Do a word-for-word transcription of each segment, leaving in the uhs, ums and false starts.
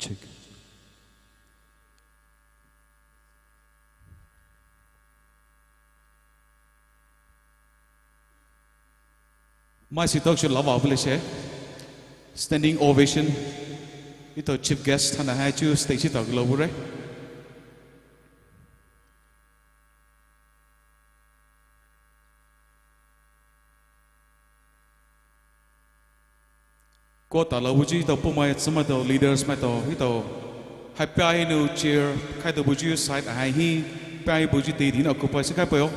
Check. Mai si talk show lava bule she. Standing ovation. Etao chief guest thana hai chu stage etao glou bure. Ko talou buyu etao puhmai tsümaitao leaders maitao etao hai pia hinou chair khaitao buyu side ahai hi pia hi buyu teidei hinou occupy sü khaipeio.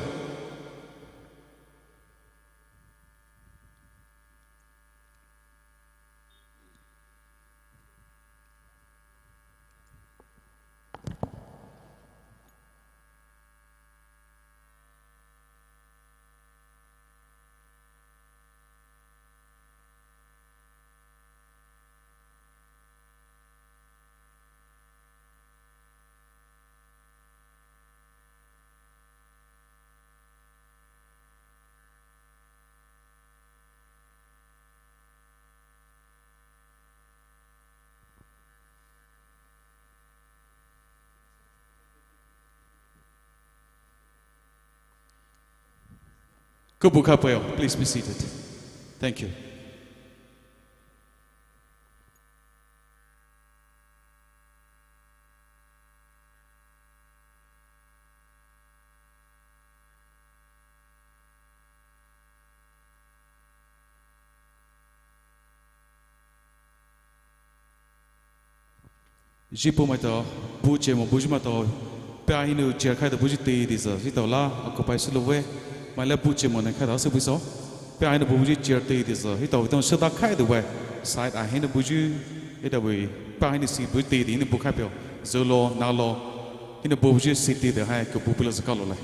Kubu khaipeio, please be seated. Thank you. Zhi puhmaitao, buh chemo buyu maitao, pia hinou chair khaitao buyu teidei sü etao la occupy sülou bue. Maila buh chemo ne khaitao sü buso. Pia hinou buyu chair teidei sü etao etao süda khaitao bue. Side ahinou buyu, etao bue, pia hinou seat buyu teidei hinou buh khaipeio. Zülo nalo hinou buyu seat teidei hai kubu pula zükalolai.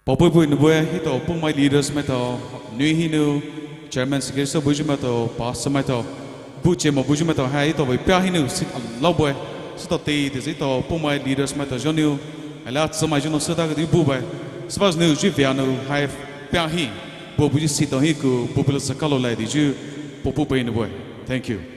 Paopei pei nou bue, etao puhmai leaders maitao, nui hinou, chairman secretary sü buyu maitao, pastor maitao, buh chemo buyu maitao hai etao bue pia hinou seat alao bue, sütao teidei sü etao puhmai leaders maitao zhou nou, ala tsümai zhou nou süda kadi buh bue, sübüa nou zhi vea nou hai pia hi, buh buyu seat tao hi kubu pula zükalolai daiyu, paopei pei nou bue. Thank you.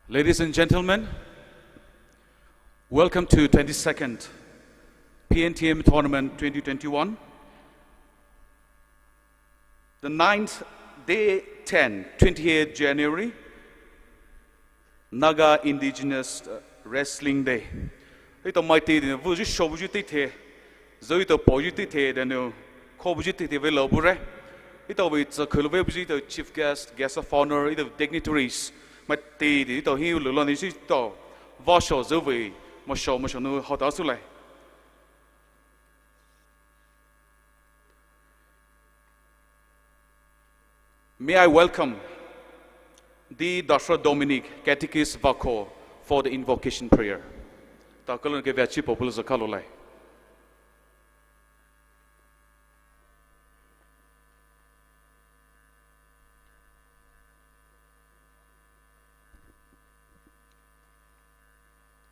Ladies and gentlemen, welcome to twenty-second P N T M Tournament twenty twenty-one. The ninth day, ten, twenty-eighth January, Naga Indigenous, uh, Wrestling Day. Etao maitali dina vuyu shobuyu teithe, zü etao paoyu teithe, daniu khobuyu teithe velou bure. Etao vei tsü khulu vei buyu etao chief guest, guest of honor, etao dignitaries. Maitali dina etao hi lulani shi etao vasho zü vei masho masho nou haotasulai. May I welcome the Doctor Dominic, Catechist Vako, for the invocation prayer. Takalon ke vachi popular zakalolai.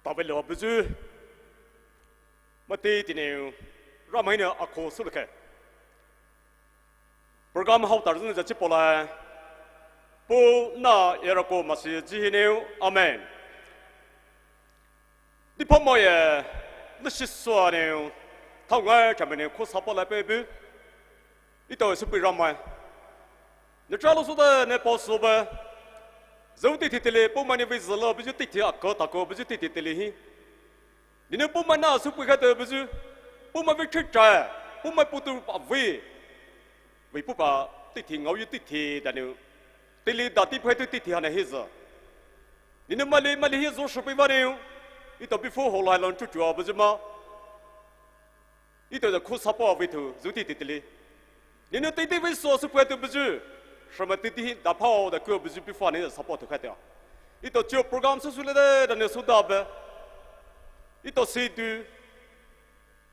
Tavelo buyu. Maitali dina Ramai nou akho sulukhe. Program haotarü zünou zachi polai. Pu, Na, Erako Mashi zü hinou. Amen. Diphaomoye, lüshisua nou, thaongai chamene khosapa lai pei bu. Etao süpei Ramai. Ne chalo soda ne paosoba. Zü teithe tali, Poumai nou vei zülo buyu teithe ako tako buyu teithe tali hi. Nenou Poumai nou süpei khaito buyu. Poumai vei chicha, Poumai putu avei. Vei pupa teithe ngaoyu teithe daniu. Tali dati phaito teithe hana hizü. Nenou maili maili hi zü shipei vanou. Etao before holai lon chuchua buyu ma. Etao da khosapa vei thu zü teithe tali. Nenou teithe vei so süpei khaito buyu. Shama teithe hi daphao da kuo buyu before ne support khaito. Etao chuo program süsü lede daniu sodabe. Etao sidu.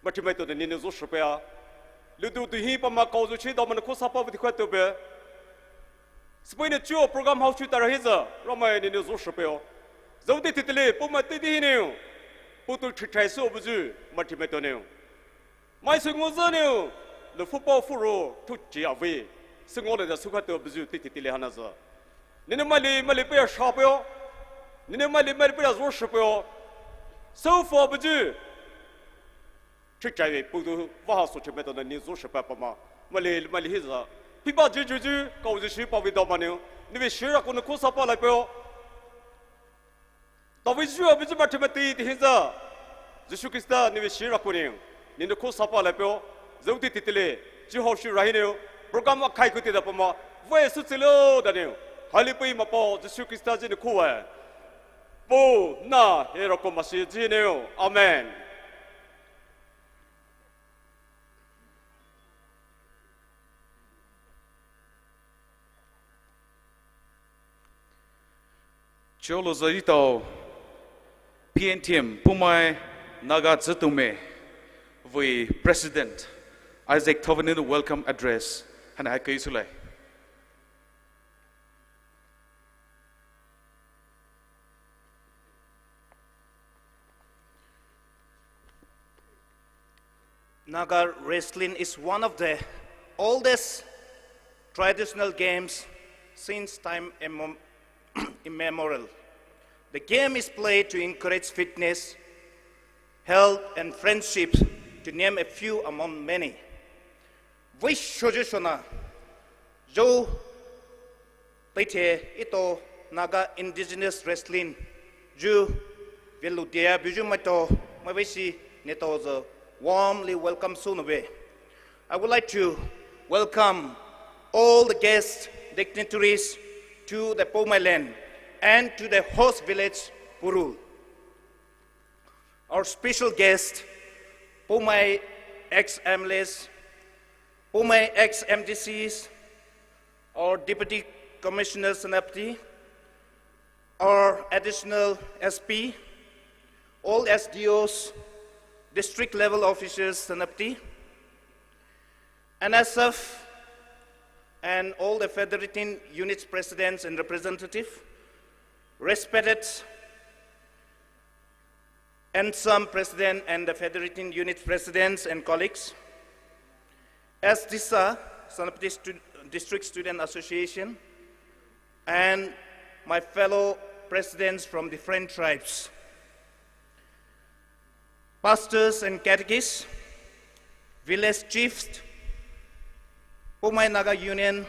Maitali maitao daniu nenou zü shipei a. Ludu du hi pama kaoyu chi dao manou khosapa vei thu khaitobe. Süpei nou chuo program haochu tarü hizü, Ramai nenou zü shipei o. Zü teithe tali, Poumai teithe hinou. Putu chichai so buyu, maitali maitao nou. Mai sü ngozü nou, le football furo, thuchi avei. Sü ngole da sükhaito buyu teithe tali hana zü. Nenou maili maili pei a shapei o. Nenou maili maili pei a zü shipei o. So far buyu. Chichai vei putu vaha so chi maitao nou nenou zü shipei pama. Maili maili hizü. Piba juju ju, kaoyu shi pavei dao manou. Nevei shira kunou khosapa lai pei o. Tavei zü a buyu maitali maitao dina hizü. Jisu Khrista nevei shira kunou. Nenou khosapa lai pei o. Zü teithe tali. Jisu haoshi rahinou. Program akhai kuti da pama. Vei sütsilo daniu. Hailipei mapao Jisu Khrista zü nou khowe. Pu, Na, Erako Mashi zü hinou. Amen. Chuo louzü etao P N T M Poumai Naga Tsütume vei President Isaac Thovin nou welcome address hana hakei sulai. Naga wrestling is one of the oldest traditional games since time immem- immemorial. The game is played to encourage fitness, health, and friendship, to name a few among many. Vei shoyu shona, zü teithe etao Naga indigenous wrestling zü velou dia buyu maitao, maiveishi neletao zü warmly welcome sünou be. I would like to welcome all the guests, dignitaries to the Poumai land and to the host village, Purul. Our special guest, Poumai ex-M L As, Poumai ex-M D Cs, our Deputy Commissioner Senapati, our Additional S P, all S D Os, district level officers Senapati, N S F, and all the federating units presidents and representative, respected N S A M president and the federating unit presidents and colleagues, S D S A, Senapati Stu- District Student Association, and my fellow presidents from different tribes, pastors and catechists, village chiefs, Poumai Naga Union,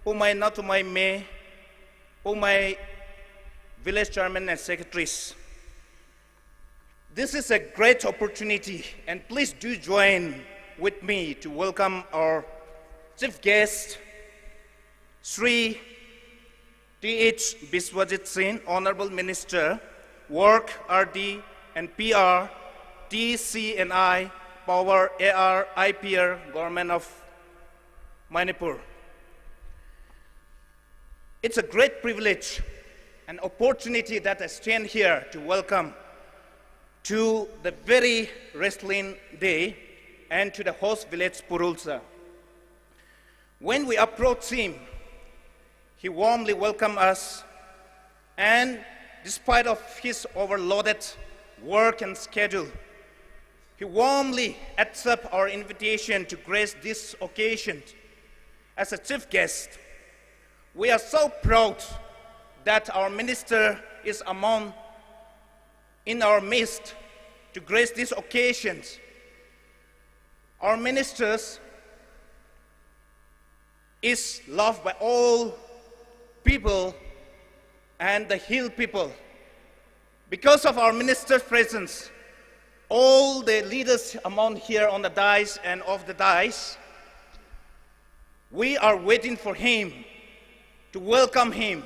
Poumai Naotumai Me, Poumai village chairman and secretaries. This is a great opportunity, and please do join with me to welcome our chief guest, Shri T H Biswajit Singh, Honorable Minister, Work, R D and P R, T C and I, Power, A R, I P R, Government of Manipur. It's a great privilege and opportunity that I stand here to welcome to the very wrestling day and to the host village Purul sir. When we approached him, he warmly welcomed us, and despite of his overloaded work and schedule, he warmly accepted our invitation to grace this occasion as a chief guest. We are so proud that our minister is among, in our midst, to grace these occasions. Our ministers is loved by all people and the hill people. Because of our minister's presence, all the leaders among here on the dais and off the dais, we are waiting for him, to welcome him,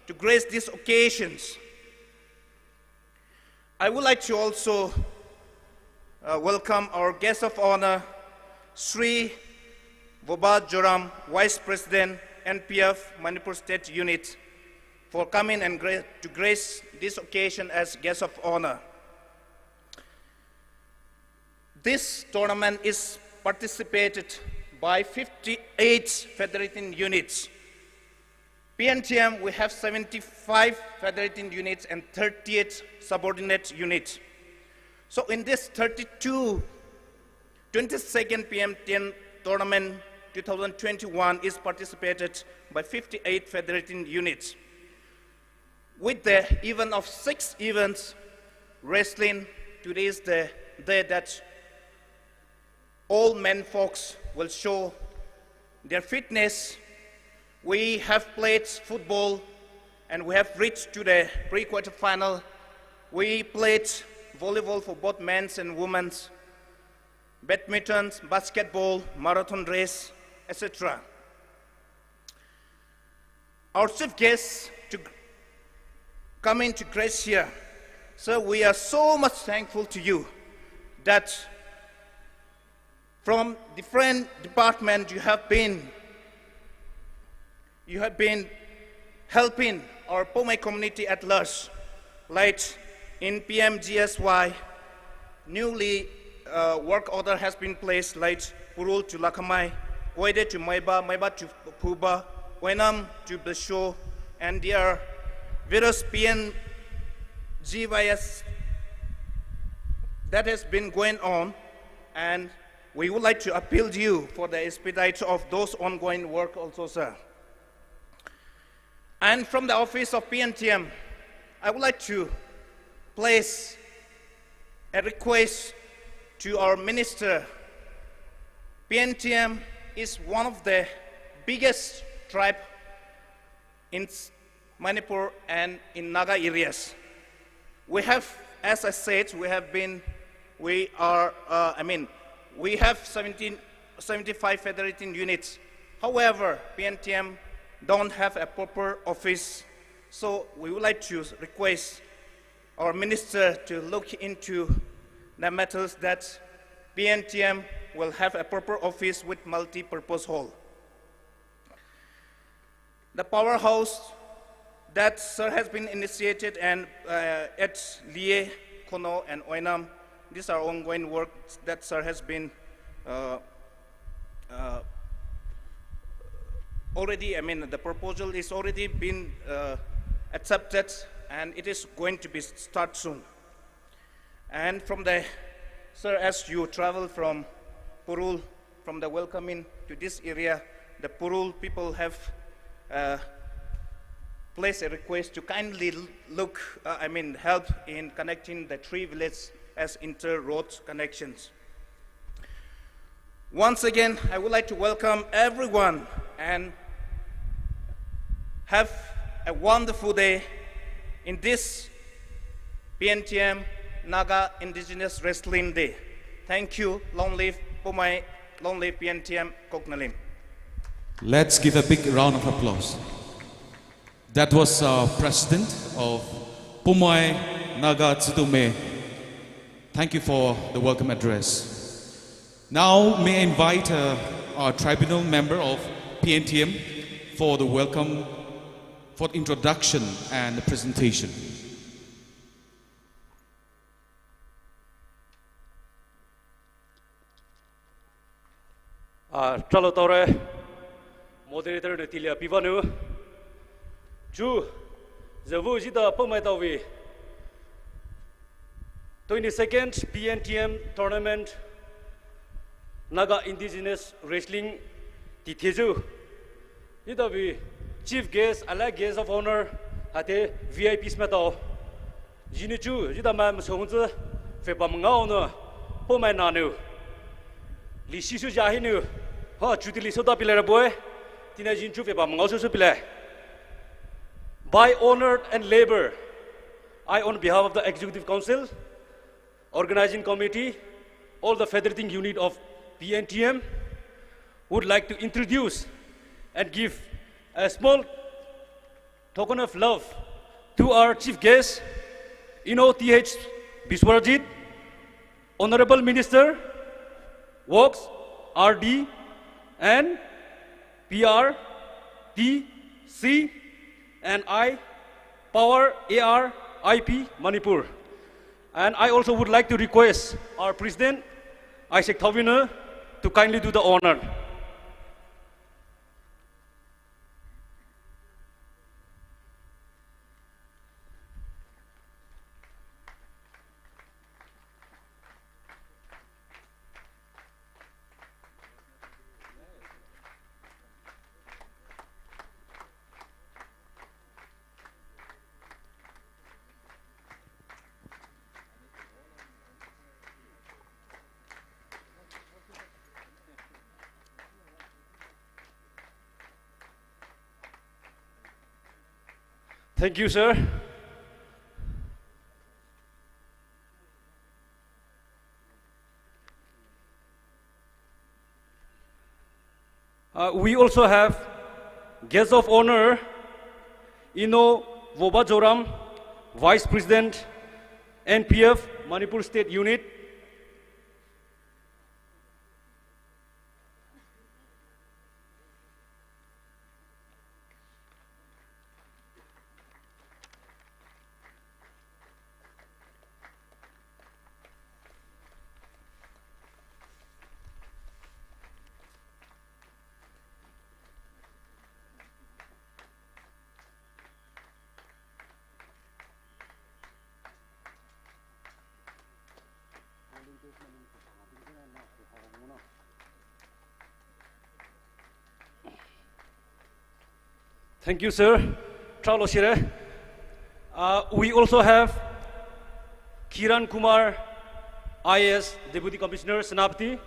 to grace these occasions. I would like to also, uh, welcome our guest of honor, Shri Voba Joram, Vice President, N P F Manipur State Unit, for coming and gra-, to grace this occasion as guest of honor. This tournament is participated by fifty-eight federating units. P N T M, we have seventy-five federating units and thirty-eight subordinate units. So in this thirty-two, twenty-second P N T M tournament two thousand twenty-one is participated by fifty-eight federating units. With the event of six events, wrestling, today is the day that all men folks will show their fitness. We have played football and we have reached to the pre-quarter final. We played volleyball for both men's and women's, badminton, basketball, marathon race, et cetera. Our chief guest to g-, coming to grace here. Sir, we are so much thankful to you that from different department you have been, you have been helping our Poumai community at large, like in P M G S Y, newly, uh, work order has been placed, like Purul to Lakhamai, Koide to Maiba, Maiba to Phuba, Oinam to Besho, and there are various P M G Y S that has been going on, and we would like to appeal to you for the expedite of those ongoing work also, sir. And from the office of P N T M, I would like to place a request to our minister. P N T M is one of the biggest tribe in s-, Manipur and in Naga areas. We have, as I said, we have been, we are, uh, I mean, we have seventeen, seventy-five federating units. However, P N T M don't have a proper office. So we would like to request our minister to look into the matters that P N T M will have a proper office with multi-purpose hall. The powerhouse that sir has been initiated and, uh, at Liye, Kono, and Oinam, these are ongoing works that sir has been, uh, uh, already, I mean, the proposal is already been, uh, accepted, and it is going to be start soon. And from the, sir, as you travel from Purul, from the welcoming to this area, the Purul people have, uh, place a request to kindly l-, look, uh, I mean, help in connecting the three villages as inter-road connections. Once again, I would like to welcome everyone and have a wonderful day in this P N T M Naga Indigenous Wrestling Day. Thank you. Long live Poumai, long live P N T M Koknalim. Let's give a big round of applause. That was, uh, President of Poumai Naga Tsidome. Thank you for the welcome address. Now, may I invite, uh, our tribunal member of P N T M for the welcome, for the introduction and the presentation. Ah, tralo taore, moderator nou tilia pivanu. Chu, zevu zida Poumai taovei twenty-second P N T M tournament, Naga Indigenous Wrestling tithezu. Zida vei chief guest, alai guest of honor, hate V I Ps maitao. Zhini chu, zida mai masongzu, feba mangao nou, Poumai nanu. Li shisu zahinu, ha, chuti li soda pile ra boy, tina zhin chu feba mangao susu pile. By honor and labor, I, on behalf of the Executive Council, Organizing Committee, all the federating unit of P N T M, would like to introduce and give a small token of love to our chief guest, Eno T H Biswaranjit, Honorable Minister, Works, R D, and P R, T C, and I, Power A R I P Manipur. And I also would like to request our President, Isaac Thauvina, to kindly do the honor. Thank you, sir. Uh, we also have guest of honor, Eno Vobajoram, Vice President, N P F, Manipur State Unit. Thank you, sir. Tralo shire. Uh, we also have Kiran Kumar, I A S, Deputy Commissioner, Senapati.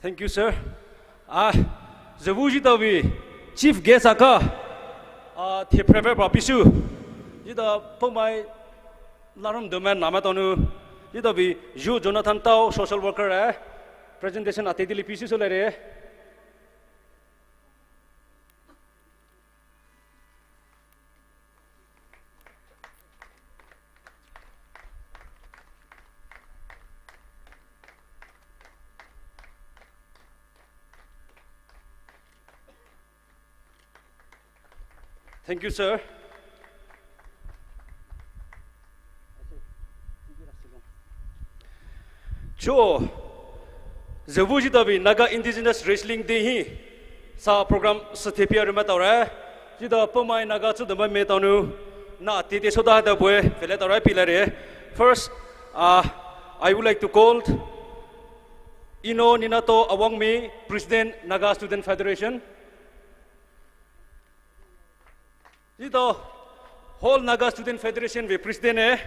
Thank you, sir. Ah, zevu zhitaovei chief guest aka, ah, the prepare pa pisu. Zhita Poumai larum domen nama tonu. Zhitaovei Zhu Jonathan Tau, social worker, eh, presentation ate dili pisu so lere. Thank you, sir. Cho, züvuzhi tabi Naga Indigenous Wrestling Day hi sa program süthepia rima taore. Jida Poumai Naga Tsüdomai me taonu na tete soda da bue fele taore pilare. First, uh, I would like to call Ino Ninato Awangmi, President, Naga Student Federation. Jida All Naga Student Federation vei President e.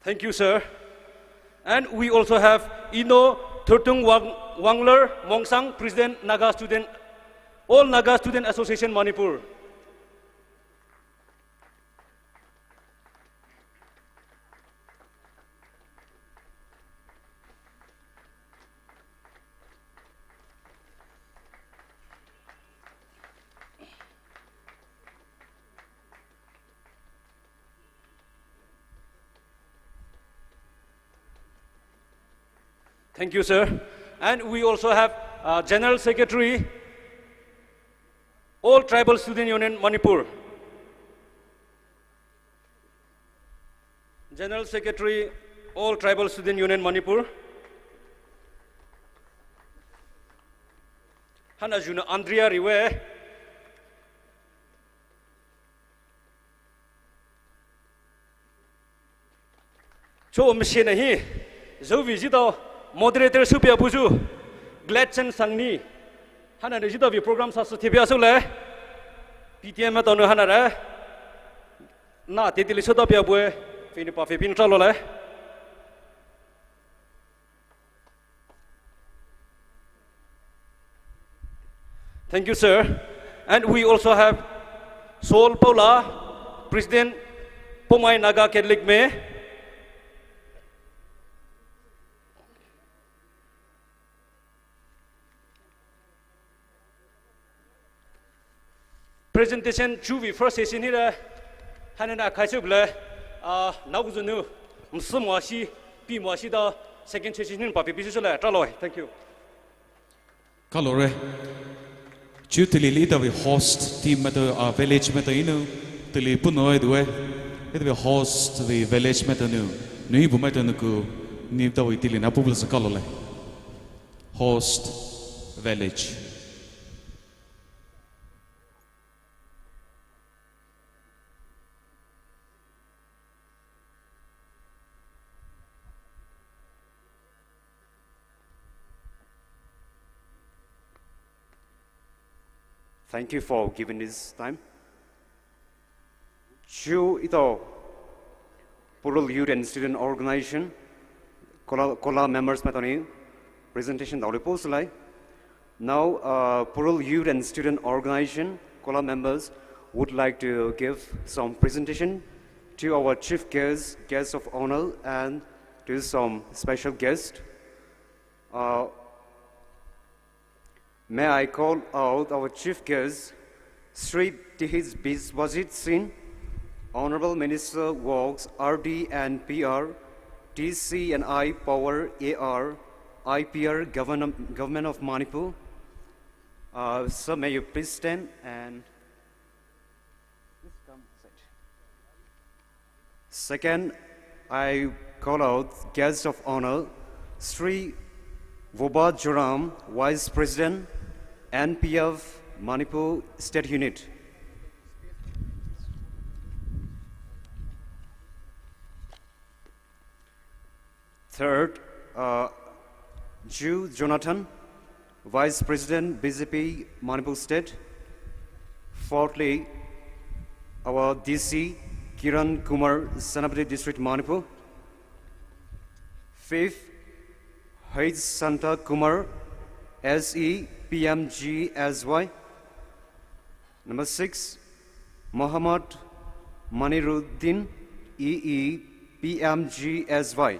Thank you, sir. And we also have Ino Thurtung Wang-, Wangler Mongsang, President, Naga Student, All Naga Student Association, Manipur. Thank you, sir. And we also have, uh, General Secretary, All Tribal Student Union, Manipur. General Secretary, All Tribal Student Union, Manipur. Haina zhunou Andrea Riwe. Cho machine hi, züvuzhi tao moderator sü pia buyu, Gladson Sangni. Haina ne jida vei program sa süthepia soule. P T M taonu haina re. Na tete li soda pia bue, fini pa fe pin tralo le. Thank you, sir. And we also have Saul Paula, President, Poumai Naga Catholic Me. Presentation chu vei first session hi re, haina ne khaisü bule, ah, naoyuzü nou, msü moshi, pi moshi da second session hi pa pi pi sü le, tralo, thank you. Kalore. Chu teili ita vei host team maitao, ah, village maitao inou, teili puhnou e due, ita vei host vei village maitao nou, nou hi bu maitao nou ku, ni ita vei teili na pubul sa kalole. Host village. Thank you for giving this time. Chu ita Purul Youth and Student Organization, Kola, Kola members maitao nou presentation daoli post lai. Now, uh, Purul Youth and Student Organization, Kola members would like to give some presentation to our chief guests, guests of honor, and to some special guests. Uh, May I call out our chief guest, Shri T H Biswajit Singh, Honorable Minister Works, R D and P R, T C and I Power, A R, I P R, Govern-, Government of Manipur. Uh, sir, may you please stand and Second, I call out guest of honor, Shri Voba Joram, Vice President, N P F Manipur State Unit. Third, uh, Ju Jonathan, Vice President, B J P, Manipur State. Fourthly, our D C, Kiran Kumar, Senapati District, Manipur. Fifth, H Santa Kumar, S E, P M G S Y. Number six, Mohammad Maniruddin, E E, P M G S Y.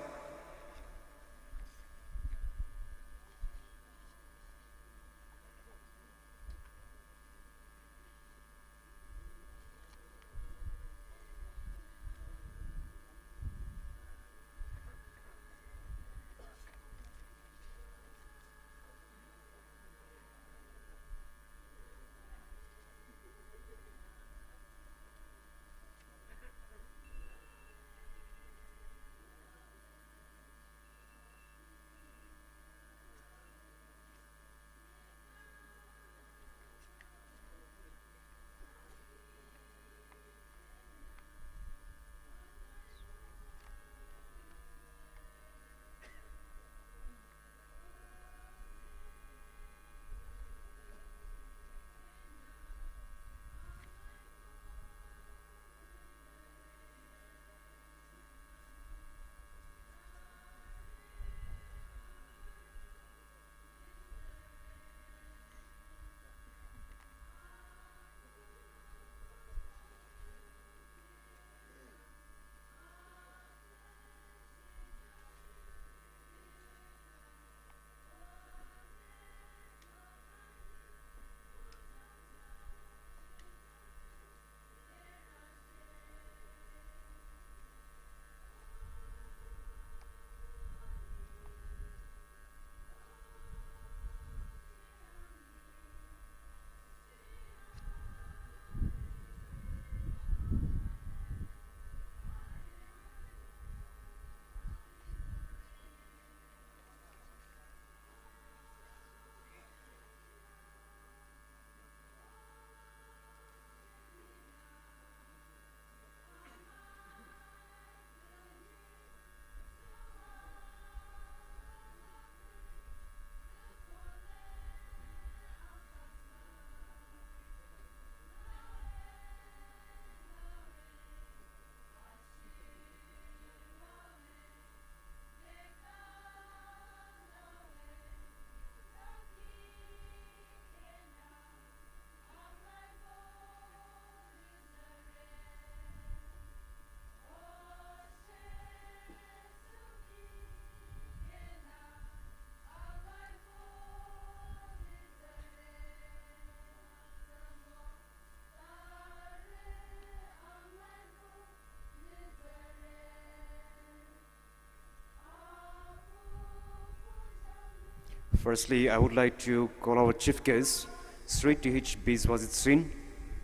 Firstly, I would like to call our chief guest, Shri T H Biswajit Singh,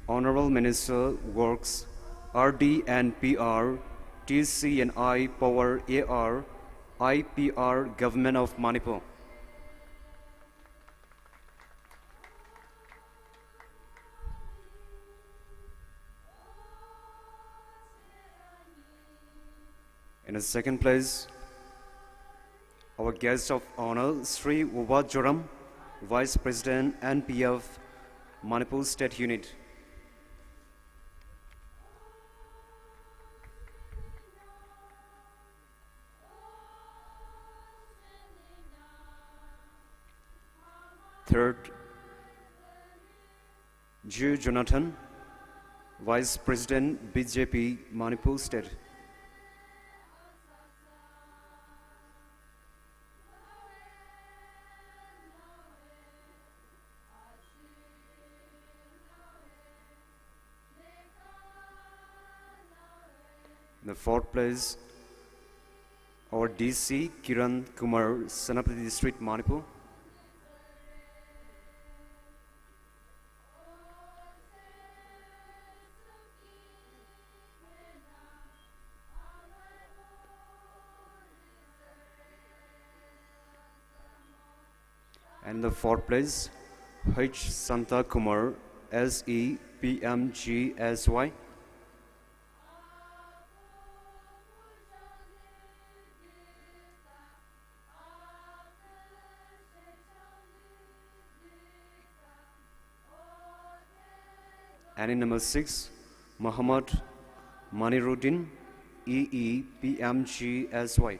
Honorable Minister, Works, R D and P R, T C and I, Power, A R, I P R, Government of Manipur. In the second place, our guest of honor, Shri Woba Joram, Vice President, N P F, Manipur State Unit. Third, Ju Jonathan, Vice President, B J P, Manipur State. The fourth place, our D C, Kiran Kumar, Senapati District, Manipur. And the fourth place, H Santa Kumar, S E P M G S Y. And in number six, Muhammad Maniruddin, E E P M G S Y.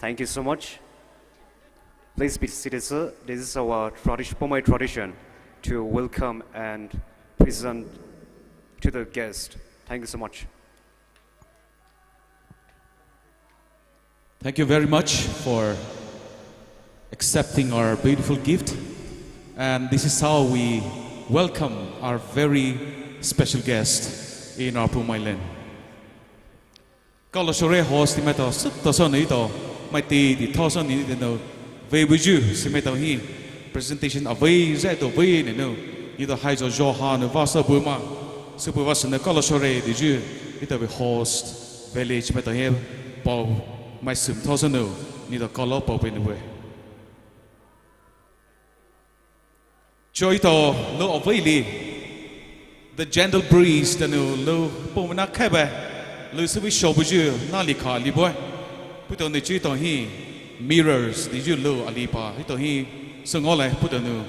Thank you so much. Please be seated, sir. This is our tradition, Poumai tradition, to welcome and present to the guest. Thank you so much. Thank you very much for accepting our beautiful gift. And this is how we welcome our very special guest in our Poumai land. Kalo shore host ti maitao, sut to so ni to, mai ti ti to so ni ti no, vei buju, si maitao hi, presentation a vei, zai to vei ni no, ni to hai zo zo ha no, va sa bu ma, su bu va sa no, kalo shore ti ju, ni to vei host. Valley chimai tao hi pao mai sum thao sanu, neletao kalo pao pei nou bue. Choi tao lou avei li, The Gentle Breeze tao nou lou pao mai na khaiba, lou sübü show buyu na li kha li bue. Puletao nou choi tao hi Mirrors tiyu lou ali pa, hi tao hi sü ngaolai puletao nou.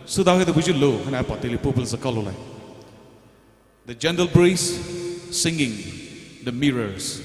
Süda hi tao buyu lou, hana pa tili pupul sa kalo lai. The Gentle Breeze singing The Mirrors.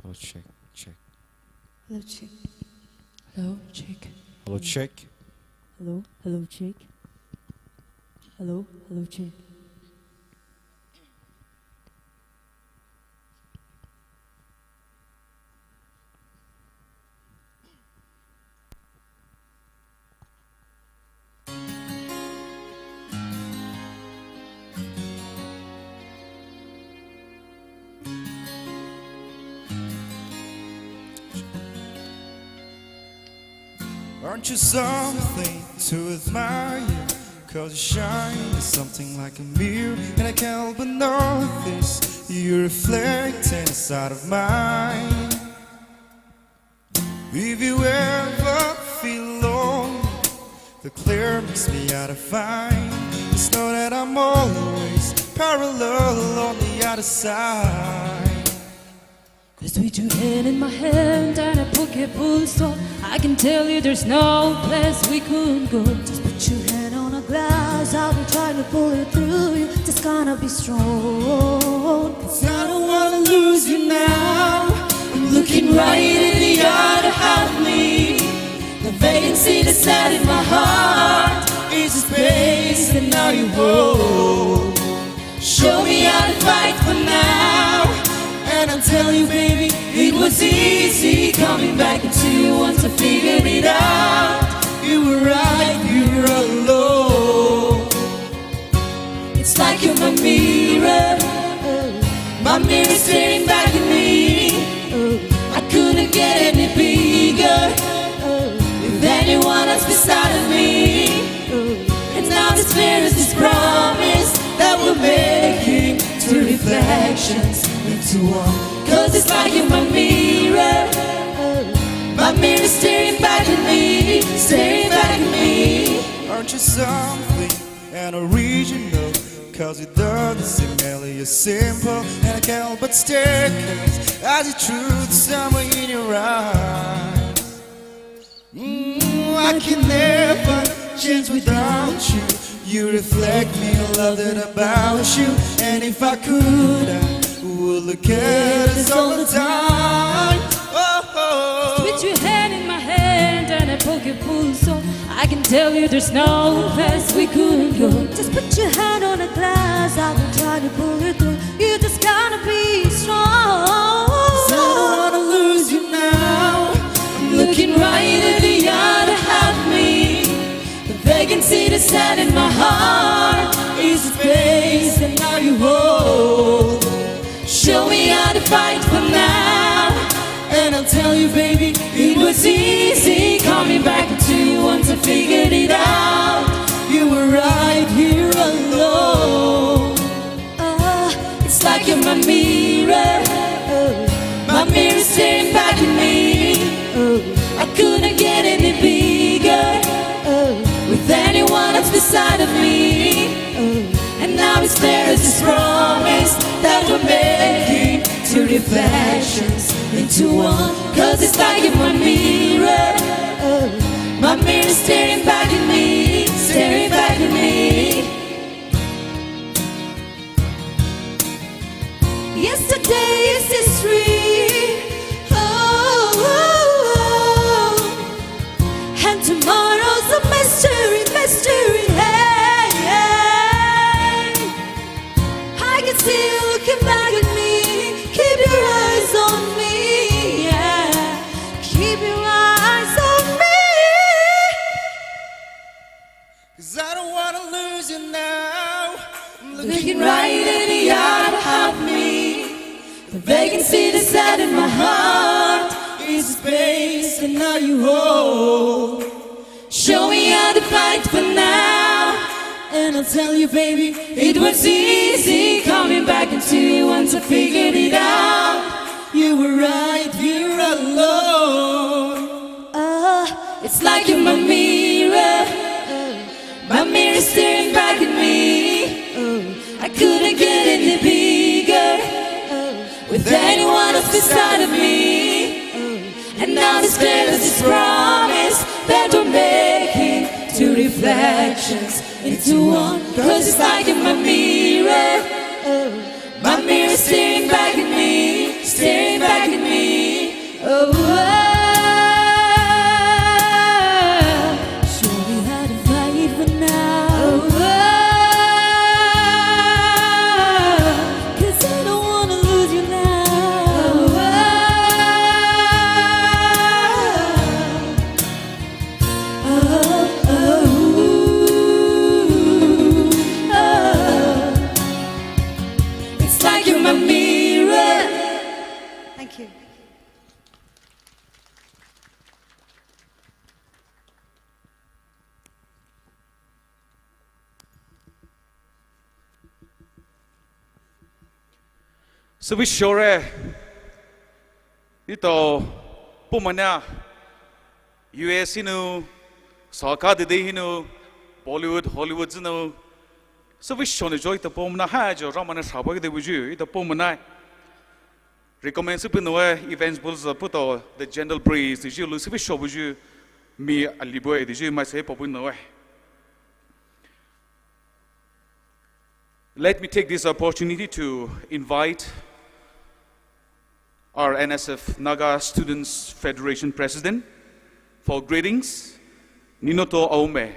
Hello, check, check. Hello, check. Hello, check. Hello, check. Hello, hello, check. Hello, hello, check. Aren't you something to admire? 'Cause you shine is something like a mirror, and I can't help but notice you reflect inside of mine. If you ever feel alone, the clear makes me out of fine. It's not that I'm always parallel on the other side. 'Cause with your hand in my hand and a pocket full of soul, I can tell you there's no place we couldn't go. Just put your hand on a glass, I'll be trying to pull it through you. Just gonna be strong. 'Cause I don't wanna lose you now. I'm looking right in the other half of me. The vacancy that's set in my heart is a space that now you hold. Show me how to fight for now. And I'll tell you, baby, it was easy coming back to you once I figured it out. You were right, you were alone. It's like you're my mirror, my mirror staring back at me. I couldn't get any bigger with anyone else beside of me. And now this mirror is this promise that we're making, two reflections into one. 'Cause it's like you're my mirror, my mirror staring back at me, staring back at me. Aren't you something and original? 'Cause it doesn't seem merely as simple, and I can't help but stare, 'cause I see truth somewhere in your eyes. Mm, I can never change without you. You reflect me, I love that about you. And if I could, I would look at us all the time. Oh, oh. With your hand in my hand and a pocket full of soul, I can tell you there's no place we couldn't go. Just put your hand on a glass, I will try to pull you through. You just gotta be strong. 'Cause I don't wanna lose you now. I'm looking right at the other half of me. The vacancy that's set in my heart is a space that now you hold. Show me how to fight for now. And I'll tell you, baby, it was easy coming back to you once I figured it out. You were right here alone. Oh, it's like you're my mirror, oh, my mirror staring back at me. Oh, I couldn't get any bigger, oh, with anyone else beside of me. Oh, and now it's clear as this promise that we're making, two reflections into one. 'Cause it's like you're my mirror, oh, Mirror staring back at me, staring back at me. Yesterday is history. Oh, oh, oh. And tomorrow's a mystery, mystery. Hey, hey. I can see you looking back at me. Keep your eyes on me, yeah. Keep your eyes on me. 'Cause I don't wanna lose you now. I'm looking right in the eye of me. The vacancy that's set in my heart is the space that now you hold. Show me how to fight for now. And I'll tell you, baby, it was easy coming back into you once I figured it out. You were right here alone. Ah, it's like you're my mirror. My mirror staring back at me. I couldn't get any bigger with anyone else beside of me. And now this careless promise that we're making, two reflections into one. 'Cause it's like you're my mirror. My mirror staring back at me, staring back at me. Oh, oh. Show me how to fight for now. Oh, oh. 'Cause I don't wanna lose you now. Oh, oh. Oh, oh, oh. It's like you're my mirror. Thank you. Sübüshore, etao Poumai na U S hinou, saka dede hinou, Bollywood, Hollywood zünou, sübüshone zho etao Poumai na ha zho Ramai na saba kide buyu, etao Poumai na recommend süpei nou-e, events bulü zü putao The Gentle Breeze, zhi lu sübüsho buyu, mi alibo-e, zhi mai se paopei nou-e. Let me take this opportunity to invite our N S F Naga Students Federation President for greetings, Ninoto Aume.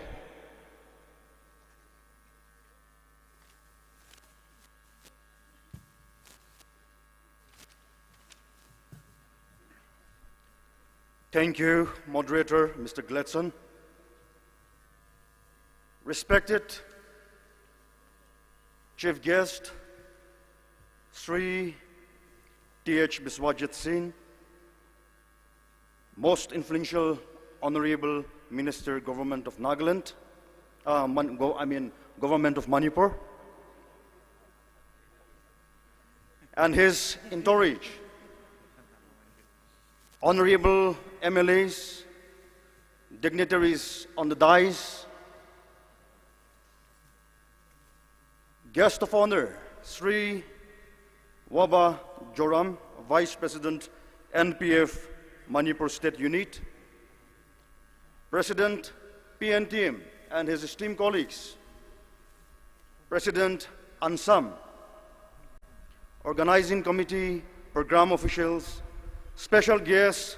Thank you, moderator, Mister Gladson. Respected Chief Guest, Shri T H Biswajit Singh, most influential Honorable Minister, Government of Nagaland, uh, Man-, Go-, I mean, Government of Manipur, and his entourage, Honorable M L As, dignitaries on the dais, Guest of Honor, Shri Waba Joram, Vice President, N P F, Manipur State Unit, President, P N T M, and his esteemed colleagues, President Ansam, Organizing Committee, program officials, special guests,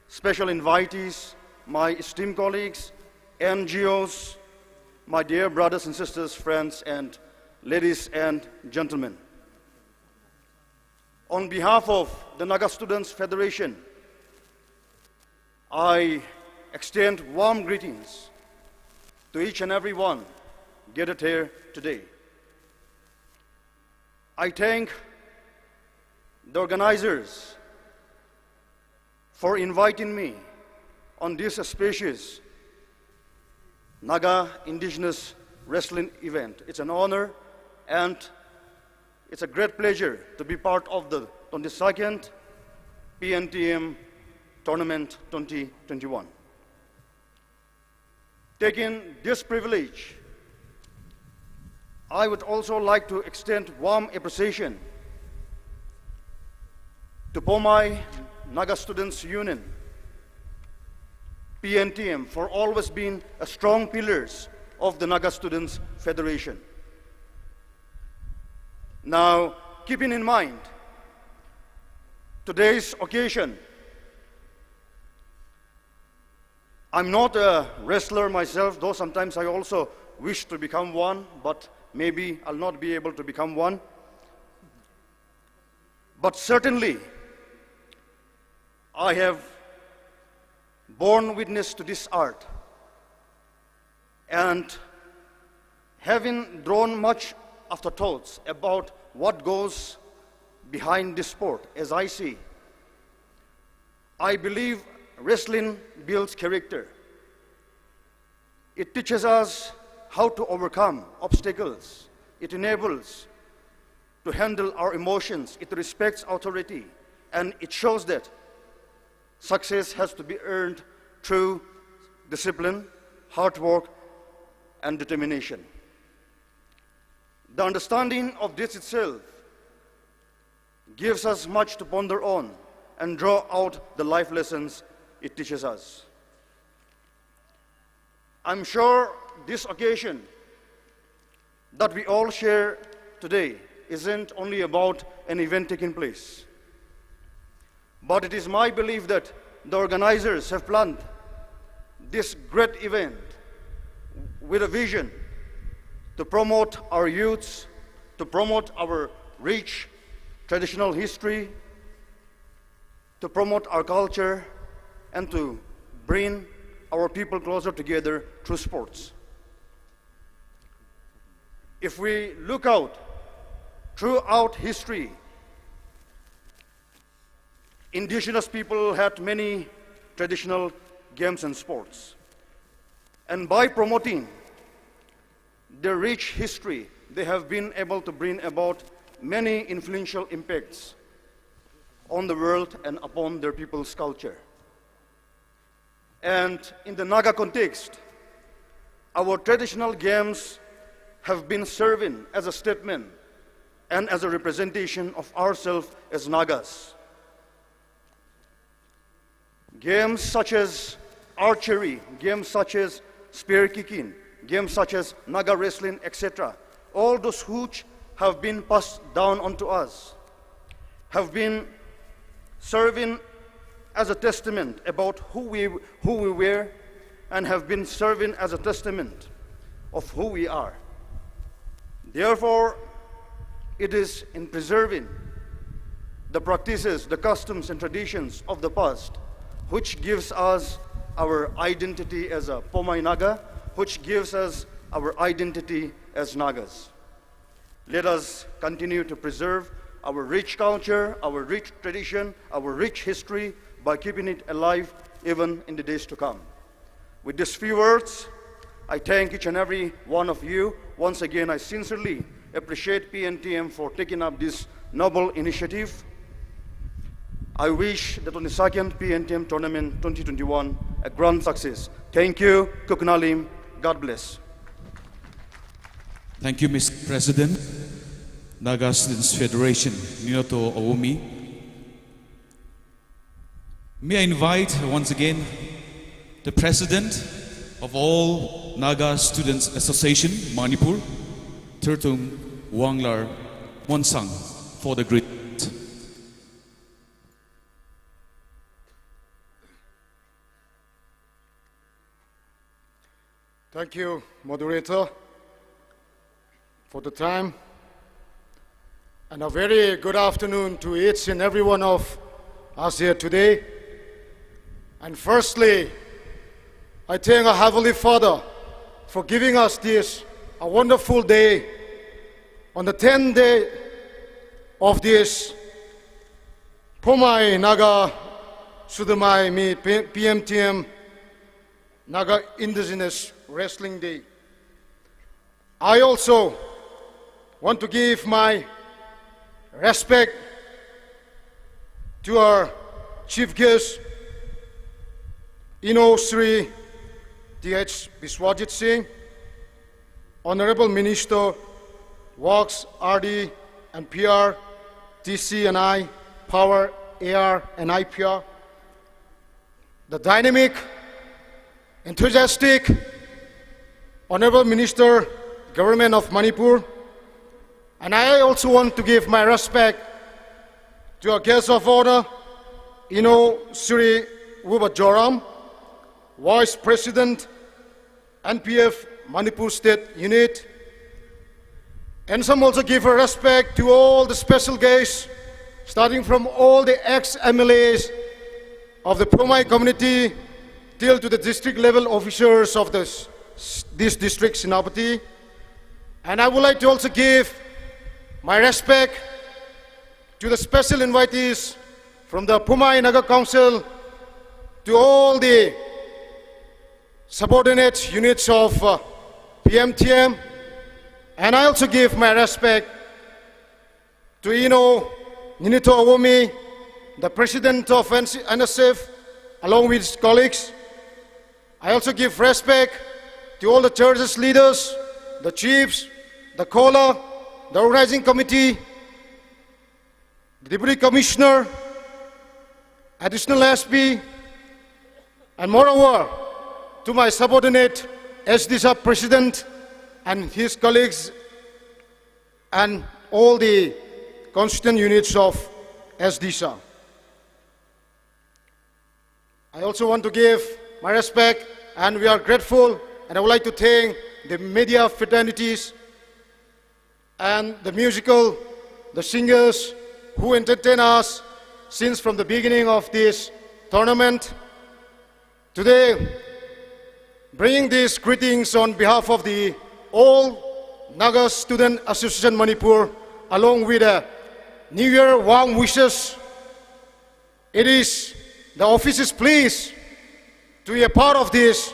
special invitees, my esteemed colleagues, N G Os, my dear brothers and sisters, friends, and ladies and gentlemen. On behalf of the Naga Students Federation, I extend warm greetings to each and every one gathered here today. I thank the organizers for inviting me on this auspicious Naga Indigenous Wrestling event. It's an honor and it's a great pleasure to be part of the twenty-second P N T M Tournament twenty twenty-one. Taking this privilege, I would also like to extend warm appreciation to Poumai Naga Students Union P N T M for always being a strong pillars of the Naga Students Federation. Now, keeping in mind today's occasion, I'm not a wrestler myself, though sometimes I also wish to become one, but maybe I'll not be able to become one. But certainly, I have borne witness to this art, and having drawn much afterthoughts about what goes behind this sport, as I see, I believe wrestling builds character. It teaches us how to overcome obstacles. It enables to handle our emotions. It respects authority. And it shows that success has to be earned through discipline, hard work, and determination. The understanding of this itself gives us much to ponder on and draw out the life lessons it teaches us. I'm sure this occasion that we all share today isn't only about an event taking place, but it is my belief that the organizers have planned this great event with a vision to promote our youths, to promote our rich traditional history, to promote our culture, and to bring our people closer together through sports. If we look out throughout history, indigenous people had many traditional games and sports. And by promoting their rich history, they have been able to bring about many influential impacts on the world and upon their people's culture. And in the Naga context, our traditional games have been serving as a statement and as a representation of ourselves as Nagas. Games such as archery, games such as spear kicking, games such as Naga wrestling, et cetera, all those which have been passed down onto us, have been serving as a testament about who we, who we were, and have been serving as a testament of who we are. Therefore, it is in preserving the practices, the customs and traditions of the past, which gives us our identity as a Poumai Naga, which gives us our identity as Nagas. Let us continue to preserve our rich culture, our rich tradition, our rich history by keeping it alive even in the days to come. With these few words, I thank each and every one of you. Once again, I sincerely appreciate P N T M for taking up this noble initiative. I wish the twenty-second P N T M tournament twenty twenty-one a grand success. Thank you, Kuki Nalim. God bless. Thank you, Mister President, Naga Students Federation, Ninoto Aumi. May I invite once again the President of All Naga Students Association, Manipur, Tertung Wanglar Monsang, for the greet. Thank you, moderator, for the time. And a very good afternoon to each and every one of us here today. And firstly, I thank our Heavenly Father for giving us this, a wonderful day on the tenth day of this Poumai Naga Sudomai Mii P-, P M T M Naga Indigenous Wrestling Day. I also want to give my respect to our chief guest, Inno Shri T H Biswajit Singh, Honorable Minister, Works, R D and P R, T C and I, Power, A R and I P R, the dynamic enthusiastic Honorable Minister, Government of Manipur. And I also want to give my respect to our guest of honor, Eno Suri Wuba Joram, Vice President, N P F Manipur State Unit. And some also give a respect to all the special guests, starting from all the ex-M L As of the Poumai community till to the district level officers of this, this district, Senapati. And I would like to also give my respect to the special invitees from the Poumai Naga Council, to all the subordinate units of, uh, P M T M. And I also give my respect to Eno Ninito Awomi, the president of N C, N S F, along with his colleagues. I also give respect to all the churches leaders, the chiefs, the kola, the organizing committee, the deputy commissioner, additional S P, and moreover, to my subordinate, SDSA president and his colleagues, and all the constituent units of SDSA. I also want to give my respect, and we are grateful, and I would like to thank the media fraternities and the musical, the singers who entertain us since from the beginning of this tournament. Today, bringing these greetings on behalf of the All Naga Student Association Manipur, along with a New Year warm wishes. It is, the office is pleased to be a part of this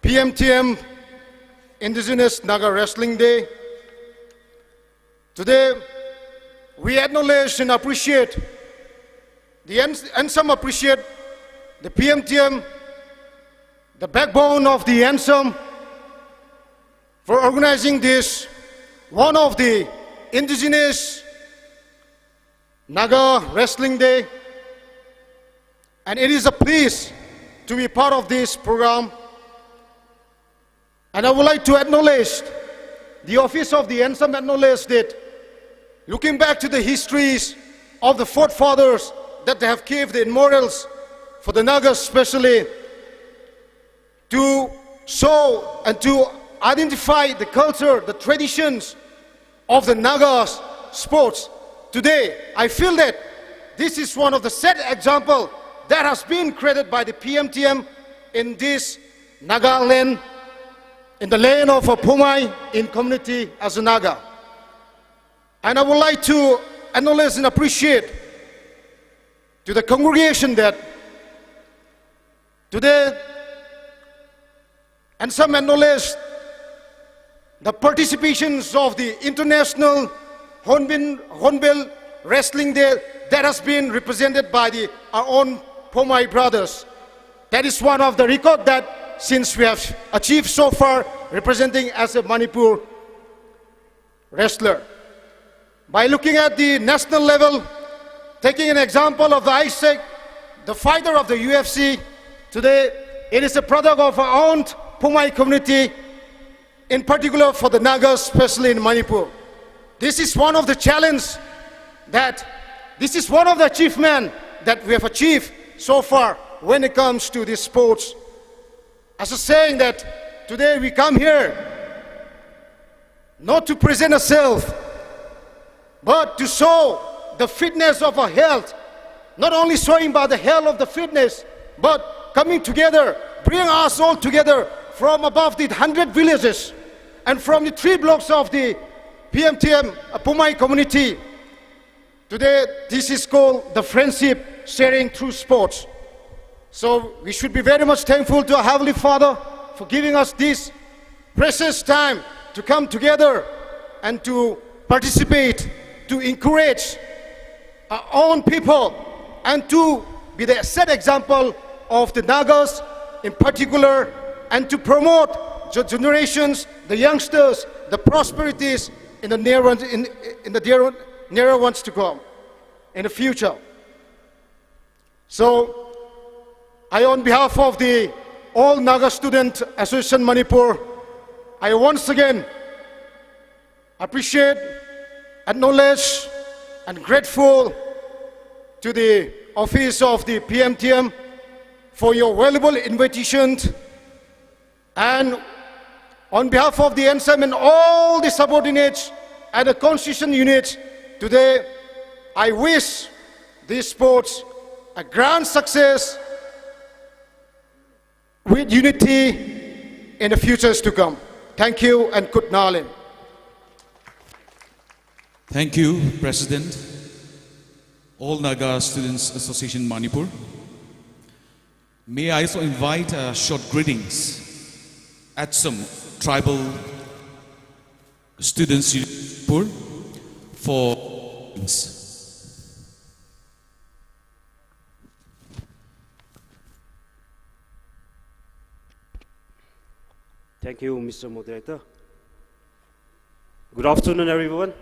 P M T M Indigenous Naga Wrestling Day. Today, we acknowledge and appreciate the ANSAM, appreciate the P M T M, the backbone of the ANSAM, for organizing this, one of the indigenous Naga Wrestling Day. And it is a pleasure to be part of this program. And I would like to acknowledge, the office of the ANSAM acknowledge that, looking back to the histories of the forefathers, that they have kept the immortals for the Nagas especially, to show and to identify the culture, the traditions of the Naga sports. Today, I feel that this is one of the set example that has been created by the P M T M in this Nagaland, in the land of a Poumai, in community as a Naga. And I would like to acknowledge and appreciate to the congregation that today, ANSAM acknowledge the participations of the International Hornbill, Hornbill Wrestling Day that has been represented by the, our own Poumai brothers. That is one of the record that since we have achieved so far representing as a Manipur wrestler. By looking at the national level, taking an example of the Isaac, the fighter of the U F C, today it is a product of our own Poumai community, in particular for the Nagas, especially in Manipur. This is one of the challenge that, this is one of the achievement that we have achieved so far when it comes to this sports. As a saying that today we come here not to present ourselves, but to show the fitness of our health, not only showing by the health of the fitness, but coming together, bring us all together from above the hundred villages and from the three blocks of the P M T M, uh, Poumai community. Today, this is called the friendship sharing through sports. So we should be very much thankful to our Heavenly Father for giving us this precious time to come together and to participate, to encourage our own people, and to be the set example of the Nagas in particular, and to promote the generations, the youngsters, the prosperities in the near ones, in, in the dear, nearer ones to come in the future. So, I, on behalf of the All Naga Student Association Manipur, I once again appreciate, acknowledge, and grateful to the office of the P N T M for your valuable invitation. And on behalf of the N S M and all the subordinates and the constituent units, today I wish these sports a grand success with unity in the futures to come. Thank you and good night. Thank you, President, All Naga Students Association Manipur. May I also invite uh, short greetings at some tribal students Manipur for Thank you, Mister Moderator. Good afternoon, everyone.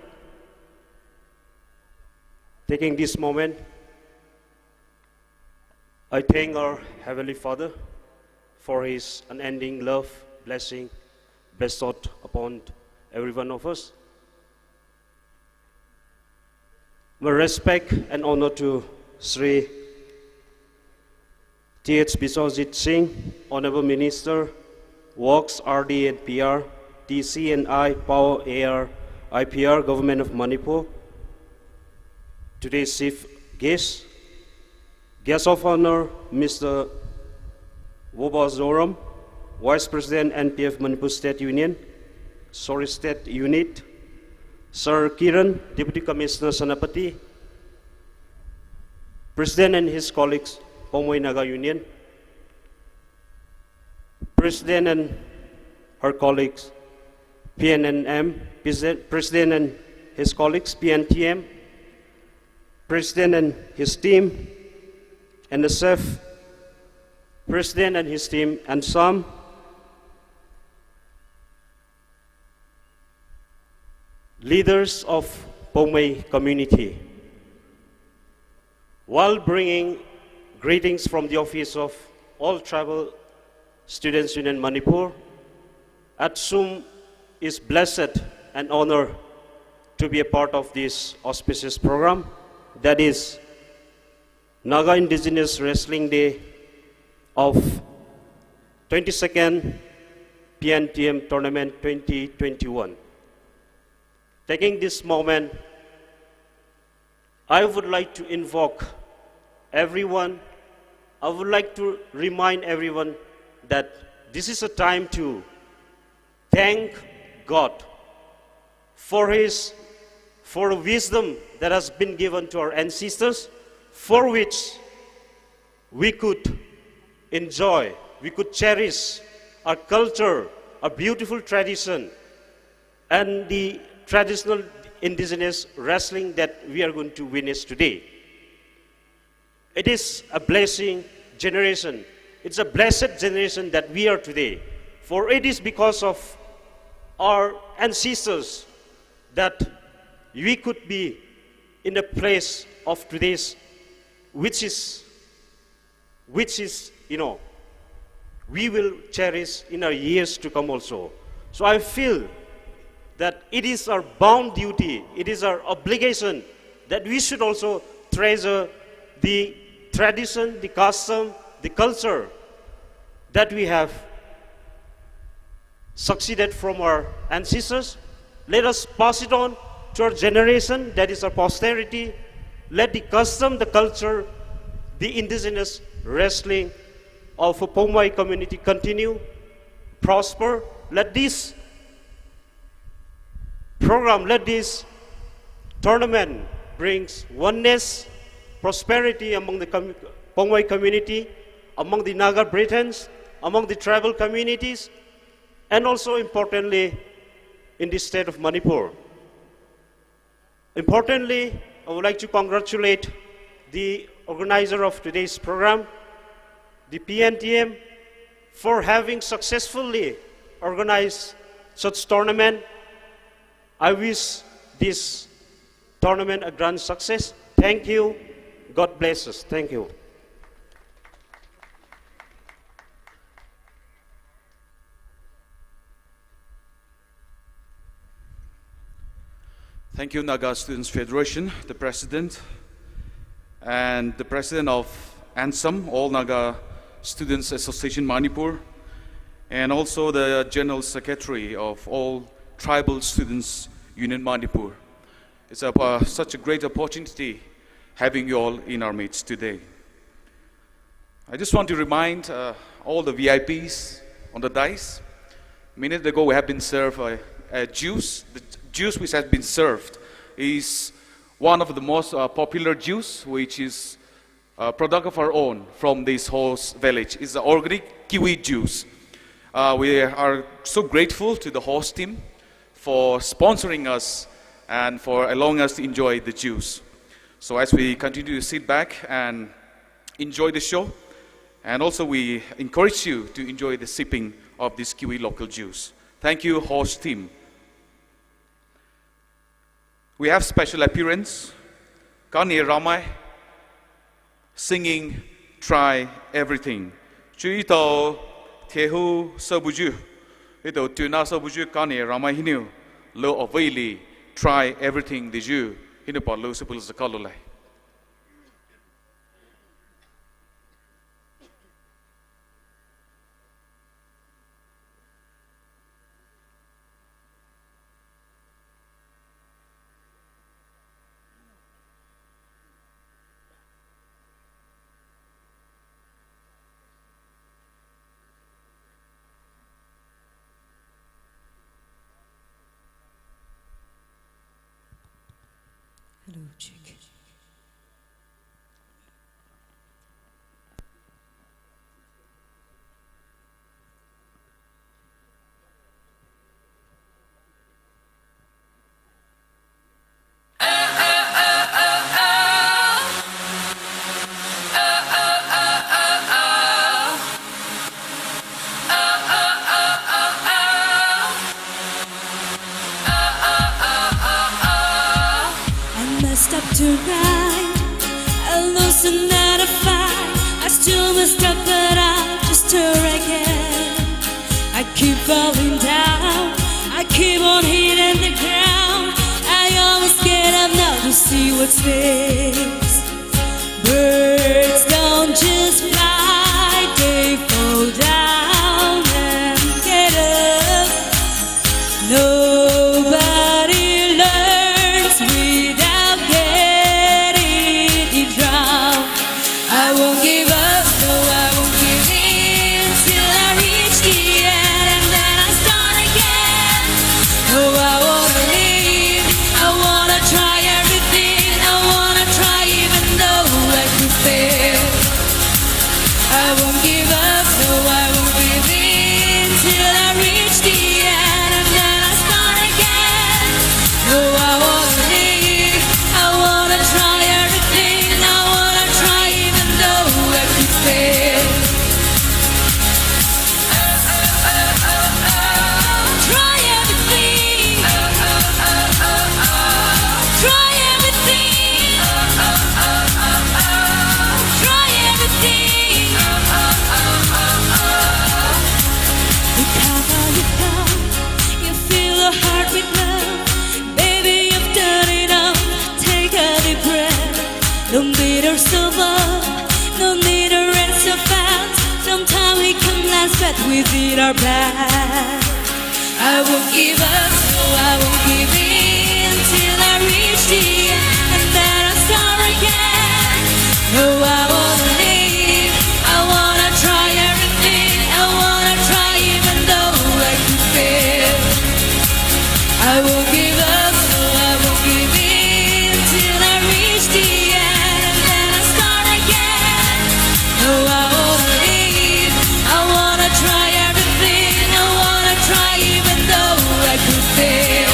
Taking this moment, I thank our Heavenly Father for His unending love, blessing bestowed upon every one of us. My respect and honor to Sri T H Biswajit Singh, Honorable Minister, Works, R D and P R, T C and I, Power, A R, I P R, Government of Manipur, today's chief guest, guest of honor, Mister Woba Zoram, Vice President, N P F Manipur State Union, sorry, State Unit, Sir Kiran, Deputy Commissioner Senapati, President and his colleagues, Poumai Naga Union, President and her colleagues, P N N M, President, President and his colleagues, P N T M, President and his team, N S F, President and his team, and some leaders of Poumai community. While bringing greetings from the office of All Tribal Students Union Manipur, Atsum is blessed and honored to be a part of this auspicious program, that is Naga Indigenous Wrestling Day of twenty-second P N T M Tournament twenty twenty-one. Taking this moment, I would like to invoke everyone, I would like to remind everyone that this is a time to thank God for His, for the wisdom that has been given to our ancestors, for which we could enjoy, we could cherish our culture, our beautiful tradition, and the traditional indigenous wrestling that we are going to witness today. It is a blessing generation. It's a blessed generation that we are today. For it is because of our ancestors that we could be in the place of today's, which is, which is, you know, we will cherish in our years to come also. So I feel that it is our bound duty, it is our obligation that we should also treasure the tradition, the custom, the culture that we have succeeded from our ancestors. Let us pass it on to our generation, that is our posterity. Let the custom, the culture, the indigenous wrestling of a Poumai community continue, prosper. Let this program, let this tournament brings oneness, prosperity among the com- Poumai community, among the Naga Britons, among the tribal communities, and also importantly, in the state of Manipur. Importantly, I would like to congratulate the organizer of today's program, the P N T M, for having successfully organized such tournament. I wish this tournament a grand success. Thank you. God bless us. Thank you. Thank you, Naga Students Federation, the president, and the president of ANSAM, All Naga Students Association Manipur, and also the general secretary of All Tribal Students Union Manipur. It's a, uh, such a great opportunity having you all in our midst today. I just want to remind, uh, all the V I Ps on the dais. Minute ago, we have been served a, a juice. The juice which has been served is one of the most, uh, popular juice, which is, uh, product of our own from this host village. It's the organic kiwi juice. Uh, we are so grateful to the host team for sponsoring us and for allowing us to enjoy the juice. So as we continue to sit back and enjoy the show, and also we encourage you to enjoy the sipping of this kiwi local juice. Thank you, host team. We have special appearance, Kani Ramai, singing Try Everything. Chu etao thehu sabuyu, etao tuna sabuyu Kani Ramai hinou, lo availi Try Everything diju, hinou pa lo sepul zakalo lai. Hello, check. I messed up tonight. I lost another fight. I still messed up, but I just try again. I keep falling down. I keep on hitting the ground. I always get up now to see what's next. Birds don't just fly, they fall down and get up. Nobody learns without getting drowned. I won't give up, no, I won't give in till I reach the end, and then I start again. No, I wanna live, I wanna try everything, I wanna try even though I could fail. I won't give up, no, I won't give in till I reach the end, and then I start again. No, I wanna live, I wanna try everything, I wanna try even though I could fail. Try everything. Try everything. Try everything. You come, you come. You fill the heart with love. Baby, you've done enough. Take a deep breath. Don't beat yourself up. No need to rest so fast. Sometimes we come last, but we did our best. I won't give up, no, I won't give in till I reach the end, and then I'll start again. No, I wanna live, I wanna try everything, I wanna try even though I could fail. I won't give up, no, I won't give in till I reach the end, and then I'll start again. No, I wanna live, I wanna try everything, I wanna try even though I could fail.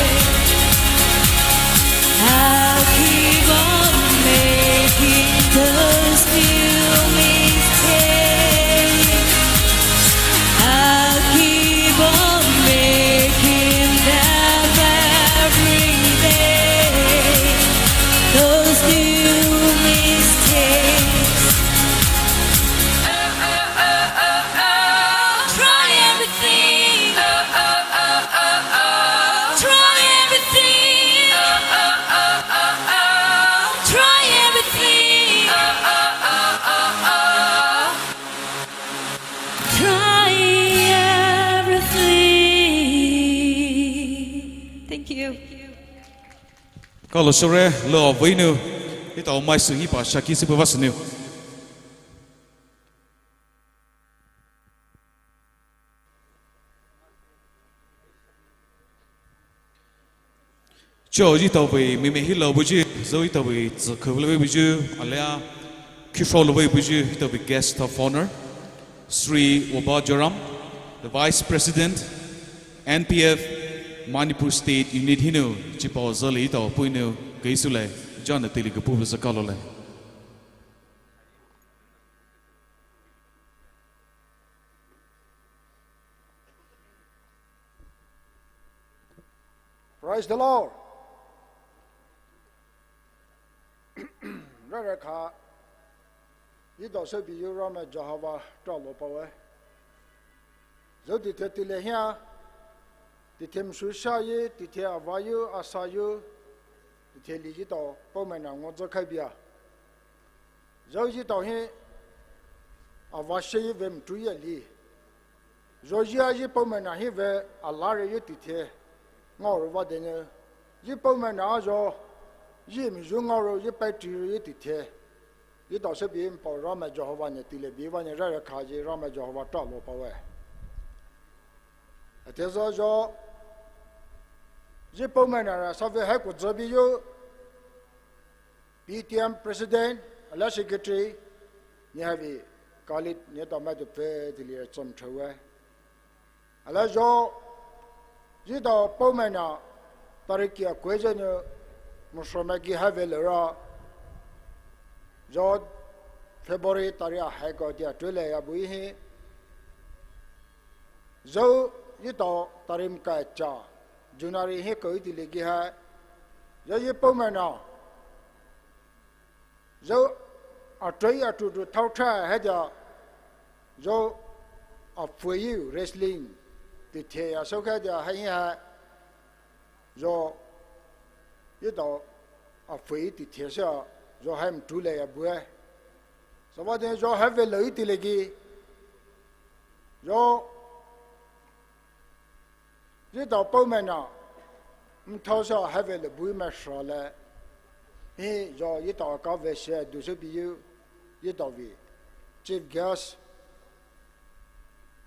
Hello, sure, lo avei nou. Etao mai sü hi pa shaki sü pa va sü nou. Cho etao vei mimi hi lo buyu, zo etao vei zü kho lo vei buyu, alia, kifo lo vei buyu, etao vei guest of honor, Shri Oba Joram, the Vice President, N P F, Manipur State Unit hinou, chipao zali etao puinou, kei sule, John the Tili ke pu zaka lo le. Praise the Lord. Rara kha, etao sü biyu Ramai Jehovah talo pawe. Zo tithe tile hia, tithe msu sha ye, tithe ava yu, asa yu, tithe li etao, pau mai na ngo zo khai bia. Zo etao hi, ava she ye ve mtu ye li. Zo ye a ye pau mai na hi ve a la re ye tithe. Ngao ro va de ne. Ye pau mai na zo. Ye mi zu ngao ro ye pai ti ro ye tithe. Etao sü bi mpao Ramai Jehovah ne tile bi va ne rara kha ye Ramai Jehovah talo pawe. Ate zo zo. Ye pau mai na ra sa ve hai ko zo biyu. P T M President, ala Secretary, ni havi, kalit, ni tao mai tu pe, tili ya chom chawe. Ala zo, etao pau mai na, tariki a kwe je ni, muso mai ki have le ra. Zo, February tari a hai ko dia tule ya bui hi. Zo, etao tarim kai cha, January hi ko iti le ki hai. Zo ye pau mai na. Zo a tui a tu tu tau cha hai dia. Zo a phui yu wrestling. Tithe ya so khai dia hai hai. Zo etao a phui tithe sa. Zo hai mtu le ya bue. Sa va de zo hai ve lo iti le ki. Zo Etao pau mai na, mthao sa hai ve le bui mai sha le. Hi zo etao ka ve she du se biyu, etao vi. Chief guest,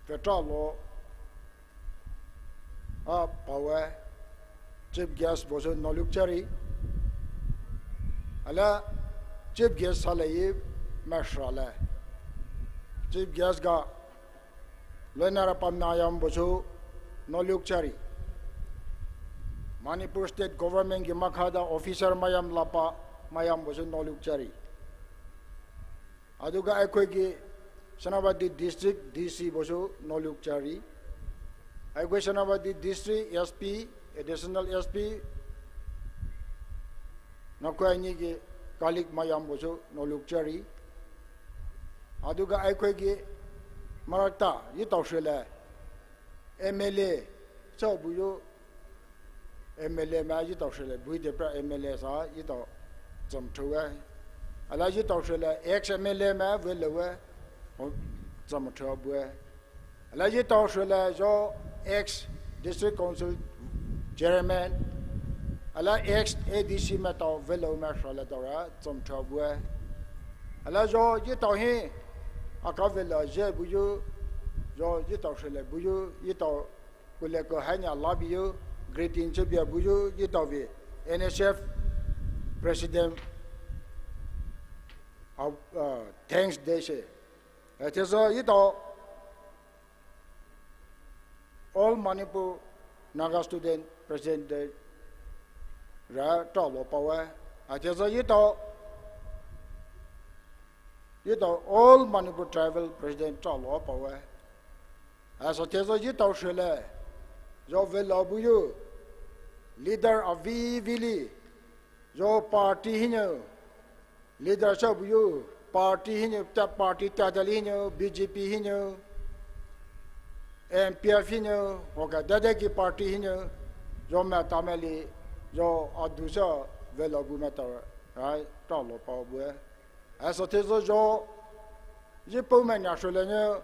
ve talo, a pawe, chief guest bo se Noluk Chari. Ala, chief guest sa le yi mai sha le. Chief guest ga, Loinara pam mayam bosu Noluk Chari. Manipur State Government ki makha da officer mayam lapa mayam bosu Noluk Chari. Aduga aikhoi ki Senapati District D C bosu Noluk Chari. Aikhoi Senapati District S P, Additional S P, nakhoi ani ki colleague mayam bosu Noluk Chari. Aduga aikhoi ki marakta etao shele M L A sa buyu M L A ma etao shele bui de pra M L A sa etao zam thue. Ala etao shele ex M L A ma vele we zam thue bue. Ala etao shele zo ex District Council Chairman, ala ex A D C matao velo ma shele tao ra zam thua bue. Ala zo etao hi aka velo je buyu, zo etao shele buyu, etao kule ko hanya labiyu, greeting chebia buyu, etao vi N S F President, uh, uh, thanks de she. Eh, tesa etao All Manipur Naga Student President de ra talo pawe. Atesa etao, etao All Manipur Tribal President talo pawe. Asa tesa etao shele, zo velo buyu, leader avi vili, zo party hinou, leader sa buyu, party hinou, ta party ta dali hinou, B J P hinou, M P F hinou, hoka dada ki party hinou, zo ma tamali, zo adu sa velo bu ma ta, ai, talo pa bue. Asa tesa zo, etao pau mai na shele ne,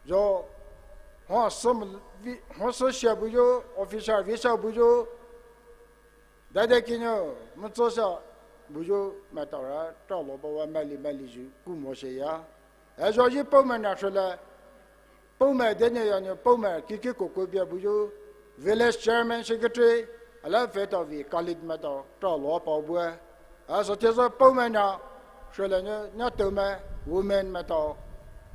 zo, ho sa vi, ho sa shia buyu, officer vi sa buyu, Dai dai kinou, maitao sha, buyu maitao ra, talo paowe maili maili zhu kumo sheya. Ezhoyu paomaina shole, paomai dene yanou paomai kiki kokobe buyu, village chairman secretary, alia pfütaovi colleague maitao talo paobue. Aso tezo paomaina shole nou, nyateomai, women maitao,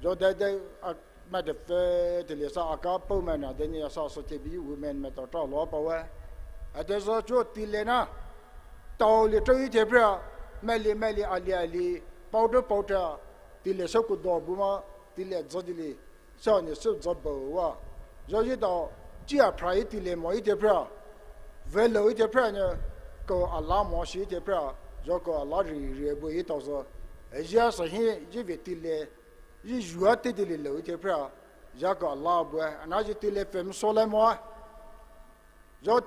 zho dai dai, a, maitao pfütele sa aka paomaina dene ya sa so tebi women maitao talo paowe. Atezo chuo tile na, taoli tao yi thepra, maili maili ali ali, paotou paotou, tile sou kudo buma, tile zodili, sou ni sou zobawa. Zho yitao, chia phra yi tile mo yi thepra, velou yi thepra nou, ko ala mo shi thepra, zho ko ala ri ri bu yitao zo. Ezhi sa hi, zhi ve tile, zhi zhua tedili lou yi thepra, zha ko ala bue, ana zhi tile pfümsolai mo. Zho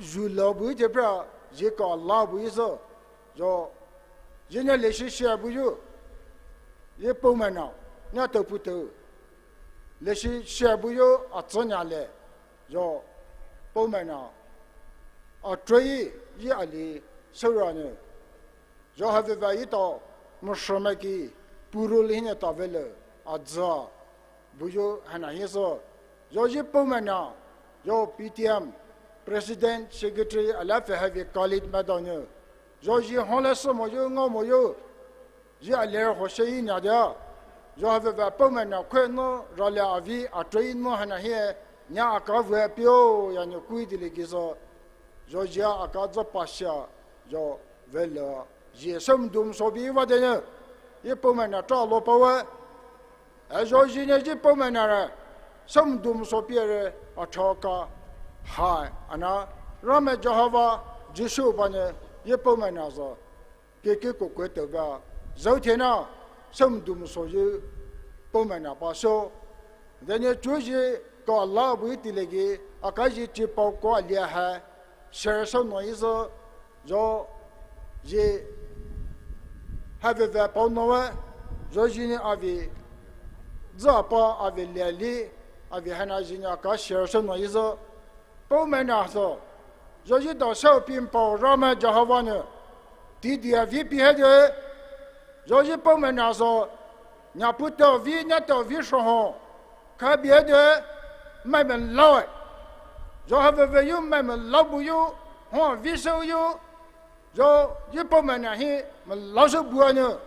zhulou bu yi thepra, zhi ko ala bu yi zo. Zho, zhi nou leshi shia buyu, zhi paomaina, nyatao putao. Leshi shia buyu, atsü nyale, zho, paomaina, atrei, zhi ali, soura nou. Zho haveva yitao, mushromai ki, purul hinou tavelou, aza, buyu haina hi so. Zho zhi paomaina, zho P T M, President, Secretary, alia pfühavi colleague maitao nou. Zho zhi honle sü moyu, ngao moyu. Zhi alia hoshe yi nadia. Zho haveva paomaina khe nou, rale avi, atrei nou haina hi, nya aka vue pio, yanou kui dili ki so. Zho zhia aka zho pashia, zho velou, zhi soumdum sobi va dene, yi paomaina talo paowe. Ezho zhi nou yi paomaina ra, soumdum sobi re, athaka, hai, ana, Ramai Jehova, Jisu ba nou, yi paomaina zo, keke kokwe teba, zao thena, soumdum soyu, paomaina pa so. Dene chuo zhi, ko ala bu yi tile ki, aka zhi chi pao ko alia ha, share so nou yi zo, zho, zhi, haveva pao nowe, zho zhi nou avi, zapa avi liali, avi haina zhi nou aka share so nou yi zo, paomaina so, zho yitao sou pin pao Ramai Jehova nou, tidi avi pi hede, zho zhi paomaina so, nyaputao vi, nyatao vi shoho, kabi hede, mai me laoe. Zho haveva yu mai me lao buyu, ho vi sou yu, zho yi paomaina hi, me lao sou bua nou.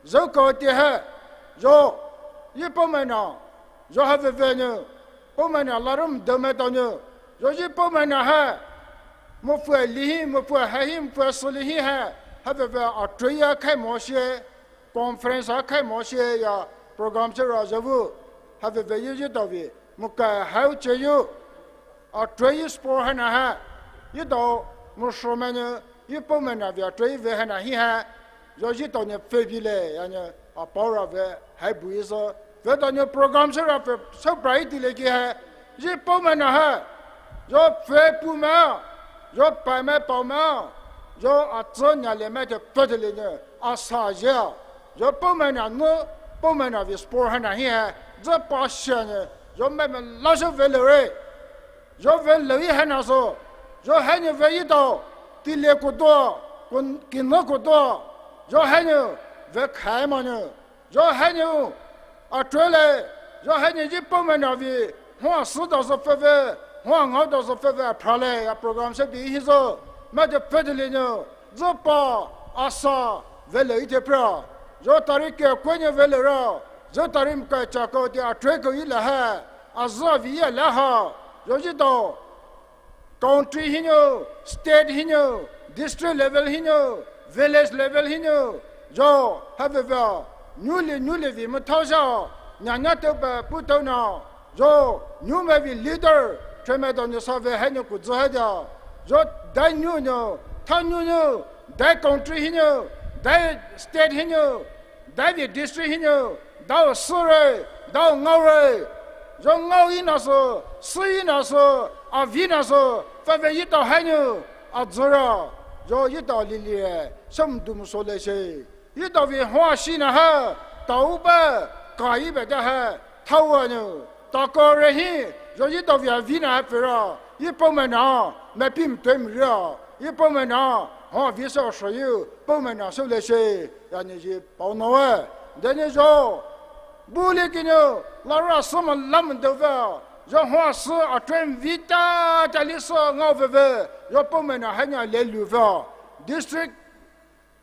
Zho ko te ha, zho, yi paomaina, zho haveva nou, paomaina larum dou maitao nou, zho yi paomaina ha, mopfü li hi, mopfü ha hi, mopfü sü li hi ha, haveva atrei ya khai mo shie, conference a khai mo shie ya, program sera zhovu, haveva yi yitaovi, mokai hao cheyu, atrei yi sport haina ha, yitao, mushromai nou, yi paomaina vi atrei ve haina hi ha, zho yitao nou pfübile, yanou, apaora ve, hai bu yi so, pfütao nou program sera pfü, sou pra yi tile ki ha, yi paomaina ha, zho pfüpumai, zho paomai paomai, zho atsü nyale maitao pfütele nou, asa zhia, zho paomaina nou, paomaina vi sport haina hi ha, zho pashia nou, zho mai me lao sou velou re. Zho velou yi haina so, zho hanou ve yitao, tile kudo, kun, kinou kudo, zho hanou, ve khai ma nou, zho hanou, atrei le, zho hanou yi paomaina vi, hoa sü dao zo pfüve, hoa ngao dao zo pfüve, phrale, ya program se bi hi zo, maitao pfütele nou, zho pa, asa, velou yi thepra, zho tari ke kwe nou velou ra, zho tari mokai chako te atrei ko yi la ha, aza vi ya la ha, zho yitao, country hinou, state hinou, district level hinou, village level hinou, zho, haveva, newly, newly vi mathao sha, nyanya tao pa putao na, zho, newmai vi leader, themai dao nou save hanou kuzü hadia, zho, dai new nou, thao new nou, dai country hinou, dai state hinou, dai vi district hinou, dao süre, dao ngaore, zho ngao yi na sü, sü yi na sü, avi na sü, pfüve yitao hanou, azüra, zho yitao lili, soumdum sole she, yitao vi hoa shi na ha, tao ba, ka yi ba da ha, thaowa nou, takore hi, zho yitao vi avi na ha pfüra, yi paomaina, mapim tuim ria, Yi Poumai nou, hua vei sü sho yu, Poumai nou sü le she, ya nou yi pao nou e. Deni zho, bu li ki nou, la ra sü mo lam dou ve, zho hua sü a train vei ta, ta li sü ngao veve, zho Poumai nou hai nou le lu ve. District,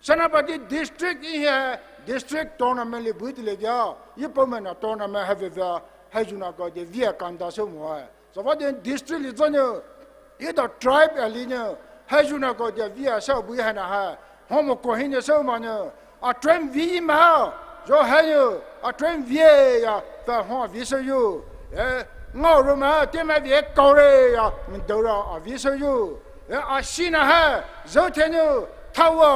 Senapati district yi he, district tournament li bu ti le kia, yi Poumai nou tournament hai veve, hai zhu na ko de vei a kanda sü mo e. Süva de district li zho nou, yi da tribe ali nou, hai zhu na ko de vei a sü bu hai na ha, hua mo ko hi nou sü ma nou, a train vei ma, zho hai nou, a train vei ya, fa hua vei sü yu, e, ngao ro ma, te ma vei kau re ya, mi dou ra, a vei sü yu, e, a shi na ha, zho te nou, tao a,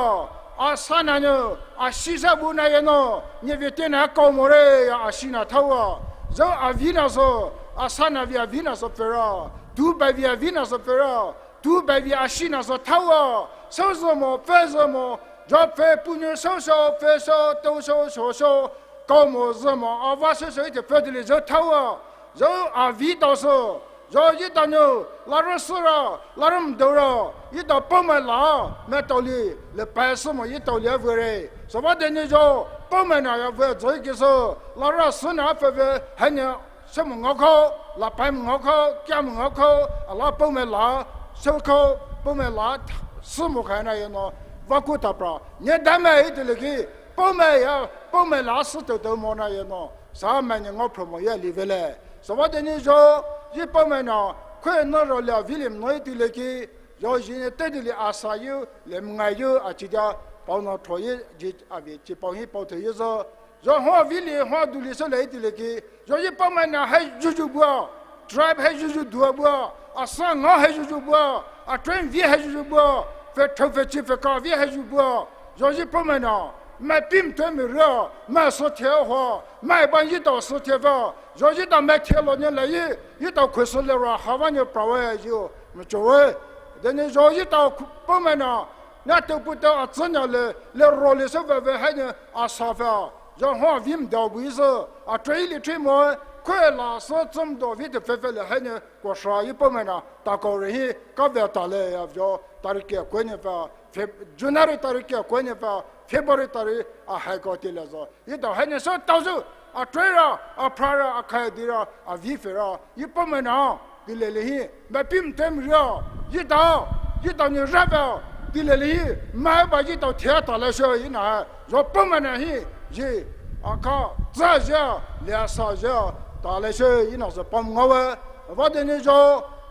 a sa na nou, a shi sa bu na ye nou, nye vei te na kau mo re ya, a shi na tao a, zho a vei na sü, a sa na vei a vei na sü fe ra, tu bai vei a vei na sü fe ra, tu bai vei a shi na sü tao a, sü zho mo, fe zho mo, zho fe pu nou sü sü, fe sü, tou sü, sü sü, kau mo zho mo, a va sü sü yi te fe de li zho tao a, zho a vei tao sü, zho yi ta nou, la ro sü ra, la ro mi dou ra, yi ta Poumai la, ma tao li, le pai sü mo yi tao li a vei re. Süva de nou zho, Poumai nou ya vei zho yi ki sü, la ra sü na fe ve, hai nou, sü mo ngao kau, la pai mo ngao kau, kia mo ngao kau, a la Poumai la, sü kau, Poumai la, sü mo kai na ye nou, va ku ta pra, nye da ma yi te le ki, Poumai ya, Poumai la sü tou tou mo na ye nou, sa ma nou ngao pro mo ya li ve le. Süva de nou zho, yi Poumai nou, kue nou ro le a vei li mo nou yi te le ki, zho yi nou te de li a sa yu, le mo ngai yu, a chi dia, pao nou tro yi, ji a vei chi pao hi pao te yu zho, zho hua vei li, hua du li sü le yi te le ki, zho yi Poumai nou hai zhu zhu bua, tribe hai zhu zhu dua bua, a sa ngao hai zhu zhu bua, a train vei hai zhu zhu bua, fe thou fe chi fe ka vei hai zhu bua, zho yi Poumai nou, ma pim te mi ria, ma sü te hua, ma ba yi ta sü te va, zho yi ta ma te lo nou le yi, yi ta kue sü le ra ha va nou pra we yu, mi cho we, deni zho yi ta Poumai nou, na tou pu tou a tsü nou le, le ro li sü ve ve hai nou, a sa ve, zho hua vei mi dou bu yi sü, a train li train mo, kue la sü tsü mi dou vei te fe fe le hai nou, ko sha yi Poumai nou, ta kau re hi, ka ve ta le ya zho, tari ke kue nou fe, Feb-, January tari ke kue nou fe, February tari a hai kau te le zho. Yi ta hai nou sü tao sü, a train ra, a pra ra, a kai di ra, a vei fe ra, yi Poumai nou, di le le hi, ma pim te mi ria, yi ta, yi ta nou ra ve, di le le hi, ma ba yi ta te ta le sü yi na, zho Poumai nou hi, yi, a ka, za zha, le a sa zha, ta le sü yi na sü pao mo ngao e, va de nou zho,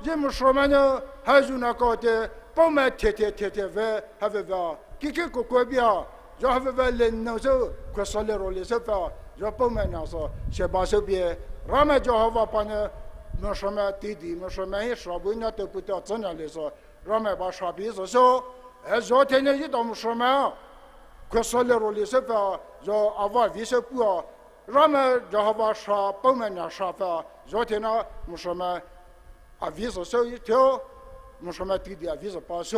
yi mo sho ma nou, hai zhu na ko te, Poumai te te te te ve, ha ve ve, ki ki ko ko bia, zho ha ve ve le nou sü, kue sü le ro li sü fa, zho Poumai nou sü, she ba sü bie, Ramai Jihova pa nou, mo sho ma ti di, mo sho ma hi sha bu na tou pu tou tsü nou le sü, Ramai ba sha bi sü sü, e zho te nou yi ta mo sho ma, kue sü le ro li sü fa, zho a va vei sü pua, Ramai Jihova sha, Poumai nou sha fa, zho te nou mo sho ma, a vei sü sü yi te, mo sho ma ti di a vei sü pa sü.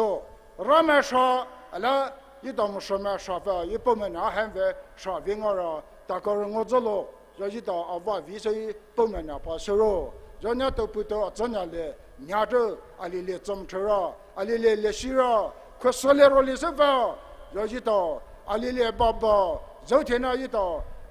Ramai sha, a la, yi ta mo sho ma sha fa, yi Poumai nou hai ve, sha vei ngao ra, ta kau re ngao zho lo, zho yi ta a va vei sü yi Poumai nou pa sü ro. Zho nou tou pu tou a tsü nou le, nou te, a li le tsü mi te ra, a li le le shi ra, kue sü le ro li sü fa, zho yi ta, a li le ba ba, zho te nou yi ta,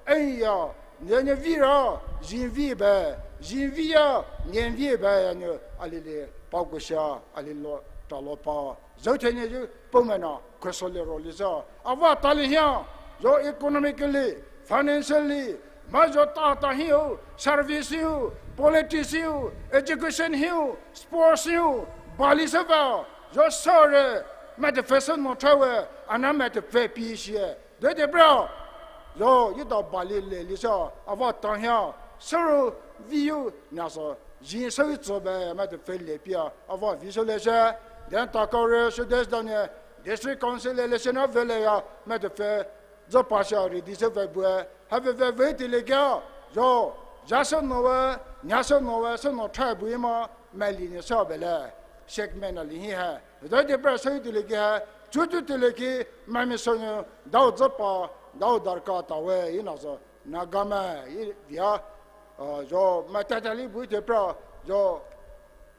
e ya, nou nou vei ra, zin vei ba, zin vei ya, nou vei ba ya nou, a li le, pao ku sha, a li lo, ta lo pa, zho te nou yi, Poumai nou, kue sü le ro li sü, a va ta li hia, zho economically, financially, ma zho ta ta hiu, service hiu, politics hiu, education hiu, sports hiu, ba li sü fa, zho sü re, ma te fe sü nou tra we, a na ma te fe pi shi e, de de bra, zho yi ta ba li le li sü, a va ta hia, sü ro vei yu, na sü, zin sü yi tsü ba, ma te fe le pi a, a va vei sü le she, then ta kau re, sü de sü da nou, District Council election a ve le ya, ma te fe, zho pa sha re di sü ve bu e, ha ve ve ve ti le kia, zho, zha sü nou we, nya sü nou we, sü nou tra bu yi ma, ma li nou sü ve le, segment a li hi ha, zho de bra sü ti le kia, chu chu ti le ki, ma mi sü nou, dao zho pa, dao darkha ta we, yi na sü, Naga ma, yi via, a, zho, ma ta ta li bu te pra, zho,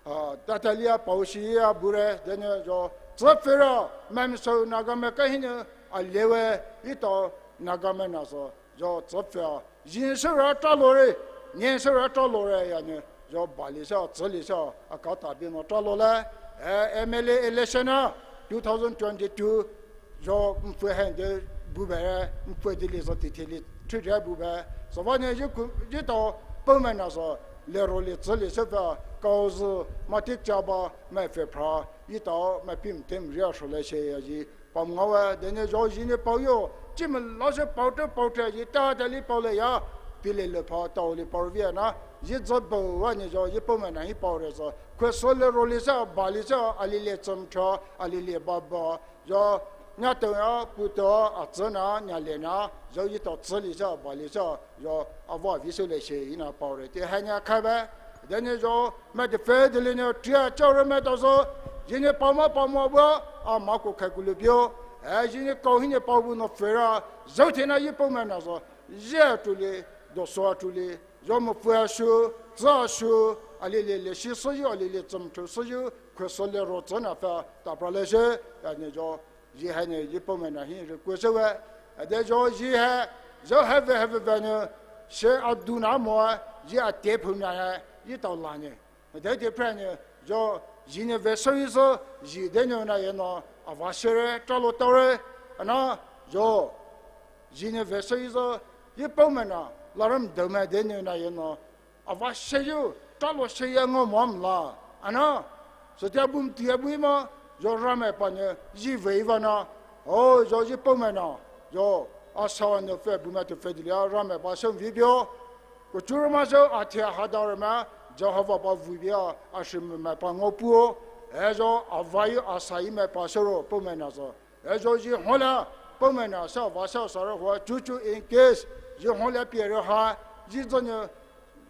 a, ta ta li a pao shi a bu re, then zho, tsüpfü ra, maimai sou Nagamai ka hinou, a lewe, etao Nagamai nasü, zho tsüpfü a, zhi soura tralore, nia soura tralore, yanou, zho bali sha, tsüli sha, a kata bi nou tralole, eh, M L A election a, two thousand twenty-two, zho mfü hande bu bure, mfü dili zho titili, three bu bure, so vanou zhi ku, zhi tao, Poumai nasü, leroli tsüli sha pfü, kaozü, matik chaba, mai pfü phra, etao, mai pim tem ria shole she ya zhi, pam ngaowe, dene zho zhinou paoyo, chimela she paote paote zhi ta tali paole ya, pile le pa taoli paovia na, zhi zaba vanou zho, zhi Poumai na hi paore sü, kwe sü leroli sha, bali sha, alili tsümtha, alili baba, zho, nia tao ya, pu tao, a tsüna, nia lena, zho etao tsüli sha, bali sha, zho, ava vi soule she, ina paore, te hanya khabe, dene zho, mai te pfü dili nou, tria, chaore mai tao sü, zhinou pama pama ba, a mako khai kulu pio, eh, zhinou kao hinou pao bu nou pfü ra, zho tena zhi Poumai nasü, zhi a tuli, doso a tuli, zho mfü a shu, tsü a shu, alili leshi sü yu, alili tsümthu sü yu, kwe sü lero tsüna pfü, ta pra le she, yanou zho, zhi hanou, zhi Poumai na hi request we, ade zho zhi ha, zho have have vanou, she a duna mo, zhi a te phu na ha, zhi tao la nou. Ade te pra nou, zho zhinou ve sou yi sü, zhi de nou na ye nou, ava shere, tralo taore, ana, zho, zhinou ve sou yi sü, zhi Poumai na, laram dou mai de nou na ye nou, ava she yu, tralo she ya ngao mo mla. Ana, so tia bum tia bui ma, zho Ramai pa nou, zhi ve vana, o, zho zhi Poumai na, zho, a sa nou pfü bu mai te pfü dili a, Ramai pa shen vi bio. Ko churuma zho, a tia ha da Ramai, Jehovah pa vu bia, a shi mai pa ngao puo. E zho, a va yu, a sa yi mai pa shen ro, Poumai nasü. E zho zhi hole, Poumai na sha va sha sa ro hua, chuchu in case, zhi hole pie ro ha, zhi zho nou,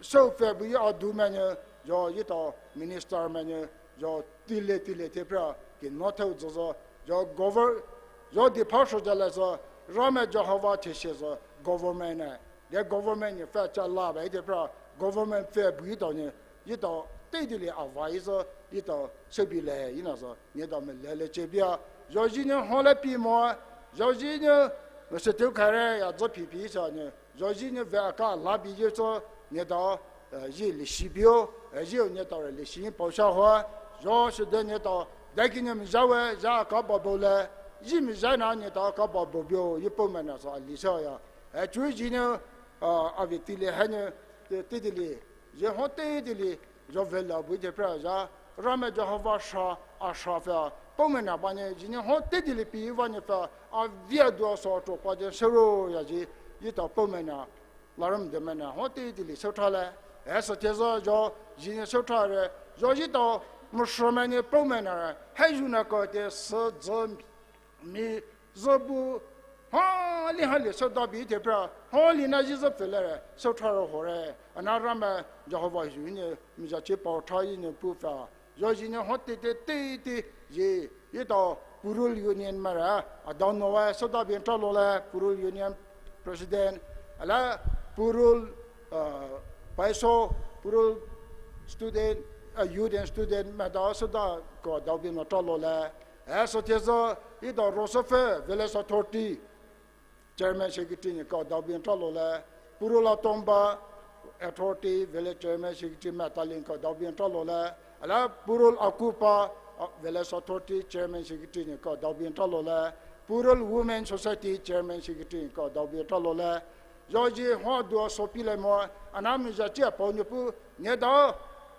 sou pfü bu yi a du mai nou, zho etao minister mai nou, zho tile tile te pra, ke nou tao zho zho, zho govern, zho di pa sho ja le sü, Ramai Jehovah te she sü, government na, de government nou pfü cha la ba te pra, government pfü bu etao nou, etao, te dili a va yi sü, etao, se bi le, ina sü, nou tao me le le che bia, zho zhi nou hole pi mo, zho zhi nou, se teu kare, ya zho pi pi sa nou, zho zhi nou ve a ka la bi ye sü, nou tao, eh, zhi leshi bio, eh, zhi nou tao re leshi pao sha hua, zho she de nou tao, de ki nou me zha we, zha ka ba bo le, zhi me zha na nou tao ka ba bo bio, zhi Poumai nasü a li sha ya. Eh, chu zhi nou, ah, a ve tile ha nou, te, te dili, zhi hon te dili, zho ve la bu te pra zha, Ramai Jehovah sha, a sha pfü, Poumai na ba nou, zhi nou hon te dili pi vanou pfü, a via dua so tro pa de shen ro ya zhi, etao Poumai na, laram dou mai na, hon te dili sou tha le, e sü te zho, zho, zhi nou sou tha re, zho etao, mo sho mai nou Poumai na re, hai zhu na ko te sü zho, mi, zho bu, hali hali sou da bi te pra, hali na zhi zho pfü le re, sou tha ro ho re, ana Ramai, Jehovah zhu nou, mi zha che pao tha yi nou pu pfü, zho zhi nou hon te te te te, zhi, etao, Purul Union mai ra, a dao nou wa, sou da bi tralo le, Purul Union President, ala, Purul, uh, Paiso, Purul Student, uh, Youth and Student, mai dao sou da ko dao bi nou tralo le, e sü te zho, etao Rosofii, Village Authority, Chairman Secretary nou ka dao bi tralo le, Purul Atongba Authority Village Chairman Secretary mai talin ka dao bi tralo le, ala Purul Akupa, uh, Village Authority Chairman Secretary nou ka dao bi tralo le, Purul Women Society Chairman Secretary nou ka dao bi tralo le, zho zhi hon dua so pi le mo, ana mi zha chia pao nou pu, nou tao,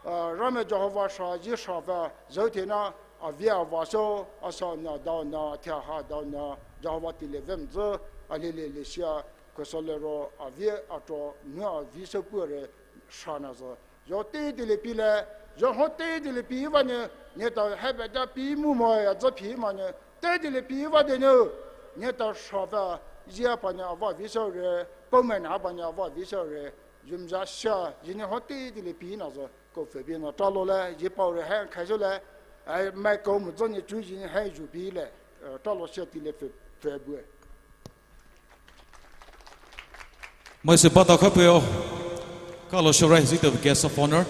uh, Ramai Jehovah sha zhi sha pfü, zho te na, a via a va sho, a sa na dao na, tia ha dao na, Jehovah tile vem zhi, a le le leshi a, kwe sü lero, a via a tro, nou a vi sou pu re, sha na zho. Zho te dili pi le, zho hon te dili pi vanou, nou tao hai ba da pi mu mo ya zho pi ma nou, te dili pi vanou, nou tao sha pfü, zhi a pa nou a va vi sou re, Poumai na pa nou a va vi sou re, zhu me zha sha, zhi nou hon te dili pi na zho. Ko pfü bi nou tralo le, zhi pao re hai khai sou le, ai, mai ko mo zho nou chu zhi hai zhu bi le, eh, tralo sha tile pfü, pfü bu e. Mai se bata ka peo, kalo shorai zito guest of honor.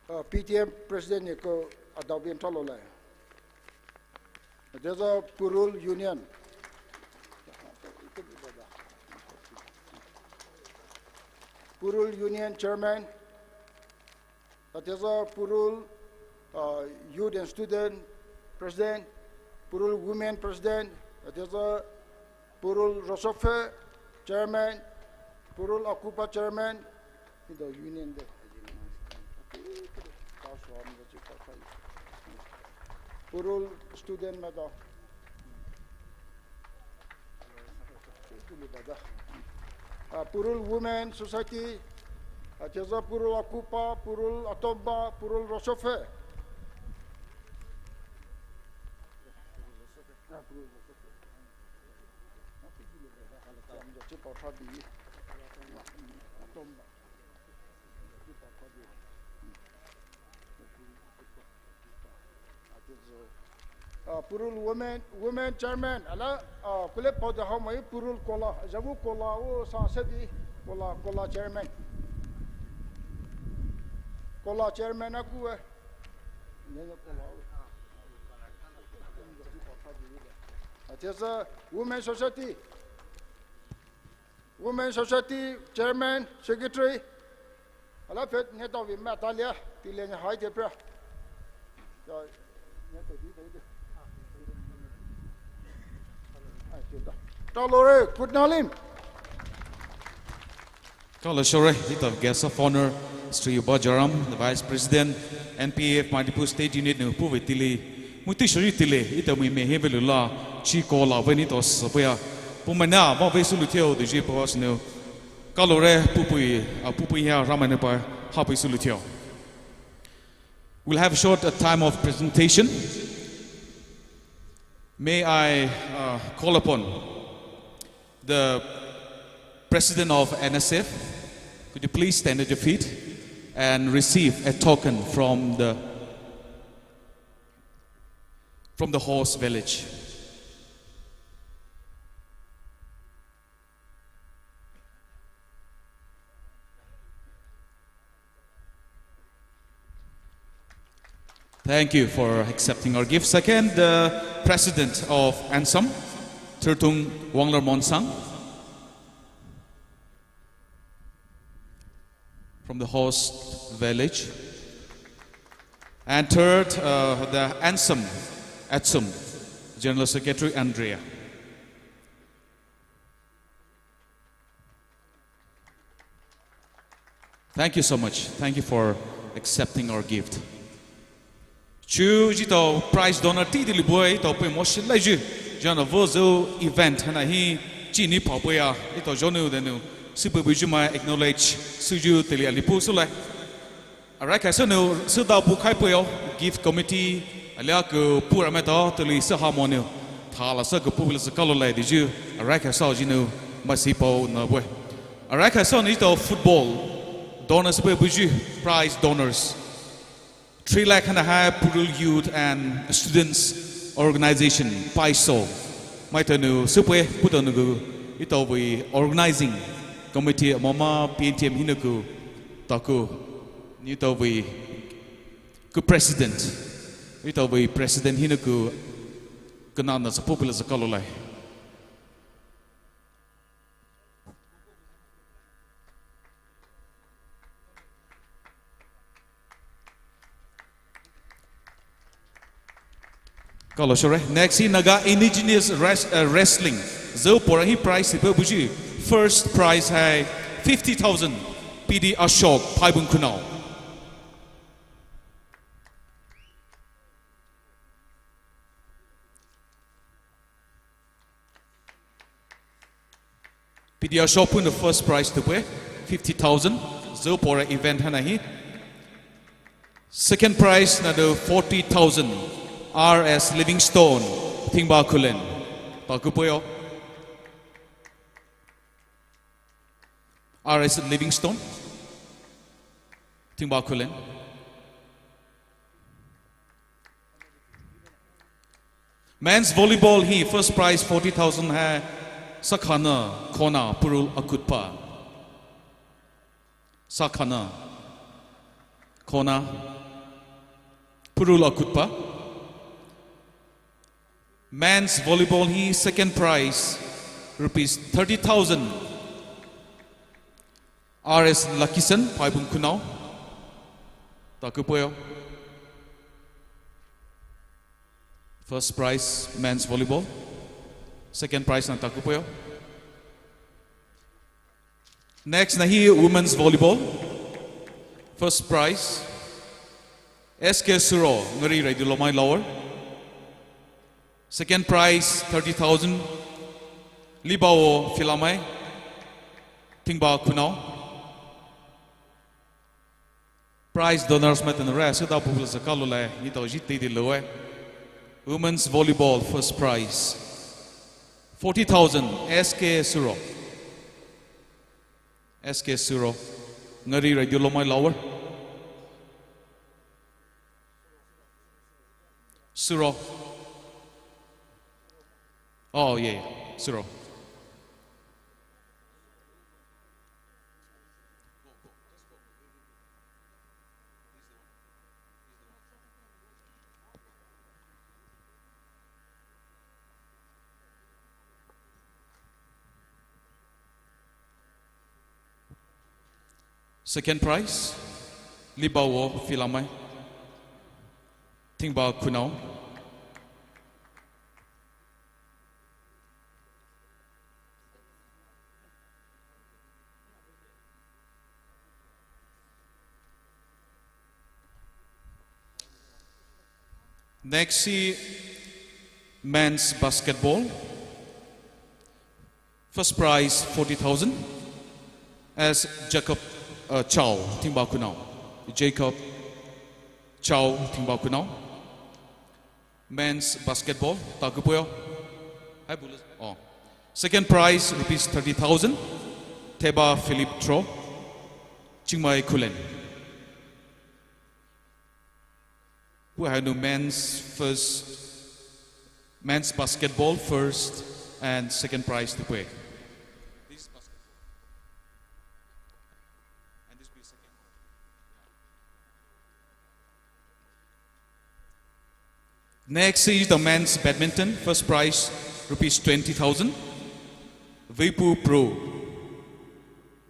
Uh, P T M President ne ko adao bin thalo lai. Ateza Purul Union. Purul Union Chairman. Ateza Purul, uh, Youth and Student President. Purul Women President. Ateza Purul Rosophe Chairman, Purul Akupa Chairman, ito Union de. Purul Student mada. Ah, Purul Women Society, ateza Purul Akupa, Purul Atomba, Purul Rosophe. Ah, Purul Women, Women Chairman, ala, ah, kule pau de hao mai Purul Kola, jabu Kola, o sa se di, Kola, Kola Chairman. Kola Chairman aku e. Ateza Women Society. Women Society Chairman, Secretary. Ala phet ne tao vi ma ta lia, ti le ne hai te pra. Ya, ne tao vi tao vi. Ai, te ta. Talo re, kutnalim. Kalo shore, ito Guest of Honor, Sri Uba Joram, the Vice President, N P F Manipur State Unit nu puve tili, muti shori tili, ito mui mehe velula, chi kola veni to sabuya, pumana, ma ve sulu theo, the G P S nu, kalo re, pupui, a pupui ya, ramane pa, happy sulu theo. We'll have a short, uh, time of presentation. May I, uh, call upon the President of N S F, could you please stand at your feet and receive a token from the, from the host village? Thank you for accepting our gift. Second, the President of ANSAM, Tertung Wanglar Monsang, from the host village. And third, uh, the ANSAM, ATSUM, General Secretary Andrea. Thank you so much. Thank you for accepting our gift. Chu jitao prize donor ti di liboi tao pui mo shi lai ju. Jana vo zo event hana hi chi ni pa pui a. Itao jonu denu. Sibu bu ju mai acknowledge. Suju teli alipu sulai. Arai khaisa nu, sudao pu khai puyo, gift committee, alia ku pura meta, tuli sa ha mo nu. Thala sa ku pu la sa kalo lai di ju, arai khaisa ji nu, masi pau na bue. Arai khaisa nu ito football, donors pe buji, prize donors. Three lakh and a half Purul Youth and Students Organization, paiso. Mai tanu, supwe, putanu gu, ito we organizing committee, mama P N T M hinaku, taku. Ni tawei ku president, ni tawei president hina ku kanana sa popular sa kalolai. Kalo shore. Next hi Naga Indigenous Wres-, uh, Wrestling. Zo pora hi prize hi pe buji. First prize hai fifty thousand. P D Ashok, Phaibung Khunao. P D Ashok pun the first prize tu pwe, fifty thousand. Zo pora event hana hi. Second prize na the forty thousand. R S Livingstone, Thingba Khullen. Taku puyo. R S Livingstone, Thingba Khullen. Men's volleyball hi first prize forty thousand hai Sakhana Khona Purul Akutpa. Sakhana Khona Purul Akutpa. Men's volleyball hi second prize, rupees thirty thousand. R S Luckison, Phaibung Khunao. Taku puyo. First prize, men's volleyball. Second prize na taku puyo. Next na hi women's volleyball. First prize, S K Suro, Ngari Raidulomai Lower. Second prize, thirty thousand, Libao Filamai, Tingba Khunao. Prize donors maitao nou rest da pupula sa kalo le, ni tao ji te di loe. Women's volleyball first prize, forty thousand, S K Suro. S K Suro. Ngari Raidulomai Lower. Suro. Oh, yeah, yeah. Suro. Second prize, Libao Filamai, Tingba Khunao. Next hi men's basketball. First prize, forty thousand. S Jacob, uh, Chow, Tingba Khunao. Jacob Chow, Tingba Khunao. Men's basketball, taku puyo. Hai bulu. Oh. Second prize, rupees thirty thousand. Theba Philip Tro, Chingmai Khullen. Puhainu men's first, men's basketball first and second prize to pay. Next is the men's badminton. First prize, rupees twenty thousand. Vipu Pro.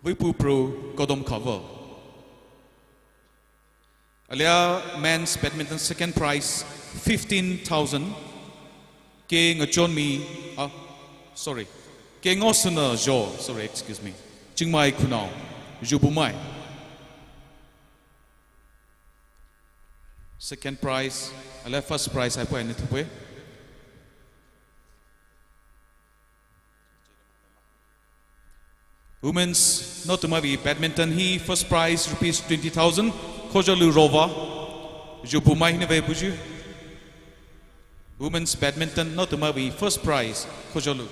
Vipu Pro Kodom Cover. Alia men's badminton second prize, fifteen thousand. Ke Ngachonmi, ah, sorry. Ke Ngosuna Jo, sorry, excuse me. Chingmai Khunao, Jubumai. Second prize, alia first prize, hai pwe, ni thupwe. Women's, no tumavi badminton hi first prize rupees twenty thousand, Khojolu Rova, Jubumai hi neve buju. Women's badminton, no tumavi first prize, Khojolu.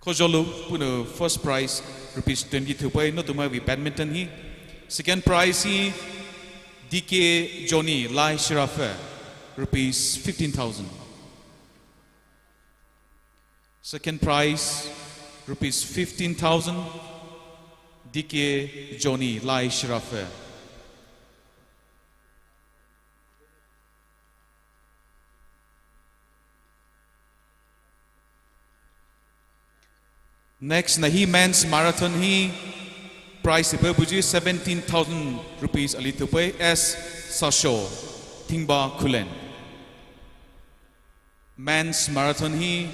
Khojolu, puno first prize, rupees twenty thupwe, no tumavi badminton hi. Second prize hi, D K Johnny, Lai Shirafe, rupees fifteen thousand. Second prize, rupees fifteen thousand, D K Johnny, Lai Shirafe. Next, na hi men's marathon hi prize ipe buji seventeen thousand rupees ali tupe S Sasho, Thingba Khullen. Men's marathon hi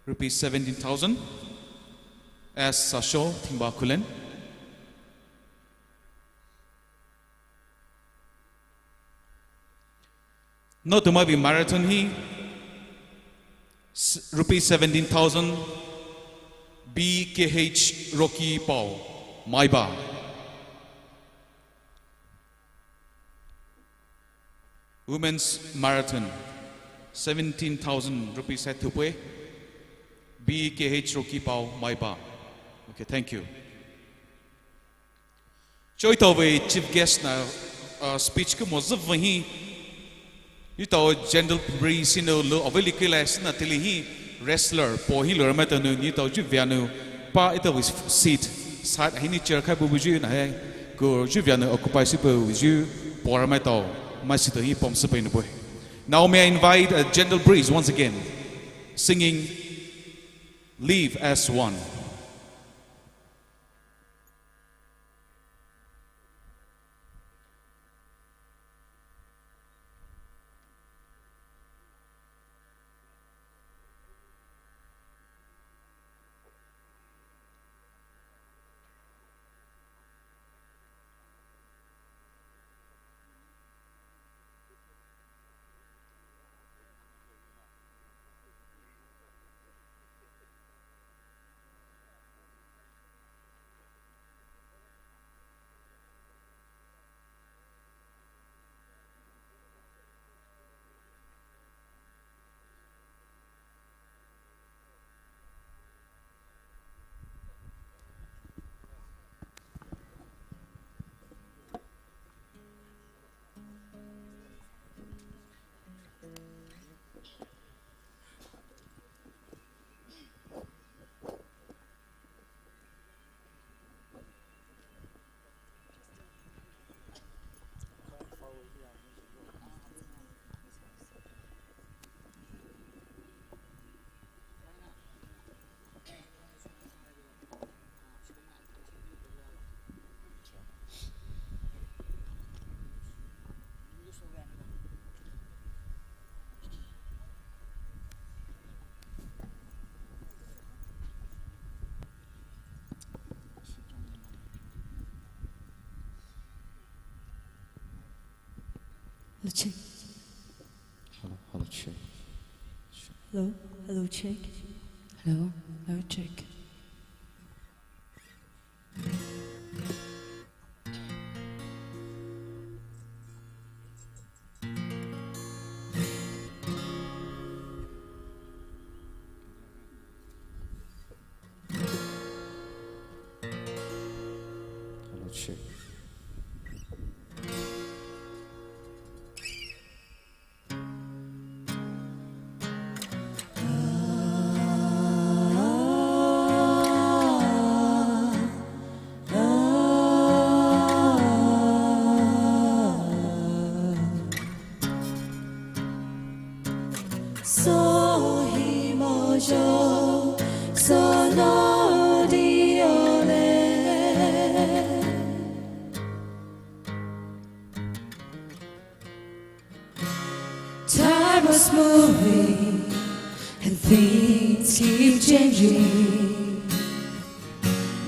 rupees seventeen thousand. S Sasho, Thingba Khullen. No tumavi marathon hi s-, rupees seventeen thousand, B K H Rocky Pao, Maiba. Women's marathon, seventeen thousand rupees hai tupe, B K H Rocky Pao, Maiba. Okay, thank you. Choi tao ve chief guest na, uh, speech kumo züvahi. Yu tao general public sino lo available kila sina tili hi wrestler po hi lo rama tanu ni tao ju vianu pa ita with seat side hi ni chair khai bubuju na hai. Ko zhuvea nou occupy süpeiyu pora maitao, mashi tou hi pom süpei nou bue. Now may I invite, uh, Gentle Breeze once again, singing Live as One. Hello, check. Hello, hello, check. Hello, hello, check. Hello, hello, check. Hello, check. Time was moving and things keep changing,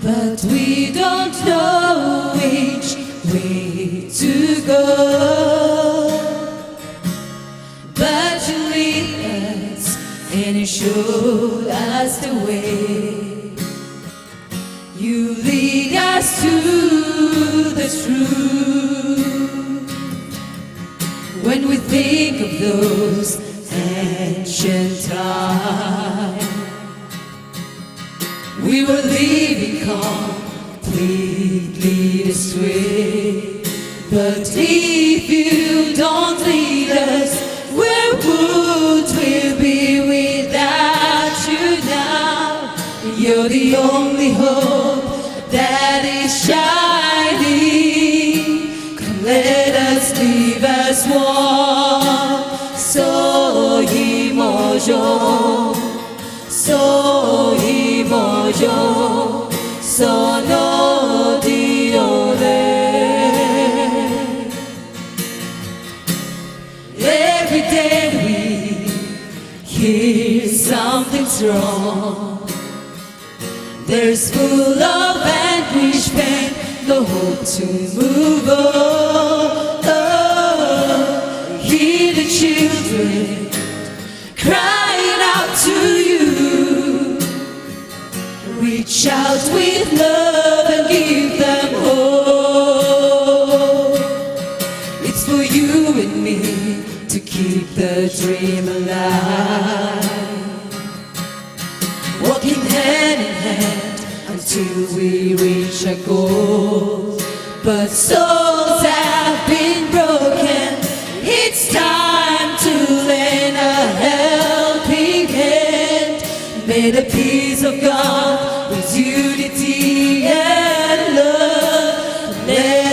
but we don't know which way to go. But you lead us and you show us the way. You lead us to the truth. When we think of those ancient times, we were living completely astray. But if you don't lead us, where would we be without you now? You're the only hope that is shining. Come, let us live as one. Sohimojo, sohimojo, sonodiole. Every day we hear something's wrong. There's full of anguish, pain, no hope to move on. Oh, hear the children crying out to you. Reach out with love and give them hope. It's for you and me to keep the dream alive. Walking hand in hand until we reach our goal. But souls have been broken. It's time to lend a helping hand. May the peace of God with unity and love, let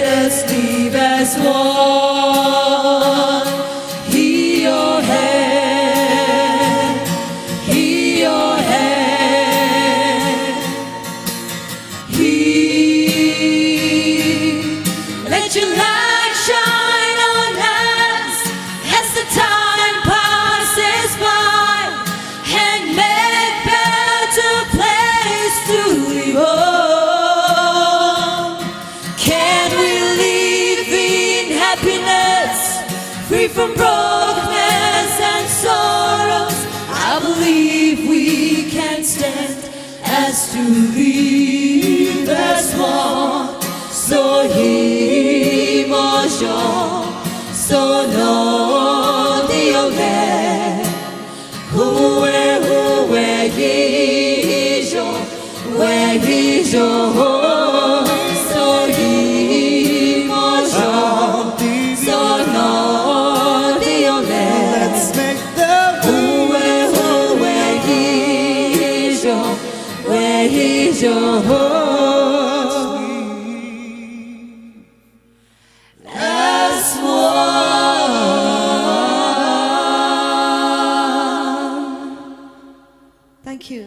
Thank you.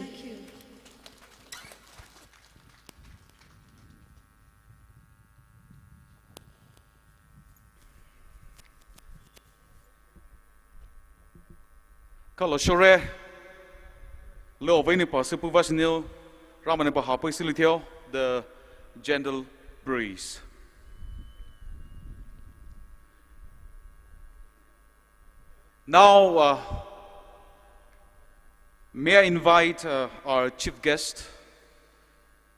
Kalo shore, leo vei ni pa supu vasinil, ramani pa hapu silitio, the gentle breeze. Now, uh, may I invite, uh, our chief guest,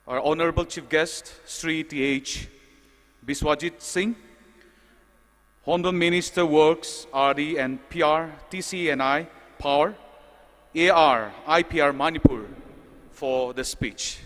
our honorable chief guest, Shri T H Biswajit Singh, Honorable Minister Works, R D and P R, T C and I, Power, A R, I P R Manipur, for the speech.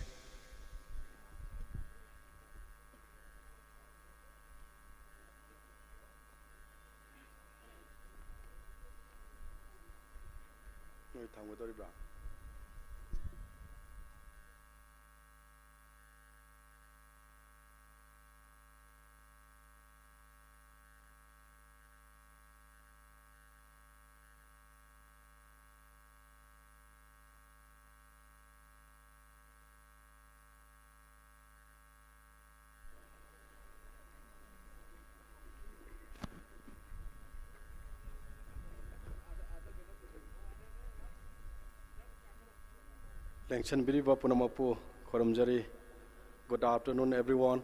Lengsenbiriba punamakpu khorumjari. Good afternoon, everyone.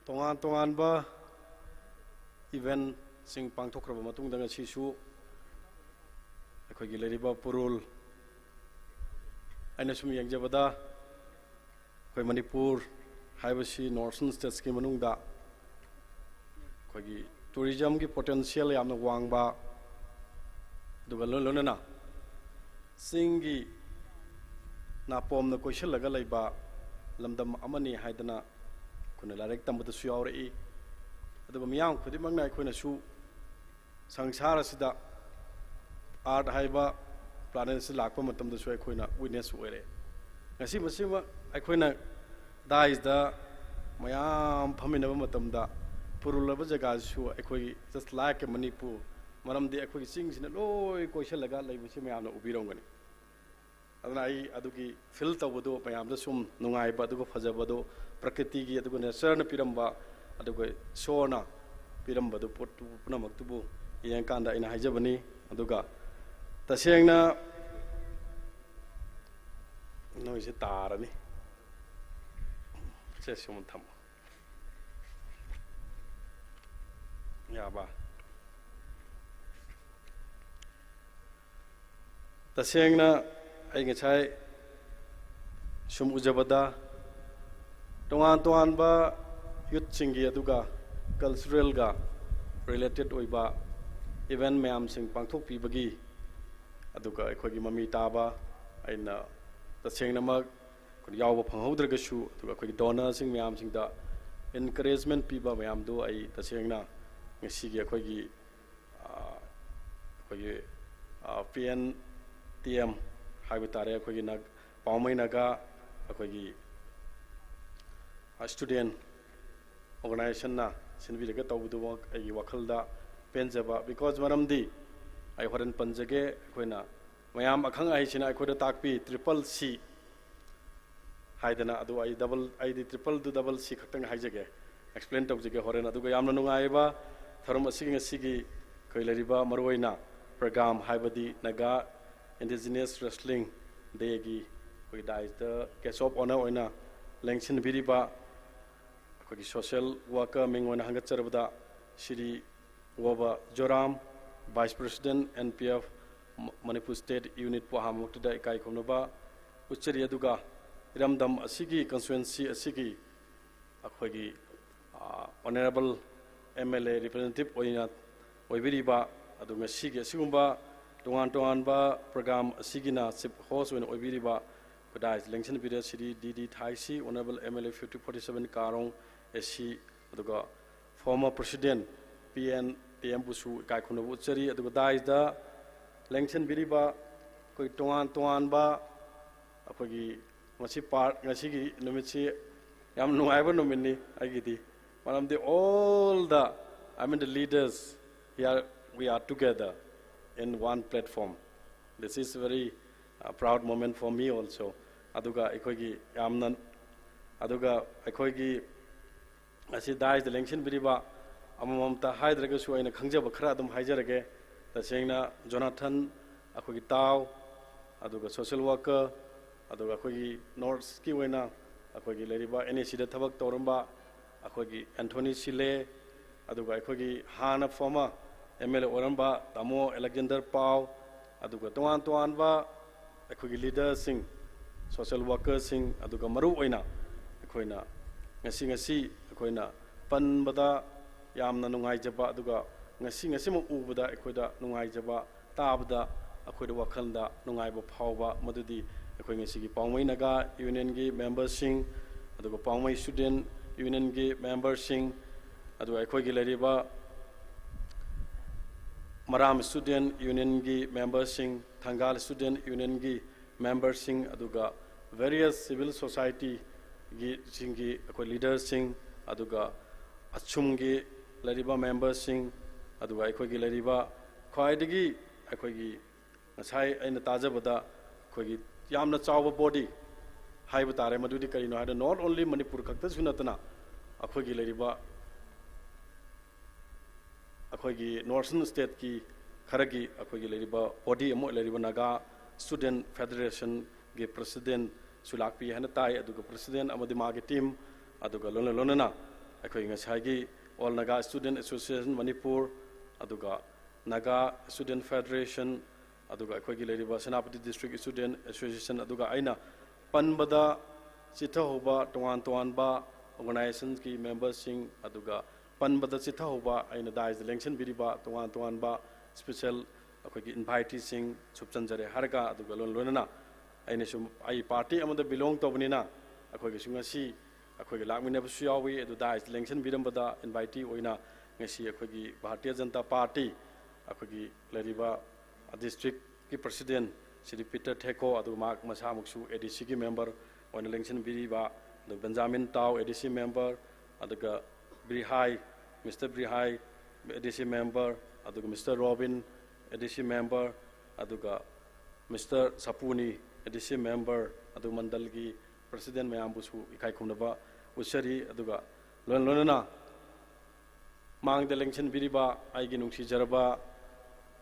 Tongan tonganba event sing ꯄꯥꯡꯊꯣꯛꯈ꯭ꯔꯕ ꯃꯇꯨꯡꯗ ꯉꯁꯤꯁꯨ ꯑꯩꯈꯣꯏꯒꯤ ꯂꯩꯔꯤꯕ ꯄꯨꯔꯨꯜ ꯑꯩꯅ ꯁꯨꯝ ꯌꯦꯡꯖꯕꯗ ꯑꯩꯈꯣꯏ ꯃꯅꯤꯄꯨꯔ ꯍꯥꯏꯕꯁꯤ North Eastern States ꯀꯤ ꯃꯅꯨꯡꯗ ꯑꯩꯈꯣꯏꯒꯤ tourism ꯒꯤ potential ꯌꯥꯝꯅ ꯋꯥꯡꯕ, ꯑꯗꯨꯒ ꯂꯣꯏ ꯂꯣꯏꯅꯅ ꯆꯤꯡꯒꯤ ꯅꯥꯄꯣꯝꯅ ꯀꯣꯏꯁꯤꯜꯂꯒ ꯂꯩꯕ ꯂꯝꯗꯝ ꯑꯃꯅꯤ ꯍꯥꯏꯗꯅ ꯑꯩꯈꯣꯏꯅ ꯂꯥꯏꯔꯤꯛ ꯇꯝꯕꯗꯁꯨ ꯌꯥꯎꯔꯛꯏ꯫ ꯑꯗꯨꯒ ꯃꯤꯌꯥꯝ ꯈꯨꯗꯤꯡꯃꯛꯅ ꯑꯩꯈꯣꯏꯅꯁꯨ ꯁꯪꯁꯥꯔ ꯑꯁꯤꯗ Earth ꯍꯥꯏꯕ planet ꯑꯁꯤ ꯂꯥꯛꯄ ꯃꯇꯝꯗꯁꯨ ꯑꯩꯈꯣꯏꯅ witness ꯑꯣꯏꯔꯦ꯫ ꯉꯁꯤ ꯃꯁꯤꯃꯛ ꯑꯩꯈꯣꯏꯅ dais ꯗ ꯃꯌꯥꯝ ꯐꯝꯃꯤꯟꯅꯕ ꯃꯇꯝꯗ ꯄꯨꯔꯨꯜ ꯍꯥꯏꯕ ꯖꯒꯥꯁꯤꯁꯨ ꯑꯩꯈꯣꯏꯒꯤ just like ꯃꯅꯤꯄꯨꯔ, ꯃꯔꯝꯗꯤ ꯑꯩꯈꯣꯏꯒꯤ ꯆꯤꯡꯁꯤꯅ ꯂꯣꯏ ꯀꯣꯏꯁꯤꯜꯂꯒ ꯂꯩꯕꯁꯤ ꯃꯌꯥꯝꯅ ꯎꯕꯤꯔꯝꯒꯅꯤ꯫ ꯑꯗꯨꯅ ꯑꯩ ꯑꯗꯨꯒꯤ feel ꯇꯧꯕꯗꯨ ꯃꯌꯥꯝꯗ ꯁꯨꯝ ꯅꯨꯡꯉꯥꯏꯕ, ꯑꯗꯨꯒ ꯐꯖꯕꯗꯨ ꯄ꯭ꯔꯀ꯭ꯔꯤꯇꯤꯒꯤ, ꯑꯗꯨꯒ nature ꯅ ꯄꯤꯔꯝꯕ, ꯑꯗꯨꯒ ꯏꯁꯣꯔꯅ ꯄꯤꯔꯝꯕꯗꯨ ꯄꯣꯠꯇꯨ ꯄꯨꯝꯅꯃꯛꯇꯨꯕꯨ ꯌꯦꯡꯉꯀꯥꯟꯗ ꯑꯩꯅ ꯍꯥꯏꯖꯕꯅꯤ꯫ ꯑꯗꯨꯒ ꯇꯁꯦꯡꯅ ꯅꯣꯏꯁꯦ ꯇꯥꯔꯅꯤ꯫ ꯁꯦ, ꯁꯨꯝ ꯊꯝꯃꯣ꯫ ꯌꯥꯕ? ꯇꯁꯦꯡꯅ ꯑꯩ ꯉꯁꯥꯏ ꯁꯨꯝ ꯎꯖꯕꯗ ꯇꯣꯉꯥꯟ ꯇꯣꯉꯥꯟꯕ youth ꯁꯤꯡꯒꯤ ꯑꯗꯨꯒ cultural ꯒ related ꯑꯣꯏꯕ event ꯃꯌꯥꯝꯁꯤꯡ ꯄꯥꯡꯊꯣꯛꯄꯤꯕꯒꯤ, ꯑꯗꯨꯒ ꯑꯩꯈꯣꯏꯒꯤ ꯃꯃꯤ ꯇꯥꯕ ꯑꯩꯅ ꯇꯁꯦꯡꯅꯃꯛ ꯑꯩꯈꯣꯏꯅ ꯌꯥꯎꯕ ꯐꯪꯍꯧꯗ꯭ꯔꯒꯁꯨ, ꯑꯗꯨꯒ ꯑꯩꯈꯣꯏꯒꯤ donor ꯁꯤꯡ ꯃꯌꯥꯝꯁꯤꯡꯗ encouragement ꯄꯤꯕ ꯃꯌꯥꯝꯗꯨ ꯑꯩ ꯇꯁꯦꯡꯅ ꯉꯁꯤꯒꯤ ꯑꯩꯈꯣꯏꯒꯤ, ꯑ, ꯑꯩꯈꯣꯏꯒꯤ, ꯑ, P N T M ꯍꯥꯏꯕ ꯇꯥꯔꯦ, ꯑꯩꯈꯣꯏꯒꯤ ꯅꯥꯒ-, ꯄꯥꯎꯃꯩ ꯅꯥꯒꯥ ꯑꯩꯈꯣꯏꯒꯤ, ꯑ, student organization ꯅ ꯁꯤꯟꯕꯤꯔꯒ ꯇꯧꯕꯗꯨꯃꯛ ꯑꯩꯒꯤ ꯋꯥꯈꯜꯗ ꯄꯦꯟꯖꯕ, because ꯃꯔꯝꯗꯤ ꯑꯩ ꯍꯣꯔꯦꯟ ꯄꯟꯖꯒꯦ, ꯑꯩꯈꯣꯏꯅ ꯃꯌꯥꯝ ꯑꯈꯪ ꯑꯍꯩꯁꯤꯅ ꯑꯩꯈꯣꯏꯗ ꯇꯥꯛꯄꯤ, triple C ꯍꯥꯏꯗꯅ, ꯑꯗꯨ ꯑꯩ double, ꯑꯩꯗꯤ triple ꯗꯨ double C ꯈꯛꯇꯪ ꯍꯥꯏꯖꯒꯦ, explain ꯇꯧꯖꯒꯦ ꯍꯣꯔꯦꯟ꯫ ꯑꯗꯨꯒ ꯌꯥꯝꯅ ꯅꯨꯡꯉꯥꯏꯕ ꯊꯧꯔꯝ ꯑꯁꯤꯒꯤ ꯉꯁꯤꯒꯤ ꯑꯩꯈꯣꯏ ꯂꯩꯔꯤꯕ ꯃꯔꯨꯑꯣꯏꯅ program ꯍꯥꯏꯕꯗꯤ Naga Indigenous Wrestling Day ꯒꯤ ꯑꯩꯈꯣꯏ dais ꯇ guest of honour ꯑꯣꯏꯅ ꯂꯦꯡꯁꯤꯟꯕꯤꯔꯤꯕ ꯑꯩꯈꯣꯏꯒꯤ social worker ꯃꯤꯡ ꯑꯣꯏꯅ ꯍꯪꯒꯠꯆꯔꯕꯗ ꯁ꯭ꯔꯤ ꯋꯥꯕ ꯖꯣꯔꯥꯝ, Vice President, N P F, ꯃ-, Manipur State Unit ꯄꯨ ꯑꯍꯥꯟꯕꯃꯛꯇꯗ ꯏꯀꯥꯏ ꯈꯨꯝꯅꯕ ꯎꯠꯆꯔꯤ꯫ ꯑꯗꯨꯒ ꯏꯔꯝꯗꯝ ꯑꯁꯤꯒꯤ constituency ꯑꯁꯤꯒꯤ ꯑꯩꯈꯣꯏꯒꯤ, ꯑ, Honourable M L A representative ꯑꯣꯏꯅ ꯑꯣꯏꯕꯤꯔꯤꯕ, ꯑꯗꯨ ꯉꯁꯤꯒꯤ ꯑꯁꯤꯒꯨꯝꯕ ꯇꯣꯉꯥꯟ ꯇꯣꯉꯥꯟꯕ program ꯑꯁꯤꯒꯤꯅ chief host ꯑꯣꯏꯅ ꯑꯣꯏꯕꯤꯔꯤꯕ, ꯑꯩꯈꯣꯏ dais ꯂꯦꯡꯁꯤꯟꯕꯤꯔ ꯁ꯭ꯔꯤ D D ꯊꯥꯏꯁꯤ, Honourable M L A fifty forty-seven Karong A C, ꯑꯗꯨꯒ former President P N P M ꯕꯨꯁꯨ ꯏꯀꯥꯏ ꯈꯨꯝꯅꯕ ꯎꯠꯆꯔꯤ꯫ ꯑꯗꯨꯒ dais ꯇ ꯂꯦꯡꯁꯤꯟꯕꯤꯔꯤꯕ ꯑꯩꯈꯣꯏ ꯇꯣꯉꯥꯟ ꯇꯣꯉꯥꯟꯕ ꯑꯩꯈꯣꯏꯒꯤ ꯉꯁꯤ part, ꯉꯁꯤꯒꯤ ꯅꯨꯃꯤꯠꯁꯤ ꯌꯥꯝ ꯅꯨꯡꯉꯥꯏꯕ ꯅꯨꯃꯤꯠꯅꯤ ꯑꯩꯒꯤꯗꯤ꯫ ꯃꯔꯝꯗꯤ all the, I mean, the leaders here, we are together in one platform. This is very, uh, proud moment for me also. ꯑꯗꯨꯒ ꯑꯩꯈꯣꯏꯒꯤ ꯌꯥꯝꯅ, ꯑꯗꯨꯒ ꯑꯩꯈꯣꯏꯒꯤ ꯑꯁꯤ dais ꯇ ꯂꯦꯡꯁꯤꯟꯕꯤꯔꯤꯕ ꯑꯃꯃꯝꯇ ꯍꯥꯏꯗ꯭ꯔꯒꯁꯨ ꯑꯩꯅ ꯈꯪꯖꯕ ꯈꯔ ꯑꯗꯨꯝ ꯍꯥꯏꯖꯔꯒꯦ꯫ ꯇꯁꯦꯡꯅ ꯖꯣꯅꯥꯊꯟ, ꯑꯩꯈꯣꯏꯒꯤ ꯇꯥꯎ, ꯑꯗꯨꯒ social worker, ꯑꯗꯨꯒ ꯑꯩꯈꯣꯏꯒꯤ North ꯀꯤ ꯑꯣꯏꯅ ꯑꯩꯈꯣꯏꯒꯤ ꯂꯩꯔꯤꯕ N A C ꯗ ꯊꯕꯛ ꯇꯧꯔꯝꯕ ꯑꯩꯈꯣꯏꯒꯤ ꯑꯦꯟꯊꯣꯅꯤ ꯁꯤꯂꯦ, ꯑꯗꯨꯒ ꯑꯩꯈꯣꯏꯒꯤ ꯍꯥꯟꯅ former M L A ꯑꯣꯏꯔꯝꯕ ꯇꯥꯃꯣ ꯑꯂꯦꯛꯖꯦꯟꯗꯔ ꯄꯥꯎ, ꯑꯗꯨꯒ ꯇꯣꯉꯥꯟ ꯇꯣꯉꯥꯟꯕ ꯑꯩꯈꯣꯏꯒꯤ leader ꯁꯤꯡ, social worker ꯁꯤꯡ, ꯑꯗꯨꯒ ꯃꯔꯨ ꯑꯣꯏꯅ ꯑꯩꯈꯣꯏꯅ ꯉꯁꯤ, ꯉꯁꯤ ꯑꯩꯈꯣꯏꯅ ꯄꯟꯕꯗ ꯌꯥꯝꯅ ꯅꯨꯡꯉꯥꯏꯖꯕ, ꯑꯗꯨꯒ ꯉꯁꯤ, ꯉꯁꯤꯃꯛ ꯎꯕꯗ ꯑꯩꯈꯣꯏꯗ ꯅꯨꯡꯉꯥꯏꯖꯕ, ꯇꯥꯕꯗ ꯑꯩꯈꯣꯏꯗ ꯋꯥꯈꯜꯗ ꯅꯨꯡꯉꯥꯏꯕ ꯐꯥꯎꯕ, ꯃꯗꯨꯗꯤ ꯑꯩꯈꯣꯏ ꯉꯁꯤꯒꯤ ꯄꯥꯎꯃꯩ ꯅꯥꯒꯥ Union ꯒꯤ member ꯁꯤꯡ, ꯑꯗꯨꯒ ꯄꯥꯎꯃꯩ Student Union ꯒꯤ member ꯁꯤꯡ, ꯑꯗꯨꯒ ꯑꯩꯈꯣꯏꯒꯤ ꯂꯩꯔꯤꯕ ꯃꯔꯥꯝ Student Union ꯒꯤ member ꯁꯤꯡ, ꯊꯪꯒꯥꯜ Student Union ꯒꯤ member ꯁꯤꯡ, ꯑꯗꯨꯒ various civil society ꯒꯤ, ꯁꯤꯡꯒꯤ ꯑꯩꯈꯣꯏ leader ꯁꯤꯡ, ꯑꯗꯨꯒ ꯑꯁꯨꯝꯒꯤ ꯂꯩꯔꯤꯕ member ꯁꯤꯡ, ꯑꯗꯨꯒ ꯑꯩꯈꯣꯏꯒꯤ ꯂꯩꯔꯤꯕ ꯈ꯭ꯋꯥꯏꯗꯒꯤ ꯑꯩꯈꯣꯏꯒꯤ ꯉꯁꯥꯏ ꯑꯩꯅ ꯇꯥꯖꯕꯗ ꯑꯩꯈꯣꯏꯒꯤ ꯌꯥꯝꯅ ꯆꯥꯎꯕ body ꯍꯥꯏꯕ ꯇꯥꯔꯦ꯫ ꯃꯗꯨꯗꯤ ꯀꯔꯤꯅꯣ ꯍꯥꯏꯕꯗ, not only ꯃꯅꯤꯄꯨꯔ ꯈꯛꯇꯁꯨ ꯅꯠꯇꯅ ꯑꯩꯈꯣꯏꯒꯤ ꯂꯩꯔꯤꯕ ꯑꯩꯈꯣꯏꯒꯤ northern state ꯀꯤ ꯈꯔꯒꯤ ꯑꯩꯈꯣꯏꯒꯤ ꯂꯩꯔꯤꯕ body ꯑꯃ ꯂꯩꯔꯤꯕ Naga Student Federation ꯒꯤ president ꯁꯨ ꯂꯥꯛꯄꯤ ꯍꯥꯏꯅ ꯇꯥꯏ, ꯑꯗꯨꯒ president ꯑꯃꯗꯤ ꯃꯥꯒꯤ team, ꯑꯗꯨꯒ ꯂꯣꯏꯅ ꯂꯣꯏꯅꯅ ꯑꯩꯈꯣꯏ ꯉꯁꯥꯏꯒꯤ All Naga Student Association Manipur, ꯑꯗꯨꯒ Naga Student Federation, ꯑꯗꯨꯒ ꯑꯩꯈꯣꯏꯒꯤ ꯂꯩꯔꯤꯕ ꯁꯦꯅꯥꯄꯇꯤ District Student Association, ꯑꯗꯨꯒ ꯑꯩꯅ ꯄꯟꯕꯗ ꯆꯤꯊꯍꯧꯕ ꯇꯣꯉꯥꯟ ꯇꯣꯉꯥꯟꯕ organization ꯀꯤ member ꯁꯤꯡ, ꯑꯗꯨꯒ ꯄꯟꯕꯗ ꯆꯤꯊꯍꯧꯕ ꯑꯩꯅ dais ꯇ ꯂꯦꯡꯁꯤꯟꯕꯤꯔꯤꯕ ꯇꯣꯉꯥꯟ ꯇꯣꯉꯥꯟꯕ special ꯑꯩꯈꯣꯏꯒꯤ invitee ꯁꯤꯡ ꯁꯨꯞꯆꯟꯖꯔꯦ ꯍꯥꯏꯔꯒ, ꯑꯗꯨꯒ ꯂꯣꯏ ꯂꯣꯏꯅꯅ ꯑꯩꯅꯁꯨ ꯑꯩ party ꯑꯃꯗ belong ꯇꯧꯕꯅꯤꯅ ꯑꯩꯈꯣꯏꯒꯤꯁꯨ ꯉꯁꯤ ꯑꯩꯈꯣꯏꯒꯤ ꯂꯥꯛꯃꯤꯟꯅꯕꯁꯨ ꯌꯥꯎꯏ꯫ ꯑꯗꯨ dais ꯇ ꯂꯦꯡꯁꯤꯟꯕꯤꯔꯝꯕꯗ invitee ꯑꯣꯏꯅ ꯉꯁꯤ ꯑꯩꯈꯣꯏꯒꯤ ꯚꯥꯔꯇꯤꯌ ꯖꯅꯇꯥ ꯄꯥꯔꯇꯤ ꯑꯩꯈꯣꯏꯒꯤ ꯂꯩꯔꯤꯕ district ꯀꯤ president ꯁ꯭ꯔꯤ ꯄꯤꯇꯔ ꯊꯦꯀꯣ, ꯑꯗꯨꯒ ꯃꯍꯥꯛ ꯃꯁꯥꯃꯛꯁꯨ A D C ꯒꯤ member ꯑꯣꯏꯅ ꯂꯦꯡꯁꯤꯟꯕꯤꯔꯤꯕ, ꯑꯗꯨꯒ ꯕꯦꯟꯖꯥꯃꯤꯟ ꯇꯥꯎ A D C member, ꯑꯗꯨꯒ ꯕ꯭ꯔꯤꯍꯥꯏ, Mister ꯕ꯭ꯔꯤꯍꯥꯏ A D C member, ꯑꯗꯨꯒ Mister robin A D C member, ꯑꯗꯨꯒ Mister ꯁꯥꯄꯨꯅꯤ A D C member, ꯑꯗꯨ ꯃꯟꯗꯜꯒꯤ president ꯃꯌꯥꯝꯕꯨꯁꯨ ꯏꯀꯥꯏ ꯈꯨꯝꯅꯕ ꯎꯠꯆꯔꯤ꯫ ꯑꯗꯨꯒ ꯂꯣꯏꯅ ꯂꯣꯏꯅꯅ ꯃꯥꯡꯗ ꯂꯦꯡꯁꯤꯟꯕꯤꯔꯤꯕ ꯑꯩꯒꯤ ꯅꯨꯡꯁꯤꯖꯔꯕ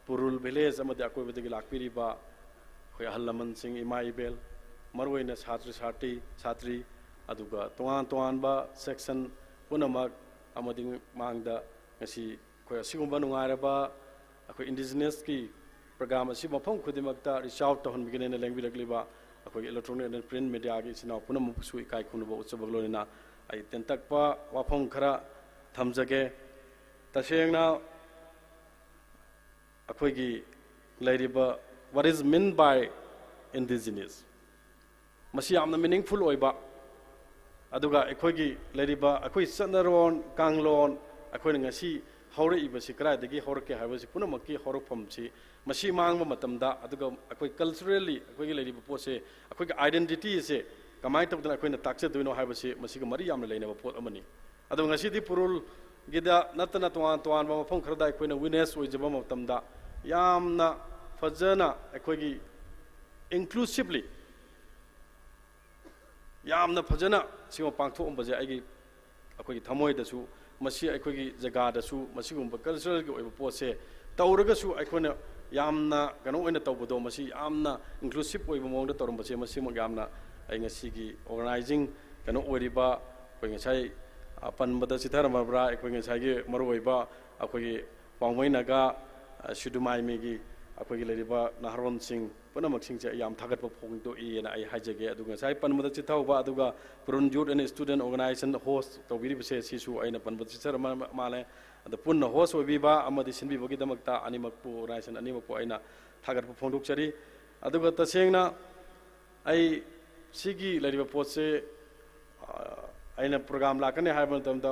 ꯄꯨꯔꯨꯜ village ꯑꯃꯗꯤ ꯑꯀꯣꯏꯕꯗꯒꯤ ꯂꯥꯛꯄꯤꯔꯤꯕ ꯑꯩꯈꯣꯏ ꯑꯍꯜ ꯂꯃꯟꯁꯤꯡ, ꯏꯃꯥ ꯏꯕꯦꯜ, ꯃꯔꯨꯑꯣꯏꯅ ꯁꯥꯇ꯭ꯔ ꯁꯥꯇ꯭ꯔꯤ, ꯁꯥꯇ꯭ꯔꯤ, ꯑꯗꯨꯒ ꯇꯣꯉꯥꯟ ꯇꯣꯉꯥꯟꯕ section ꯄꯨꯝꯅꯃꯛ, ꯑꯃꯗꯤ ꯃꯥꯡꯗ ꯉꯁꯤ ꯑꯩꯈꯣꯏ ꯑꯁꯤꯒꯨꯝꯕ ꯅꯨꯡꯉꯥꯏꯔꯕ ꯑꯩꯈꯣꯏ indigenous ꯀꯤ program ꯑꯁꯤ ꯃꯐꯝ ꯈꯨꯗꯤꯡꯃꯛꯇ reach out ꯇꯧꯍꯟꯕꯤꯒꯅꯦꯅ ꯂꯦꯡꯕꯤꯔꯛꯂꯤꯕ ꯑꯩꯈꯣꯏꯒꯤ electronic and print media ꯒꯤ ꯏꯆꯤꯟ ꯏꯅꯥꯎ ꯄꯨꯝꯅꯃꯛꯄꯨꯁꯨ ꯏꯀꯥꯏ ꯈꯨꯝꯅꯕ ꯎꯠꯆꯕꯒ ꯂꯣꯏꯅꯅ ꯑꯩ ꯇꯦꯟꯇꯛꯄ ꯋꯥꯐꯝ ꯈꯔ ꯊꯝꯖꯒꯦ꯫ ꯇꯁꯦꯡꯅ ꯑꯩꯈꯣꯏꯒꯤ ꯂꯩꯔꯤꯕ what is meant by indigenous? ꯃꯁꯤ ꯌꯥꯝꯅ meaningful ꯑꯣꯏꯕ, ꯑꯗꯨꯒ ꯑꯩꯈꯣꯏꯒꯤ ꯂꯩꯔꯤꯕ ꯑꯩꯈꯣꯏ ꯆꯠꯅꯔꯣꯟ ꯀꯥꯡꯂꯣꯟ, ꯑꯩꯈꯣꯏꯅ ꯉꯁꯤ ꯍꯧꯔꯛꯏꯕꯁꯤ ꯀꯗꯥꯏꯗꯒꯤ ꯍꯧꯔꯛꯀꯦ ꯍꯥꯏꯕꯁꯤ ꯄꯨꯝꯅꯃꯛꯀꯤ ꯍꯧꯔꯛꯐꯝꯁꯤ, ꯃꯁꯤ ꯃꯥꯡꯕ ꯃꯇꯝꯗ, ꯑꯗꯨꯒ ꯑꯩꯈꯣꯏ culturally ꯑꯩꯈꯣꯏꯒꯤ ꯂꯩꯔꯤꯕ ꯄꯣꯠꯁꯦ, ꯑꯩꯈꯣꯏꯒꯤ identity ꯑꯁꯦ ꯀꯃꯥꯏꯅ ꯇꯧꯗꯅ ꯑꯩꯈꯣꯏꯅ ꯇꯥꯛꯆꯗꯣꯏꯅꯣ ꯍꯥꯏꯕꯁꯤ ꯃꯁꯤꯒ ꯃꯔꯤ ꯌꯥꯝꯅ ꯂꯩꯅꯕ ꯄꯣꯠ ꯑꯃꯅꯤ꯫ ꯑꯗꯣ ꯉꯁꯤꯗꯤ ꯄꯨꯔꯨꯜꯒꯤꯗ ꯅꯠꯇꯅ ꯇꯣꯉꯥꯟ ꯇꯣꯉꯥꯟꯕ ꯃꯐꯝ ꯈꯔꯗ ꯑꯩꯈꯣꯏꯅ witness ꯑꯣꯏꯖꯕ ꯃꯇꯝꯗ, ꯌꯥꯝꯅ ꯐꯖꯅ ꯑꯩꯈꯣꯏꯒꯤ inclusively ꯌꯥꯝꯅ ꯐꯖꯅ ꯁꯤꯒꯨꯝꯕ ꯄꯥꯡꯊꯣꯛꯑꯝꯕꯁꯦ ꯑꯩꯒꯤ, ꯑꯩꯈꯣꯏꯒꯤ ꯊꯃꯣꯏꯗꯁꯨ, ꯃꯁꯤ ꯑꯩꯈꯣꯏꯒꯤ ꯖꯒꯥꯗꯁꯨ ꯃꯁꯤꯒꯨꯝꯕ cultural ꯒꯤ ꯑꯣꯏꯕ ꯄꯣꯠꯁꯦ ꯇꯧꯔꯒꯁꯨ ꯑꯩꯈꯣꯏꯅ ꯌꯥꯝꯅ ꯀꯩꯅꯣ ꯑꯣꯏꯅ ꯇꯧꯕꯗꯣ, ꯃꯁꯤ ꯌꯥꯝꯅ inclusive ꯑꯣꯏꯕ ꯃꯑꯣꯡꯗ ꯇꯧꯔꯝꯕꯁꯦ, ꯃꯁꯤꯃꯛ ꯌꯥꯝꯅ ꯑꯩ ꯉꯁꯤꯒꯤ organizing ꯀꯩꯅꯣ ꯑꯣꯏꯔꯤꯕ ꯑꯩꯈꯣꯏ ꯉꯁꯥꯏ, ꯑꯄꯟꯕꯗ ꯆꯤꯊꯔꯝꯃꯕ꯭ꯔꯥ? ꯑꯩꯈꯣꯏ ꯉꯁꯥꯏꯒꯤ ꯃꯔꯨꯑꯣꯏꯕ ꯑꯩꯈꯣꯏꯒꯤ ꯄꯥꯎꯃꯩ ꯅꯥꯒꯥ, ꯑ, ꯁꯨꯗꯨꯃꯥꯏꯃꯤꯒꯤ ꯑꯩꯈꯣꯏꯒꯤ ꯂꯩꯔꯤꯕ ꯅꯍꯥꯔꯣꯟꯁꯤꯡ ꯄꯨꯝꯅꯃꯛꯁꯤꯡꯁꯦ ꯑꯩ ꯌꯥꯝ ꯊꯥꯒꯠꯄ ꯐꯣꯡꯗꯣꯛꯏꯅ ꯑꯩ ꯍꯥꯏꯖꯒꯦ꯫ ꯑꯗꯨꯒ ꯉꯁꯥꯏ ꯄꯟꯕꯗ ꯆꯤꯊꯍꯧꯕ, ꯑꯗꯨꯒ ꯄ꯭ꯔꯨꯟ Youth and Student Organization host ꯇꯧꯕꯤꯔꯤꯕꯁꯦ, ꯁꯤꯁꯨ ꯑꯩꯅ ꯄꯟꯕꯗ ꯆꯤꯊꯔꯝꯃ ꯃꯥꯜꯂꯦ꯫ ꯑꯗ ꯄꯨꯟꯅ host ꯑꯣꯏꯕꯤꯕ ꯑꯃꯗꯤ ꯁꯤꯟꯕꯤꯕꯒꯤꯗꯃꯛꯇ ꯑꯅꯤꯃꯛꯄꯨ, organization ꯑꯅꯤꯃꯛꯄꯨ ꯑꯩꯅ ꯊꯥꯒꯠꯄ ꯐꯣꯡꯗꯣꯛꯆꯔꯤ꯫ ꯑꯗꯨꯒ ꯇꯁꯦꯡꯅ ꯑꯩ ꯁꯤꯒꯤ ꯂꯩꯔꯤꯕ ꯄꯣꯠꯁꯦ, ꯑ, ꯑꯩꯅ program ꯂꯥꯛꯀꯅꯤ ꯍꯥꯏꯕ ꯃꯇꯝꯗ,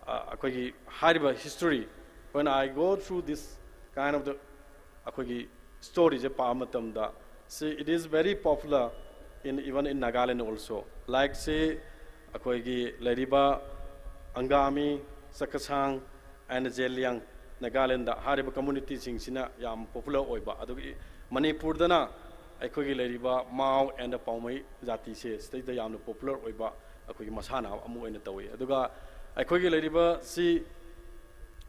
ꯑ, ꯑꯩꯈꯣꯏꯒꯤ ꯍꯥꯏꯔꯤꯕ history, when I go through this kind of the, ꯑꯩꯈꯣꯏꯒꯤ storyꯁꯦ ꯄꯥꯕ ꯃꯇꯝꯗ, see, it is very popular in, even in Nagaland also. Like, say, ꯑꯩꯈꯣꯏꯒꯤ ꯂꯩꯔꯤꯕ ꯑꯪꯒꯥꯃꯤ, ꯆꯥꯛꯈꯁꯥꯡ, and ꯖꯦꯂꯤꯌꯥꯡ, ꯅꯥꯒꯥꯂꯦꯟꯗ ꯍꯥꯏꯔꯤꯕ communityꯁꯤꯡꯁꯤꯅ ꯌꯥꯝ popular ꯑꯣꯏꯕ, ꯑꯗꯨꯒ ꯃꯅꯤꯄꯨꯔꯗꯅ ꯑꯩꯈꯣꯏꯒꯤ ꯂꯩꯔꯤꯕ ꯃꯥꯎ and ꯄꯥꯎꯃꯩ ꯖꯥꯇꯤꯁꯦ ꯁꯤꯗꯩꯗ ꯌꯥꯝꯅ popular ꯑꯣꯏꯕ ꯑꯩꯈꯣꯏꯒꯤ ꯃꯁꯥꯟꯅ ꯑꯃ ꯑꯣꯏꯅ ꯇꯧꯏ꯫ ꯑꯗꯨꯒ ꯑꯩꯈꯣꯏꯒꯤ ꯂꯩꯔꯤꯕ ꯁꯤ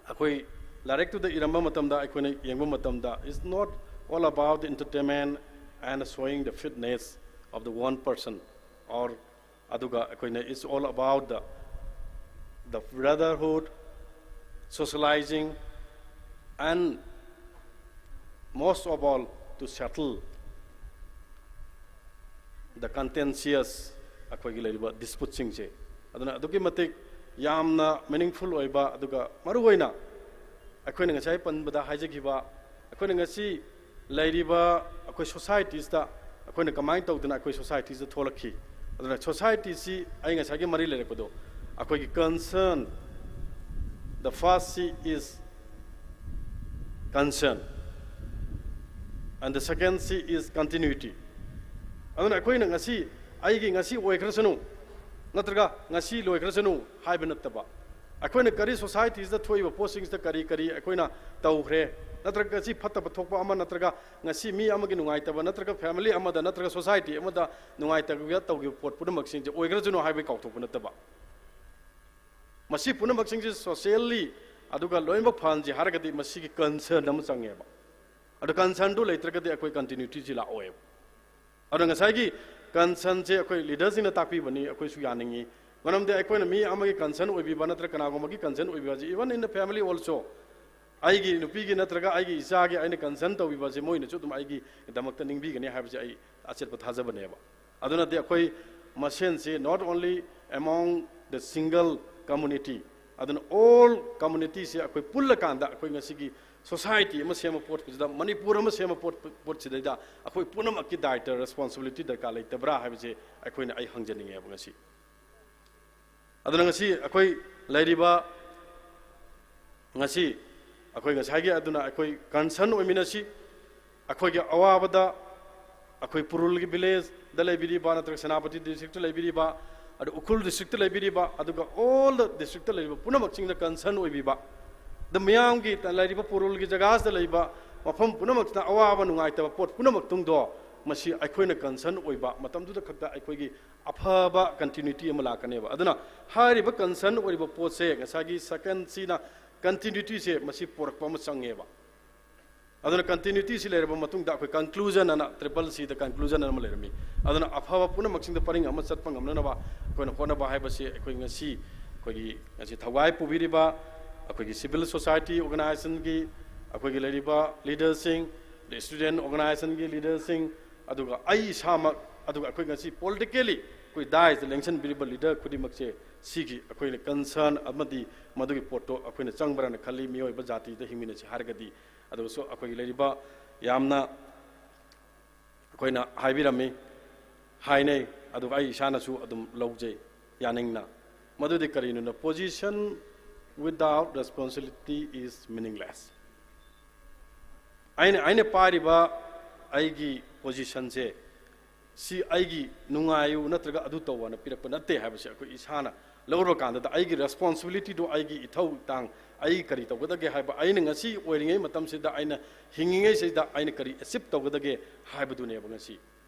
ꯑꯩꯈꯣꯏ ꯂꯥꯏꯔꯤꯛꯇꯨꯗ ꯏꯔꯝꯕ ꯃꯇꯝꯗ, ꯑꯩꯈꯣꯏꯅ ꯌꯦꯡꯕ ꯃꯇꯝꯗ, it's not all about the entertainment and showing the fitness of the one person or ꯑꯗꯨꯒ ꯑꯩꯈꯣꯏꯅ, it's all about the, the brotherhood, socializing, and most of all, to settle the contentious ꯑꯩꯈꯣꯏꯒꯤ ꯂꯩꯔꯤꯕ disputeꯁꯤꯡꯁꯦ꯫ ꯑꯗꯨꯅ ꯑꯗꯨꯛꯀꯤ ꯃꯇꯤꯛ ꯌꯥꯝꯅ meaningful ꯑꯣꯏꯕ, ꯑꯗꯨꯒ ꯃꯔꯨꯑꯣꯏꯅ ꯑꯩꯈꯣꯏꯅ ꯉꯁꯥꯏ ꯄꯟꯕꯗ ꯍꯥꯏꯖꯈꯤꯕ, ꯑꯩꯈꯣꯏꯅ ꯉꯁꯤ ꯂꯩꯔꯤꯕ ꯑꯩꯈꯣꯏ societiesꯇ ꯑꯩꯈꯣꯏꯅ ꯀꯃꯥꯏꯅ ꯇꯧꯗꯅ ꯑꯩꯈꯣꯏ societiesꯇ ꯊꯣꯛꯂꯛꯈꯤ? ꯑꯗꯨꯅ societyꯁꯤ ꯑꯩ ꯉꯁꯥꯏꯒꯤ ꯃꯔꯤ ꯂꯩꯔꯛꯄꯗꯣ, ꯑꯩꯈꯣꯏꯒꯤ concern, the first C is concern, and the second C is continuity. ꯑꯗꯨꯅ ꯑꯩꯈꯣꯏꯅ ꯉꯁꯤ, ꯑꯩꯒꯤ ꯉꯁꯤ ꯑꯣꯏꯈ꯭ꯔꯁꯅꯨ, ꯅꯠꯇ꯭ꯔꯒ ꯉꯁꯤ ꯂꯣꯏꯈ꯭ꯔꯁꯅꯨ ꯍꯥꯏꯕ ꯅꯠꯇꯕ, ꯑꯩꯈꯣꯏꯅ ꯀꯔꯤ societiesꯇ ꯊꯣꯛꯏꯕ ꯄꯣꯠꯁꯤꯡꯁꯤꯗ ꯀꯔꯤ ꯀꯔꯤ ꯑꯩꯈꯣꯏꯅ ꯇꯧꯈ꯭ꯔꯦ, ꯅꯠꯇ꯭ꯔꯒ ꯉꯁꯤ ꯐꯠꯇꯕ ꯊꯣꯛꯄ ꯑꯃ, ꯅꯠꯇ꯭ꯔꯒ ꯉꯁꯤ ꯃꯤ ꯑꯃꯒꯤ ꯅꯨꯡꯉꯥꯏꯇꯕ, ꯅꯠꯇ꯭ꯔꯒ family ꯑꯃꯗ, ꯅꯠꯇ꯭ꯔꯒ society ꯑꯃꯗ ꯅꯨꯡꯉꯥꯏꯇꯕ ꯇꯧꯈꯤꯕ ꯄꯣꯠ ꯄꯨꯝꯅꯃꯛꯁꯤꯡꯁꯦ ꯑꯣꯏꯈ꯭ꯔꯁꯅꯨ ꯍꯥꯏꯕꯒꯤ ꯀꯥꯎꯊꯣꯛꯄ ꯅꯠꯇꯕ, ꯃꯁꯤ ꯄꯨꯝꯅꯃꯛꯁꯤꯡꯁꯤ socially ꯑꯗꯨꯒ ꯂꯣꯏꯅꯃꯛ ꯐꯍꯟꯁꯤ ꯍꯥꯏꯔꯒꯗꯤ ꯃꯁꯤꯒꯤ concern ꯑꯃ ꯆꯪꯉꯦꯕ꯫ ꯑꯗꯣ concernꯗꯨ ꯂꯩꯇ꯭ꯔꯒꯗꯤ ꯑꯩꯈꯣꯏ continuityꯁꯤ ꯂꯥꯛꯑꯣꯏꯕ꯫ ꯑꯗꯣ ꯉꯁꯥꯏꯒꯤ concernꯁꯦ ꯑꯩꯈꯣꯏ leaderꯁꯤꯡꯅ ꯇꯥꯛꯄꯤꯕꯅꯤ, ꯑꯩꯈꯣꯏꯁꯨ ꯌꯥꯅꯤꯡꯉꯤ꯫ ꯃꯔꯝꯗꯤ ꯑꯩꯈꯣꯏꯅ ꯃꯤ ꯑꯃꯒꯤ concern ꯑꯣꯏꯕꯤꯕ ꯅꯠꯇ꯭ꯔꯒ ꯀꯅꯥꯒꯨꯝꯕꯒꯤ concern ꯑꯣꯏꯕꯤꯕ ꯑꯁꯤ, even in the family also, ꯑꯩꯒꯤ ꯅꯨꯄꯤꯒꯤ ꯅꯠꯇ꯭ꯔꯒ ꯑꯩꯒꯤ ꯏꯆꯥꯒꯤ ꯑꯩꯅ concern ꯇꯧꯕꯤꯕꯁꯦ ꯃꯣꯏꯅꯁꯨ ꯑꯗꯨꯝ ꯑꯩꯒꯤꯗꯃꯛꯇ ꯅꯤꯡꯕꯤꯒꯅꯤ ꯍꯥꯏꯕꯁꯦ ꯑꯩ ꯑꯆꯦꯠꯄ ꯊꯥꯖꯕꯅꯦꯕ꯫ ꯑꯗꯨꯅꯗꯤ ꯑꯩꯈꯣꯏ ꯃꯁꯦꯟꯁꯦ not only among the single community, ꯑꯗꯨꯅ all communityꯁꯦ ꯑꯩꯈꯣꯏ ꯄꯨꯜꯂꯀꯥꯟꯗ ꯑꯩꯈꯣꯏ ꯉꯁꯤꯒꯤ society ꯑꯃ ꯁꯦꯝꯕ ꯄꯣꯠꯁꯤꯗ, ꯃꯅꯤꯄꯨꯔ ꯑꯃ ꯁꯦꯝꯕ ꯄꯣꯠ, ꯄꯣꯠꯁꯤꯗꯩꯗ ꯑꯩꯈꯣꯏ ꯄꯨꯝꯅꯃꯛꯀꯤ ꯗꯥꯏꯇ, responsibility ꯗꯔꯀꯥꯔ ꯂꯩꯇꯕ꯭ꯔꯥ ꯍꯥꯏꯕꯁꯦ ꯑꯩꯈꯣꯏꯅ, ꯑꯩ ꯍꯪꯖꯅꯤꯡꯉꯦꯕ ꯉꯁꯤ꯫ ꯑꯗꯨꯅ ꯉꯁꯤ ꯑꯩꯈꯣꯏ ꯂꯩꯔꯤꯕ, ꯉꯁꯤ ꯑꯩꯈꯣꯏ ꯉꯁꯥꯏꯒꯤ ꯑꯗꯨꯅ ꯑꯩꯈꯣꯏ concern ꯑꯣꯏꯃꯤꯟꯅꯁꯤ꯫ ꯑꯩꯈꯣꯏꯒꯤ ꯑꯋꯥꯕꯗ ꯑꯩꯈꯣꯏ ꯄꯨꯔꯨꯜꯒꯤ villageꯗ ꯂꯩꯕꯤꯔꯤꯕ, ꯅꯠꯇ꯭ꯔꯒ ꯁꯦꯅꯥꯄꯇꯤ districtꯇ ꯂꯩꯕꯤꯔꯤꯕ, ꯑꯗꯨ ꯎꯈ꯭ꯔꯨꯜ districtꯇ ꯂꯩꯕꯤꯔꯤꯕ, ꯑꯗꯨꯒ all the districtꯇ ꯂꯩꯔꯤꯕ ꯄꯨꯝꯅꯃꯛꯁꯤꯡꯗ concern ꯑꯣꯏꯕꯤꯕ, ꯑꯗ ꯃꯤꯌꯥꯝꯒꯤ ꯂꯩꯔꯤꯕ ꯄꯨꯔꯨꯜꯒꯤ ꯖꯒꯥꯁꯤꯗ ꯂꯩꯕ ꯃꯐꯝ ꯄꯨꯝꯅꯃꯛꯁꯤꯗ ꯑꯋꯥꯕ ꯅꯨꯡꯉꯥꯏꯇꯕ ꯄꯣꯠ ꯄꯨꯝꯅꯃꯛ ꯇꯨꯡꯗꯣ, ꯃꯁꯤ ꯑꯩꯈꯣꯏꯅ concern ꯑꯣꯏꯕ ꯃꯇꯝꯗꯨꯗ ꯈꯛꯇ ꯑꯩꯈꯣꯏꯒꯤ ꯑꯐꯕ continuity ꯑꯃ ꯂꯥꯛꯀꯅꯦꯕ꯫ ꯑꯗꯨꯅ ꯍꯥꯏꯔꯤꯕ concern ꯑꯣꯏꯔꯤꯕ ꯄꯣꯠꯁꯦ, ꯉꯁꯥꯏꯒꯤ second Cꯅ continuityꯁꯦ ꯃꯁꯤ ꯄꯣꯔꯛꯄ ꯑꯃ ꯆꯪꯉꯦꯕ꯫ ꯑꯗꯨꯅ continuityꯁꯤ ꯂꯩꯔꯕ ꯃꯇꯨꯡꯗ ꯑꯩꯈꯣꯏ conclusion ꯑꯅ, triple Cꯗ conclusion ꯑꯃ ꯂꯩꯔꯝꯃꯤ꯫ ꯑꯗꯨꯅ ꯑꯐꯕ ꯄꯨꯝꯅꯃꯛꯁꯤꯡꯗ ꯄꯔꯤꯡ ꯑꯃ ꯆꯠꯄ ꯉꯝꯅꯅꯕ ꯑꯩꯈꯣꯏꯅ ꯍꯣꯠꯅꯕ ꯍꯥꯏꯕꯁꯤ ꯑꯩꯈꯣꯏ ꯉꯁꯤ, ꯑꯩꯈꯣꯏꯒꯤ ꯉꯁꯤ ꯊꯧꯒꯥꯏ ꯄꯨꯕꯤꯔꯤꯕ ꯑꯩꯈꯣꯏꯒꯤ civil society organizationꯒꯤ, ꯑꯩꯈꯣꯏꯒꯤ ꯂꯩꯔꯤꯕ leaderꯁꯤꯡ, student organizationꯒꯤ leaderꯁꯤꯡ, ꯑꯗꯨꯒ ꯑꯩ ꯏꯁꯥꯃꯛ, ꯑꯗꯨꯒ ꯑꯩꯈꯣꯏ ꯉꯁꯤ politically ꯑꯩꯈꯣꯏ dais ꯂꯦꯡꯁꯤꯟꯕꯤꯔꯤꯕ leader ꯈꯨꯗꯤꯡꯃꯛꯁꯦ, ꯁꯤꯒꯤ ꯑꯩꯈꯣꯏꯅ concern ꯑꯃꯗꯤ ꯃꯗꯨꯒꯤ ꯄꯣꯠꯇꯣ ꯑꯩꯈꯣꯏꯅ ꯆꯪꯕ꯭ꯔꯥꯅ ꯈꯜꯂꯤ꯫ ꯃꯤꯑꯣꯏꯕ ꯖꯥꯇꯤꯗ ꯍꯤꯡꯃꯤꯟꯅꯁꯤ ꯍꯥꯏꯔꯒꯗꯤ, ꯑꯗꯨꯒꯁꯨ ꯑꯩꯈꯣꯏꯒꯤ ꯂꯩꯔꯤꯕ ꯌꯥꯝꯅ ꯑꯩꯈꯣꯏꯅ ꯍꯥꯏꯕꯤꯔꯝꯃꯤ, ꯍꯥꯏꯅꯩ, ꯑꯗꯨꯒ ꯑꯩ ꯏꯁꯥꯅꯁꯨ ꯑꯗꯨꯝ ꯂꯧꯖꯩ, ꯌꯥꯅꯤꯡꯅ꯫ ꯃꯗꯨꯗꯤ ꯀꯔꯤꯅꯣꯅ, position without responsibility is meaningless꯫ ꯑꯩꯅ, ꯑꯩꯅ ꯄꯥꯏꯔꯤꯕ ꯑꯩꯒꯤ positionꯁꯦ, ꯁꯤ ꯑꯩꯒꯤ ꯅꯨꯡꯉꯥꯏꯌꯨ ꯅꯠꯇ꯭ꯔꯒ ꯑꯗꯨ ꯇꯧꯋꯣꯅ ꯄꯤꯔꯛꯄ ꯅꯠꯇꯦ ꯍꯥꯏꯕꯁꯦ ꯑꯩꯈꯣꯏ ꯏꯁꯥꯅ ꯂꯧꯔꯕ ꯀꯥꯟꯗꯗ ꯑꯩꯒꯤ responsibilityꯗꯣ, ꯑꯩꯒꯤ ꯏꯊꯧ ꯏꯇꯥꯡ, ꯑꯩ ꯀꯔꯤ ꯇꯧꯒꯗꯒꯦ ꯍꯥꯏꯕ, ꯑꯩꯅ ꯉꯁꯤ ꯑꯣꯏꯔꯤꯉꯩ ꯃꯇꯝꯁꯤꯗ, ꯑꯩꯅ ꯍꯤꯡꯉꯤꯉꯩꯁꯤꯗ ꯑꯩꯅ ꯀꯔꯤ achieve ꯇꯧꯒꯗꯒꯦ ꯍꯥꯏꯕꯗꯨꯅꯦꯕ ꯉꯁꯤ꯫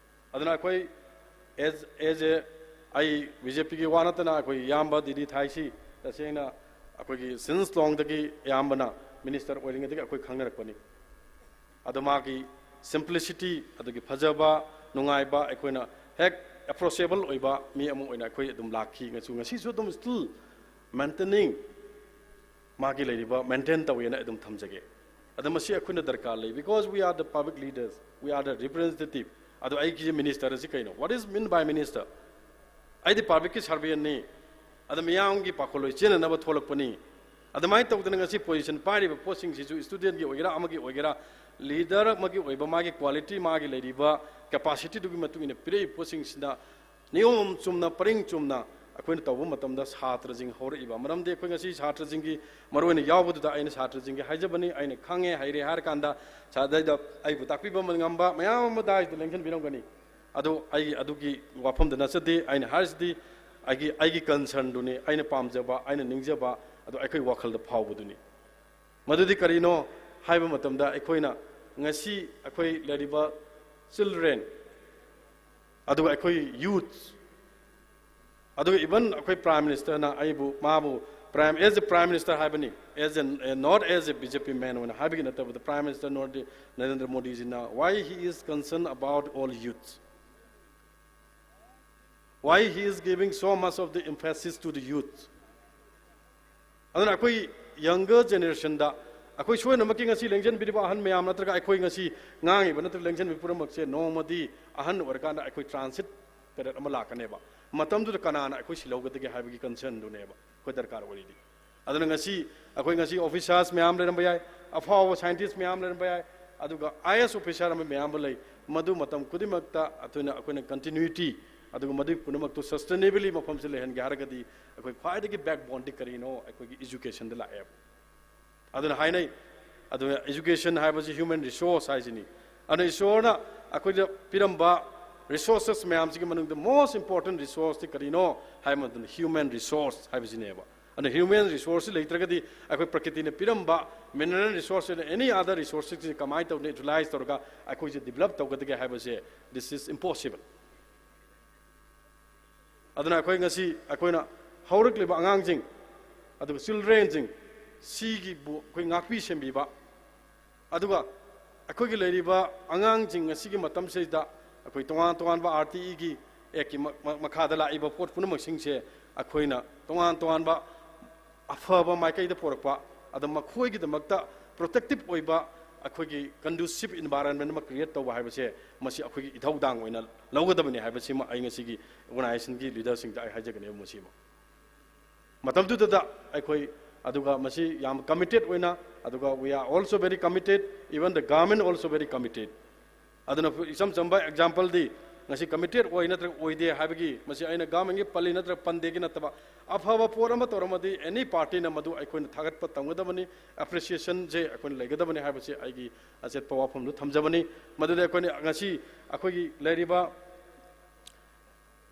ꯑꯗꯨꯅ ꯑꯩꯈꯣꯏ as, as a, ꯑꯩ BJPꯒꯤ ꯋꯥ ꯅꯠꯇꯅ ꯑꯩꯈꯣꯏ ꯏꯌꯥꯝꯕ ꯗꯤꯗꯤ ꯊꯥꯏꯁꯤ ꯇꯁꯦꯡꯅ ꯑꯩꯈꯣꯏꯒꯤ since long ꯗꯒꯤ ꯏꯌꯥꯝꯕꯅ minister ꯑꯣꯏꯔꯤꯉꯩꯗꯒꯤ ꯑꯩꯈꯣꯏ ꯈꯪꯅꯔꯛꯄꯅꯤ꯫ ꯑꯗꯣ ꯃꯥꯒꯤ simplicity, ꯑꯗꯨꯒꯤ ꯐꯖꯕ, ꯅꯨꯡꯉꯥꯏꯕ, ꯑꯩꯈꯣꯏꯅ ꯍꯦꯛ approachable ꯑꯣꯏꯕ ꯃꯤ ꯑꯃ ꯑꯣꯏꯅ ꯑꯩꯈꯣꯏ ꯑꯗꯨꯝ ꯂꯥꯛꯈꯤ꯫ ꯉꯁꯤ, ꯉꯁꯤꯁꯨ ꯑꯗꯨꯝ still maintaining, ꯃꯥꯒꯤ ꯂꯩꯔꯤꯕ maintain ꯇꯧꯋꯦꯅ ꯑꯩ ꯑꯗꯨꯝ ꯊꯝꯖꯒꯦ꯫ ꯑꯗ ꯃꯁꯤ ꯑꯩꯈꯣꯏꯅ ꯗꯔꯀꯥꯔ ꯂꯩ, because we are the public leaders, we are the representative꯫ ꯑꯗꯣ ꯑꯩꯒꯤ minister ꯑꯁꯤ ꯀꯩꯅꯣ? What is mean by minister? ꯑꯩꯗꯤ publicꯀꯤ servantꯅꯤ꯫ ꯑꯗ ꯃꯤꯌꯥꯝꯒꯤ ꯄꯥꯈꯣꯜꯂꯣꯏ ꯆꯦꯟꯅꯅꯕ ꯊꯣꯛꯂꯛꯄꯅꯤ꯫ ꯑꯗꯨꯃꯥꯏꯅ ꯇꯧꯗꯅ ꯉꯁꯤ position ꯄꯥꯏꯔꯤꯕ ꯄꯣꯠꯁꯤꯡꯁꯤꯁꯨ studentꯀꯤ ꯑꯣꯏꯒꯦꯔꯥ, ꯑꯃꯒꯤ ꯑꯣꯏꯒꯦꯔꯥ, leader ꯑꯃꯒꯤ ꯑꯣꯏꯕ ꯃꯥꯒꯤ quality, ꯃꯥꯒꯤ ꯂꯩꯔꯤꯕ capacityꯗꯨꯒꯤ ꯃꯇꯨꯡ ꯏꯟꯅ ꯄꯤꯔꯛꯏꯕ ꯄꯣꯠꯁꯤꯡꯁꯤꯅ ꯅꯤꯌꯣꯝ ꯆꯨꯝꯅ, ꯄꯔꯤꯡ ꯆꯨꯝꯅ ꯑꯩꯈꯣꯏꯅ ꯇꯧꯕ ꯃꯇꯝꯗ ꯁꯥꯇ꯭ꯔꯁꯤꯡ ꯍꯧꯔꯛꯏꯕ꯫ ꯃꯔꯝꯗꯤ ꯑꯩꯈꯣꯏ ꯉꯁꯤ ꯁꯥꯇ꯭ꯔꯁꯤꯡꯒꯤ ꯃꯔꯨꯑꯣꯏꯅ ꯌꯥꯎꯕꯗꯨꯗ ꯑꯩꯅ ꯁꯥꯇ꯭ꯔꯁꯤꯡꯒꯤ ꯍꯥꯏꯖꯕꯅꯤ, ꯑꯩꯅ ꯈꯪꯉꯦ, ꯍꯩꯔꯦ ꯍꯥꯏꯔ ꯀꯥꯟꯗ ꯁꯥꯗꯩꯗ ꯑꯩꯕꯨ ꯇꯥꯛꯄꯤꯕ ꯉꯝꯕ ꯃꯌꯥꯝ ꯑꯃ ꯗꯥꯏꯁꯤꯗ ꯂꯦꯡꯁꯤꯟꯕꯤꯔꯝꯒꯅꯤ꯫ ꯑꯗꯨ ꯑꯩ ꯑꯗꯨꯒꯤ ꯋꯥꯐꯝꯗ ꯅꯠꯆꯗꯦ꯫ ꯑꯩꯅ ꯍꯥꯏꯔꯤꯁꯤꯗꯤ ꯑꯩꯒꯤ, ꯑꯩꯒꯤ concernꯗꯨꯅꯤ, ꯑꯩꯅ ꯄꯥꯝꯖꯕ, ꯑꯩꯅ ꯅꯤꯡꯖꯕ, ꯑꯗꯨ ꯑꯩꯈꯣꯏ ꯋꯥꯈꯜꯗ ꯐꯥꯎꯕꯗꯨꯅꯤ꯫ ꯃꯗꯨꯗꯤ ꯀꯔꯤꯅꯣ ꯍꯥꯏꯕ ꯃꯇꯝꯗ, ꯑꯩꯈꯣꯏꯅ ꯉꯁꯤ ꯑꯩꯈꯣꯏ ꯂꯩꯔꯤꯕ children, ꯑꯗꯨꯒ ꯑꯩꯈꯣꯏ youth, ꯑꯗꯨꯒ even ꯑꯩꯈꯣꯏ Prime Ministerꯅ ꯑꯩꯕꯨ, ꯃꯥꯕꯨ prime, as a Prime Minister ꯍꯥꯏꯕꯅꯤ, as a, not as a BJP man ꯑꯣꯏꯅ ꯍꯥꯏꯕꯒꯤ ꯅꯠꯇꯕꯗ, Prime Minister ꯅꯣꯗꯤ, ꯅꯔꯦꯟꯗ꯭ꯔ ꯃꯣꯗꯤꯖꯤꯅ, why he is concerned about all youth? Why he is giving so much of the emphasis to the youth? ꯑꯗꯨꯅ ꯑꯩꯈꯣꯏ younger generationꯗ ꯑꯩꯈꯣꯏ ꯁꯣꯏꯗꯅꯃꯛꯀꯤ ꯉꯁꯤ ꯂꯦꯡꯖꯟꯕꯤꯔꯤꯕ ꯑꯍꯟ ꯃꯌꯥꯝ ꯅꯠꯇ꯭ꯔꯒ ꯑꯩꯈꯣꯏ ꯉꯁꯤ ꯉꯥꯡꯉꯤꯕ ꯅꯠꯇ꯭ꯔꯒ ꯂꯦꯡꯖꯟꯕꯤ ꯄꯨꯝꯅꯃꯛꯁꯦ ꯅꯣꯡꯃꯗꯤ ꯑꯍꯟ ꯑꯣꯏꯔꯀꯥꯟꯗ ꯑꯩꯈꯣꯏ transit period ꯑꯃ ꯂꯥꯛꯀꯅꯦꯕ꯫ ꯃꯇꯝꯗꯨꯗ ꯀꯅꯥꯅ ꯑꯩꯈꯣꯏ ꯁꯤꯜꯍꯧꯒꯗꯒꯦ ꯍꯥꯏꯕꯒꯤ concernꯗꯨꯅꯦꯕ ꯑꯩꯈꯣꯏ ꯗꯔꯀꯥꯔ ꯑꯣꯏꯔꯤꯗꯤ꯫ ꯑꯗꯨꯅ ꯉꯁꯤ ꯑꯩꯈꯣꯏ ꯉꯁꯤ officers ꯃꯌꯥꯝ ꯂꯩꯔꯝꯕ ꯌꯥꯏ, ꯑꯐꯥꯎꯕ scientist ꯃꯌꯥꯝ ꯂꯩꯔꯝꯕ ꯌꯥꯏ, ꯑꯗꯨꯒ IAS officer ꯑꯃ ꯃꯌꯥꯝ ꯑꯃ ꯂꯩ꯫ ꯃꯗꯨ ꯃꯇꯝ ꯈꯨꯗꯤꯡꯃꯛꯇ ꯑꯗꯨꯅ ꯑꯩꯈꯣꯏꯅ continuity, ꯑꯗꯨꯒ ꯃꯗꯨꯒꯤ ꯄꯨꯝꯅꯃꯛꯇꯨ sustainably ꯃꯐꯝꯁꯤ ꯂꯩꯍꯟꯒꯦ ꯍꯥꯏꯔꯒꯗꯤ ꯑꯩꯈꯣꯏ ꯈ꯭ꯋꯥꯏꯗꯒꯤ backboneꯗꯤ ꯀꯔꯤꯅꯣ? ꯑꯩꯈꯣꯏꯒꯤ educationꯗ ꯂꯥꯛꯑꯦꯕ꯫ ꯑꯗꯨꯅ ꯍꯥꯏꯅꯩ, ꯑꯗꯨꯅ education ꯍꯥꯏꯕꯁꯤ human resource ꯍꯥꯏꯁꯤꯅꯤ꯫ ꯑꯗꯨꯅ ꯏꯁꯣꯔꯅ ꯑꯩꯈꯣꯏꯗ ꯄꯤꯔꯝꯕ resources ꯃꯌꯥꯝꯁꯤꯒꯤ ꯃꯅꯨꯡꯗ most important resourceꯇꯤ ꯀꯔꯤꯅꯣ ꯍꯥꯏꯕ ꯃꯇꯝꯗ human resource ꯍꯥꯏꯕꯁꯤꯅꯦꯕ꯫ ꯑꯗꯨꯅ human resourceꯁꯤ ꯂꯩꯇ꯭ꯔꯒꯗꯤ ꯑꯩꯈꯣꯏ ꯄ꯭ꯔꯀ꯭ꯔꯤꯇꯤꯅ ꯄꯤꯔꯝꯕ mineral resources and any other resourcesꯁꯤ ꯀꯃꯥꯏꯅ ꯇꯧꯗꯅ utilize ꯇꯧꯔꯒ ꯑꯩꯈꯣꯏꯁꯦ develop ꯇꯧꯒꯗꯒꯦ ꯍꯥꯏꯕꯁꯦ, this is impossible꯫ ꯑꯗꯨꯅ ꯑꯩꯈꯣꯏ ꯉꯁꯤ ꯑꯩꯈꯣꯏꯅ ꯍꯧꯔꯛꯂꯤꯕ ꯑꯉꯥꯡꯁꯤꯡ, ꯑꯗꯨꯒ childrenꯁꯤꯡ, ꯁꯤꯒꯤꯕꯨ ꯑꯩꯈꯣꯏ ꯉꯥꯛꯄꯤ ꯁꯦꯟꯕꯤꯕ, ꯑꯗꯨꯒ ꯑꯩꯈꯣꯏꯒꯤ ꯂꯩꯔꯤꯕ ꯑꯉꯥꯡꯁꯤꯡ ꯉꯁꯤꯒꯤ ꯃꯇꯝꯁꯤꯗ ꯑꯩꯈꯣꯏ ꯇꯣꯉꯥꯟ ꯇꯣꯉꯥꯟꯕ RTEꯒꯤ actꯀꯤ ꯃ-, ꯃ-, ꯃꯈꯥꯗ ꯂꯥꯛꯏꯕ ꯄꯣꯠ ꯄꯨꯝꯅꯃꯛꯁꯤꯡꯁꯦ ꯑꯩꯈꯣꯏꯅ ꯇꯣꯉꯥꯟ ꯇꯣꯉꯥꯟꯕ ꯑꯐꯕ ꯃꯥꯏꯀꯩꯗ ꯄꯣꯔꯛꯄ, ꯑꯗ ꯃꯈꯣꯏꯒꯤꯗꯃꯛꯇ protective ꯑꯣꯏꯕ ꯑꯩꯈꯣꯏꯒꯤ conducive environment ꯑꯃ create ꯇꯧꯕ ꯍꯥꯏꯕꯁꯦ, ꯃꯁꯤ ꯑꯩꯈꯣꯏꯒꯤ ꯏꯊꯧꯗꯥꯡ ꯑꯣꯏꯅ ꯂꯧꯒꯗꯕꯅꯤ ꯍꯥꯏꯕꯁꯤꯃ ꯑꯩ ꯉꯁꯤꯒꯤ organisationꯒꯤ leaderꯁꯤꯡꯗ ꯑꯩ ꯍꯥꯏꯖꯒꯅꯦꯕ ꯃꯁꯤꯃ꯫ ꯃꯇꯝꯗꯨꯗ ꯑꯩꯈꯣꯏ ꯑꯗꯨꯒ ꯃꯁꯤ ꯌꯥꯝ committed ꯑꯣꯏꯅ, ꯑꯗꯨꯒ we are also very committed, even the government also very committed꯫ ꯑꯗꯨꯅ ꯏꯆꯝ ꯆꯝꯕ exampleꯗꯤ ꯉꯁꯤ committed ꯑꯣꯏ ꯅꯠꯇ꯭ꯔꯒ ꯑꯣꯏꯗꯦ ꯍꯥꯏꯕꯒꯤ, ꯃꯁꯤ ꯑꯩꯅ governmentꯀꯤ ꯄꯜꯂꯤ ꯅꯠꯇ꯭ꯔꯒ ꯄꯟꯗꯦꯒꯤ ꯅꯠꯇꯕ, ꯑꯐꯕ ꯄꯣꯠ ꯑꯃ ꯇꯧꯔꯝꯃꯗꯤ any partyꯅ ꯃꯗꯨ ꯑꯩꯈꯣꯏꯅ ꯊꯥꯒꯠꯄ ꯇꯝꯒꯗꯕꯅꯤ, appreciationꯁꯦ ꯑꯩꯈꯣꯏꯅ ꯂꯩꯒꯗꯕꯅꯤ ꯍꯥꯏꯕꯁꯤ ꯑꯩꯒꯤ ꯑꯆꯦꯠꯄ ꯋꯥꯐꯝꯗꯨ ꯊꯝꯖꯕꯅꯤ꯫ ꯃꯗꯨꯗꯤ ꯑꯩꯈꯣꯏꯅ ꯉꯁꯤ ꯑꯩꯈꯣꯏꯒꯤ ꯂꯩꯔꯤꯕ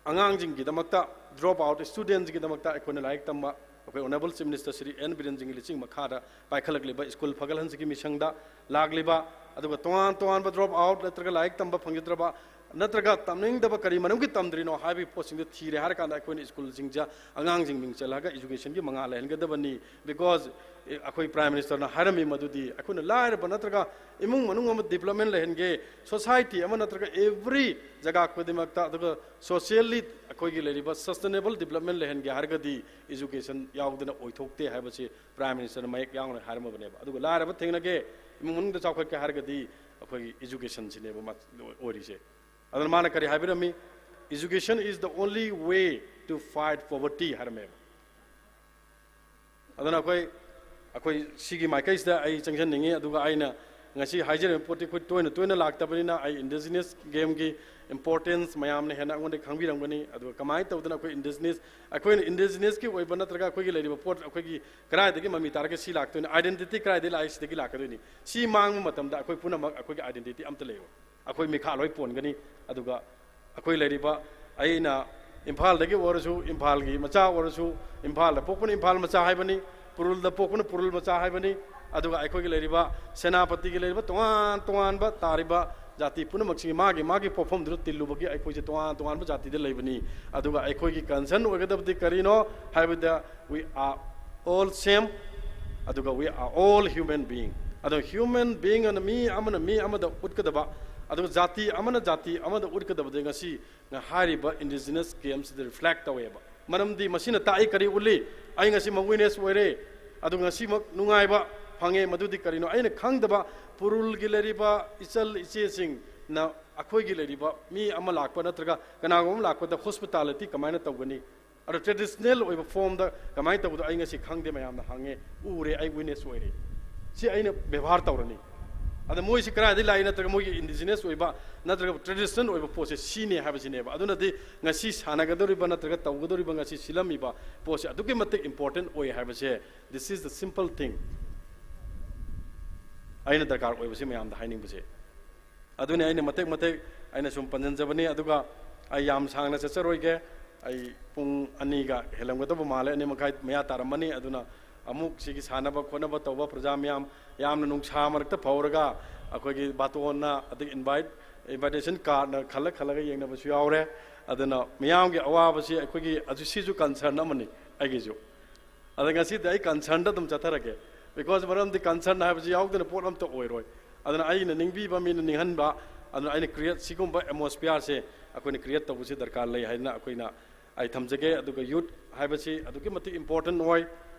ꯑꯉꯥꯡꯁꯤꯡꯒꯤꯗꯃꯛꯇ, drop out studentꯁꯤꯡꯒꯤꯗꯃꯛꯇ ꯑꯩꯈꯣꯏꯅ ꯂꯥꯏꯔꯤꯛ ꯇꯝꯕ, ꯑꯩꯈꯣꯏ Honourable Chief Minister ꯁ꯭ꯔꯤ ꯑꯦꯟ ꯕꯤꯔꯦꯟꯖꯤꯠꯀꯤ ꯂꯨꯆꯤꯡ ꯃꯈꯥꯗ ꯄꯥꯏꯈꯠꯂꯛꯂꯤꯕ ꯁ꯭ꯀꯨꯜ ꯐꯒꯠꯍꯟꯁꯤꯒꯤ ꯃꯤꯁꯟꯗ ꯂꯥꯛꯂꯤꯕ, ꯑꯗꯨꯒ ꯇꯣꯉꯥꯟ ꯇꯣꯉꯥꯟꯕ drop out ꯅꯠꯇ꯭ꯔꯒ ꯂꯥꯏꯔꯤꯛ ꯇꯝꯕ ꯐꯪꯖꯗ꯭ꯔꯕ, ꯅꯠꯇ꯭ꯔꯒ ꯇꯝꯅꯤꯡꯗꯕ ꯀꯔꯤ ꯃꯔꯝꯒꯤ ꯇꯝꯗ꯭ꯔꯤꯅꯣ ꯍꯥꯏꯕꯒꯤ ꯄꯣꯠꯁꯤꯡꯗꯣ ꯊꯤꯔꯦ ꯍꯥꯏꯔꯀꯥꯟꯗ ꯑꯩꯈꯣꯏꯅ ꯁ꯭ꯀꯨꯜꯁꯤꯡꯁꯤꯗ ꯑꯉꯥꯡꯁꯤꯡ ꯃꯤꯡ ꯆꯜꯂꯒ educationꯒꯤ ꯃꯉꯥꯜ ꯂꯩꯍꯟꯒꯗꯕꯅꯤ꯫ Because, ꯑꯦ, ꯑꯩꯈꯣꯏ Prime Ministerꯅ ꯍꯥꯏꯔꯝꯃꯤ ꯃꯗꯨꯗꯤ ꯑꯩꯈꯣꯏꯅ ꯂꯥꯏꯔꯕ ꯅꯠꯇ꯭ꯔꯒ ꯏꯃꯨꯡ ꯃꯅꯨꯡ ꯑꯃ development ꯂꯩꯍꯟꯒꯦ, society ꯑꯃ ꯅꯠꯇ꯭ꯔꯒ every ꯖꯒꯥ ꯈꯨꯗꯤꯡꯃꯛꯇ, ꯑꯗꯨꯒ socially ꯑꯩꯈꯣꯏꯒꯤ ꯂꯩꯔꯤꯕ sustainable development ꯂꯩꯍꯟꯒꯦ ꯍꯥꯏꯔꯒꯗꯤ education ꯌꯥꯎꯗꯅ ꯑꯣꯏꯊꯣꯛꯇꯦ ꯍꯥꯏꯕꯁꯤ Prime Ministerꯅ ꯃꯌꯦꯛ ꯌꯥꯎꯅ ꯍꯥꯏꯔꯝꯃꯕꯅꯦꯕ꯫ ꯑꯗꯨꯒ ꯂꯥꯏꯔꯕ ꯊꯦꯡꯅꯒꯦ, ꯏꯃꯨꯡ ꯃꯅꯨꯡꯗ ꯆꯥꯎꯈꯠꯀꯦ ꯍꯥꯏꯔꯒꯗꯤ ꯑꯩꯈꯣꯏꯒꯤ educationꯁꯤꯅꯦꯕ ꯃ-, ꯑꯣꯏꯔꯤꯁꯦ꯫ ꯑꯗꯨꯅ ꯃꯥꯅ ꯀꯔꯤ ꯍꯥꯏꯕꯤꯔꯝꯃꯤ? "Education is the only way to fight poverty" ꯍꯥꯏꯔꯝꯃꯦꯕ꯫ ꯑꯗꯨꯅ ꯑꯩꯈꯣꯏ, ꯑꯩꯈꯣꯏ ꯁꯤꯒꯤ ꯃꯥꯏꯀꯩꯁꯤꯗ ꯑꯩ ꯆꯪꯁꯤꯟꯅꯤꯡꯉꯤ꯫ ꯑꯗꯨꯒ ꯑꯩꯅ ꯉꯁꯤ ꯍꯥꯏꯖꯔꯤꯕ ꯄꯣꯠꯇꯤ ꯑꯩꯈꯣꯏ ꯇꯣꯏꯅ ꯇꯣꯏꯅ ꯂꯥꯛꯇꯕꯅꯤꯅ ꯑꯩ indigenous gameꯒꯤ importance ꯃꯌꯥꯝꯅ ꯍꯦꯟꯅ ꯑꯩꯉꯣꯟꯗ ꯈꯪꯕꯤꯔꯝꯒꯅꯤ꯫ ꯑꯗꯨꯒ ꯀꯃꯥꯏꯅ ꯇꯧꯗꯅ ꯑꯩꯈꯣꯏ indigenous, ꯑꯩꯈꯣꯏꯅ indigenousꯀꯤ ꯑꯣꯏꯕ ꯅꯠꯇ꯭ꯔꯒ ꯑꯩꯈꯣꯏꯒꯤ ꯂꯩꯔꯤꯕ ꯄꯣꯠ ꯑꯩꯈꯣꯏꯒꯤ ꯀꯗꯥꯏꯗꯒꯤ ꯃꯃꯤ ꯇꯥꯔꯒ ꯁꯤ ꯂꯥꯛꯇꯣꯏꯅꯣ? Identity ꯀꯗꯥꯏꯗꯒꯤ ꯂꯥꯛꯏ? ꯁꯤꯗꯒꯤ ꯂꯥꯛꯀꯗꯣꯏꯅꯤ꯫ ꯁꯤ ꯃꯥꯡꯕ ꯃꯇꯝꯗ ꯑꯩꯈꯣꯏ ꯄꯨꯝꯅꯃꯛ ꯑꯩꯈꯣꯏꯒꯤ identity ꯑꯝꯇ ꯂꯩꯔꯣꯏ꯫ ꯑꯩꯈꯣꯏ ꯃꯤꯈꯥ ꯂꯣꯏ ꯄꯣꯟꯒꯅꯤ꯫ ꯑꯗꯨꯒ ꯑꯩꯈꯣꯏ ꯂꯩꯔꯤꯕ, ꯑꯩꯅ ꯏꯝꯐꯥꯜꯗꯒꯤ ꯑꯣꯏꯔꯁꯨ, ꯏꯝꯐꯥꯜꯒꯤ ꯃꯆꯥ ꯑꯣꯏꯔꯁꯨ, ꯏꯝꯐꯥꯜꯗ ꯄꯣꯛꯄꯅ ꯏꯝꯐꯥꯜ ꯃꯆꯥ ꯍꯥꯏꯕꯅꯤ, ꯄꯨꯔꯨꯜꯗ ꯄꯣꯛꯄꯅ ꯄꯨꯔꯨꯜ ꯃꯆꯥ ꯍꯥꯏꯕꯅꯤ꯫ ꯑꯗꯨꯒ ꯑꯩꯈꯣꯏꯒꯤ ꯂꯩꯔꯤꯕ ꯁꯦꯅꯥꯄꯇꯤꯒꯤ ꯂꯩꯔꯤꯕ ꯇꯣꯉꯥꯟ ꯇꯣꯉꯥꯟꯕ ꯇꯥꯔꯤꯕ ꯖꯥꯇꯤ ꯄꯨꯝꯅꯃꯛꯁꯤꯡꯒꯤ ꯃꯥꯒꯤ ꯃꯥꯒꯤ ꯄꯣꯛꯐꯝꯗꯨꯗ ꯇꯤꯜꯂꯨꯕꯒꯤ ꯑꯩꯈꯣꯏꯁꯦ ꯇꯣꯉꯥꯟ ꯇꯣꯉꯥꯟꯕ ꯖꯥꯇꯤꯗ ꯂꯩꯕꯅꯤ꯫ ꯑꯗꯨꯒ ꯑꯩꯈꯣꯏꯒꯤ concern ꯑꯣꯏꯒꯗꯕꯗꯤ ꯀꯔꯤꯅꯣ ꯍꯥꯏꯕꯗ, we are all same, ꯑꯗꯨꯒ we are all human being꯫ ꯑꯗꯣ human being ꯑꯅ ꯃꯤ ꯑꯃꯅ ꯃꯤ ꯑꯃꯗ ꯎꯠꯀꯗꯕ, ꯑꯗꯨꯒ ꯖꯥꯇꯤ ꯑꯃꯅ ꯖꯥꯇꯤ ꯑꯃꯗ ꯎꯠꯀꯗꯕꯗꯤ ꯉꯁꯤ ꯍꯥꯏꯔꯤꯕ indigenous gameꯁꯤꯗ reflect ꯇꯧꯋꯦꯕ꯫ ꯃꯔꯝꯗꯤ ꯃꯁꯤꯅ ꯇꯥꯛꯏ ꯀꯔꯤ ꯎꯠꯂꯤ? ꯑꯩ ꯉꯁꯤꯃꯛ witness ꯑꯣꯏꯔꯦ꯫ ꯑꯗꯨ ꯉꯁꯤꯃꯛ ꯅꯨꯡꯉꯥꯏꯕ ꯐꯪꯉꯦ꯫ ꯃꯗꯨꯗꯤ ꯀꯔꯤꯅꯣ? ꯑꯩꯅ ꯈꯪꯗꯕ ꯎꯈ꯭ꯔꯨꯜꯒꯤ ꯂꯩꯔꯤꯕ ꯏꯆꯜ ꯏꯆꯦꯁꯤꯡꯅ ꯑꯩꯈꯣꯏꯒꯤ ꯂꯩꯔꯤꯕ ꯃꯤ ꯑꯃ ꯂꯥꯛꯄ ꯅꯠꯇ꯭ꯔꯒ ꯀꯅꯥꯒꯨꯝꯕ ꯑꯃ ꯂꯥꯛꯄꯗ hospitality ꯀꯃꯥꯏꯅ ꯇꯧꯒꯅꯤ? ꯑꯗꯣ traditional ꯑꯣꯏꯕ formꯗ ꯀꯃꯥꯏꯅ ꯇꯧꯕꯗꯣ ꯑꯩ ꯉꯁꯤ ꯈꯪꯗꯦ, ꯃꯌꯥꯝꯅ ꯍꯪꯉꯦ, ꯎꯔꯦ, ꯑꯩ witness ꯑꯣꯏꯔꯦ꯫ ꯁꯤ ꯑꯩꯅ ꯕꯦꯕꯥꯔ ꯇꯧꯔꯅꯤ꯫ ꯑꯗ ꯃꯣꯏꯁꯤ ꯀꯗꯥꯏꯗꯒꯤ ꯂꯥꯛꯏ, ꯅꯠꯇ꯭ꯔꯒ ꯃꯣꯏꯒꯤ indigenous ꯑꯣꯏꯕ ꯅꯠꯇ꯭ꯔꯒ traditional ꯑꯣꯏꯕ ꯄꯣꯠꯁꯦ ꯁꯤꯅꯦ ꯍꯥꯏꯕꯁꯤꯅꯦꯕ꯫ ꯑꯗꯨꯅꯗꯤ ꯉꯁꯤ ꯁꯥꯟꯅꯒꯗꯧꯔꯤꯕ ꯅꯠꯇ꯭ꯔꯒ ꯇꯧꯒꯗꯧꯔꯤꯕ, ꯉꯁꯤ ꯁꯤꯜꯂꯝꯃꯤꯕ ꯄꯣꯠꯁꯦ ꯑꯗꯨꯛꯀꯤ ꯃꯇꯤꯛ important ꯑꯣꯏ ꯍꯥꯏꯕꯁꯦ, this is the simple thing ꯑꯩꯅ ꯗꯔꯀꯥꯔ ꯑꯣꯏꯕꯁꯤ ꯃꯌꯥꯝꯗ ꯍꯥꯏꯅꯤꯡꯕꯁꯦ꯫ ꯑꯗꯨꯅꯤ ꯑꯩꯅ ꯃꯇꯦꯛ ꯃꯇꯦꯛ ꯑꯩꯅ ꯁꯨꯝ ꯄꯟꯖꯟꯖꯕꯅꯤ꯫ ꯑꯗꯨꯒ ꯑꯩ ꯌꯥꯝ ꯁꯥꯡꯅ ꯆꯠꯆꯔꯣꯏꯒꯦ꯫ ꯑꯩ ꯄꯨꯡ ꯑꯅꯤꯒ ꯍꯦꯜꯂꯝꯒꯗꯕ ꯃꯥꯜꯂꯦ, ꯑꯅꯤ ꯃꯈꯥꯏ ꯃꯌꯥ ꯇꯥꯔꯝꯃꯅꯤ꯫ ꯑꯗꯨꯅ ꯑꯃꯨꯛ ꯁꯤꯒꯤ ꯁꯥꯟꯅꯕ ꯈꯣꯠꯅꯕ ꯇꯧꯕ ꯄ꯭ꯔꯖꯥ ꯃꯌꯥꯝ, ꯌꯥꯝꯅ ꯅꯨꯡꯁꯥ ꯃꯔꯛꯇ ꯐꯧꯔꯒ ꯑꯩꯈꯣꯏꯒꯤ ꯕꯥꯇꯣꯟꯅ ꯑꯗꯒꯤ invite, invitation cardꯅ ꯈꯜꯂ ꯈꯜꯂꯒ ꯌꯦꯡꯅꯕꯁꯨ ꯌꯥꯎꯔꯦ꯫ ꯑꯗꯨꯅ ꯃꯤꯌꯥꯝꯒꯤ ꯑꯋꯥꯕꯁꯤ ꯑꯩꯈꯣꯏꯒꯤ ꯑꯗꯨ, ꯁꯤꯁꯨ concern ꯑꯃꯅꯤ ꯑꯩꯒꯤꯁꯨ꯫ ꯑꯗ ꯉꯁꯤꯗꯤ ꯑꯩ concernꯗ ꯑꯗꯨꯝ ꯆꯠꯊꯔꯒꯦ, because ꯃꯔꯝꯗꯤ concern ꯍꯥꯏꯕꯁꯤ ꯌꯥꯎꯗꯅ ꯄꯣꯠ ꯑꯝꯇ ꯑꯣꯏꯔꯣꯏ꯫ ꯑꯗꯨꯅ ꯑꯩꯅ ꯅꯤꯡꯕꯤꯕ, ꯃꯤꯅ ꯅꯤꯡꯍꯟꯕ, ꯑꯗꯨꯅ ꯑꯩꯅ create, ꯁꯤꯒꯨꯝꯕ atmosphereꯁꯦ ꯑꯩꯈꯣꯏꯅ create ꯇꯧꯕꯁꯤ ꯗꯔꯀꯥꯔ ꯂꯩ ꯍꯥꯏꯗꯅ ꯑꯩꯈꯣꯏꯅ, ꯑꯩ ꯊꯝꯖꯒꯦ꯫ ꯑꯗꯨꯒ youth ꯍꯥꯏꯕꯁꯤ ꯑꯗꯨꯛꯀꯤ ꯃꯇꯤꯛ important ꯑꯣꯏ꯫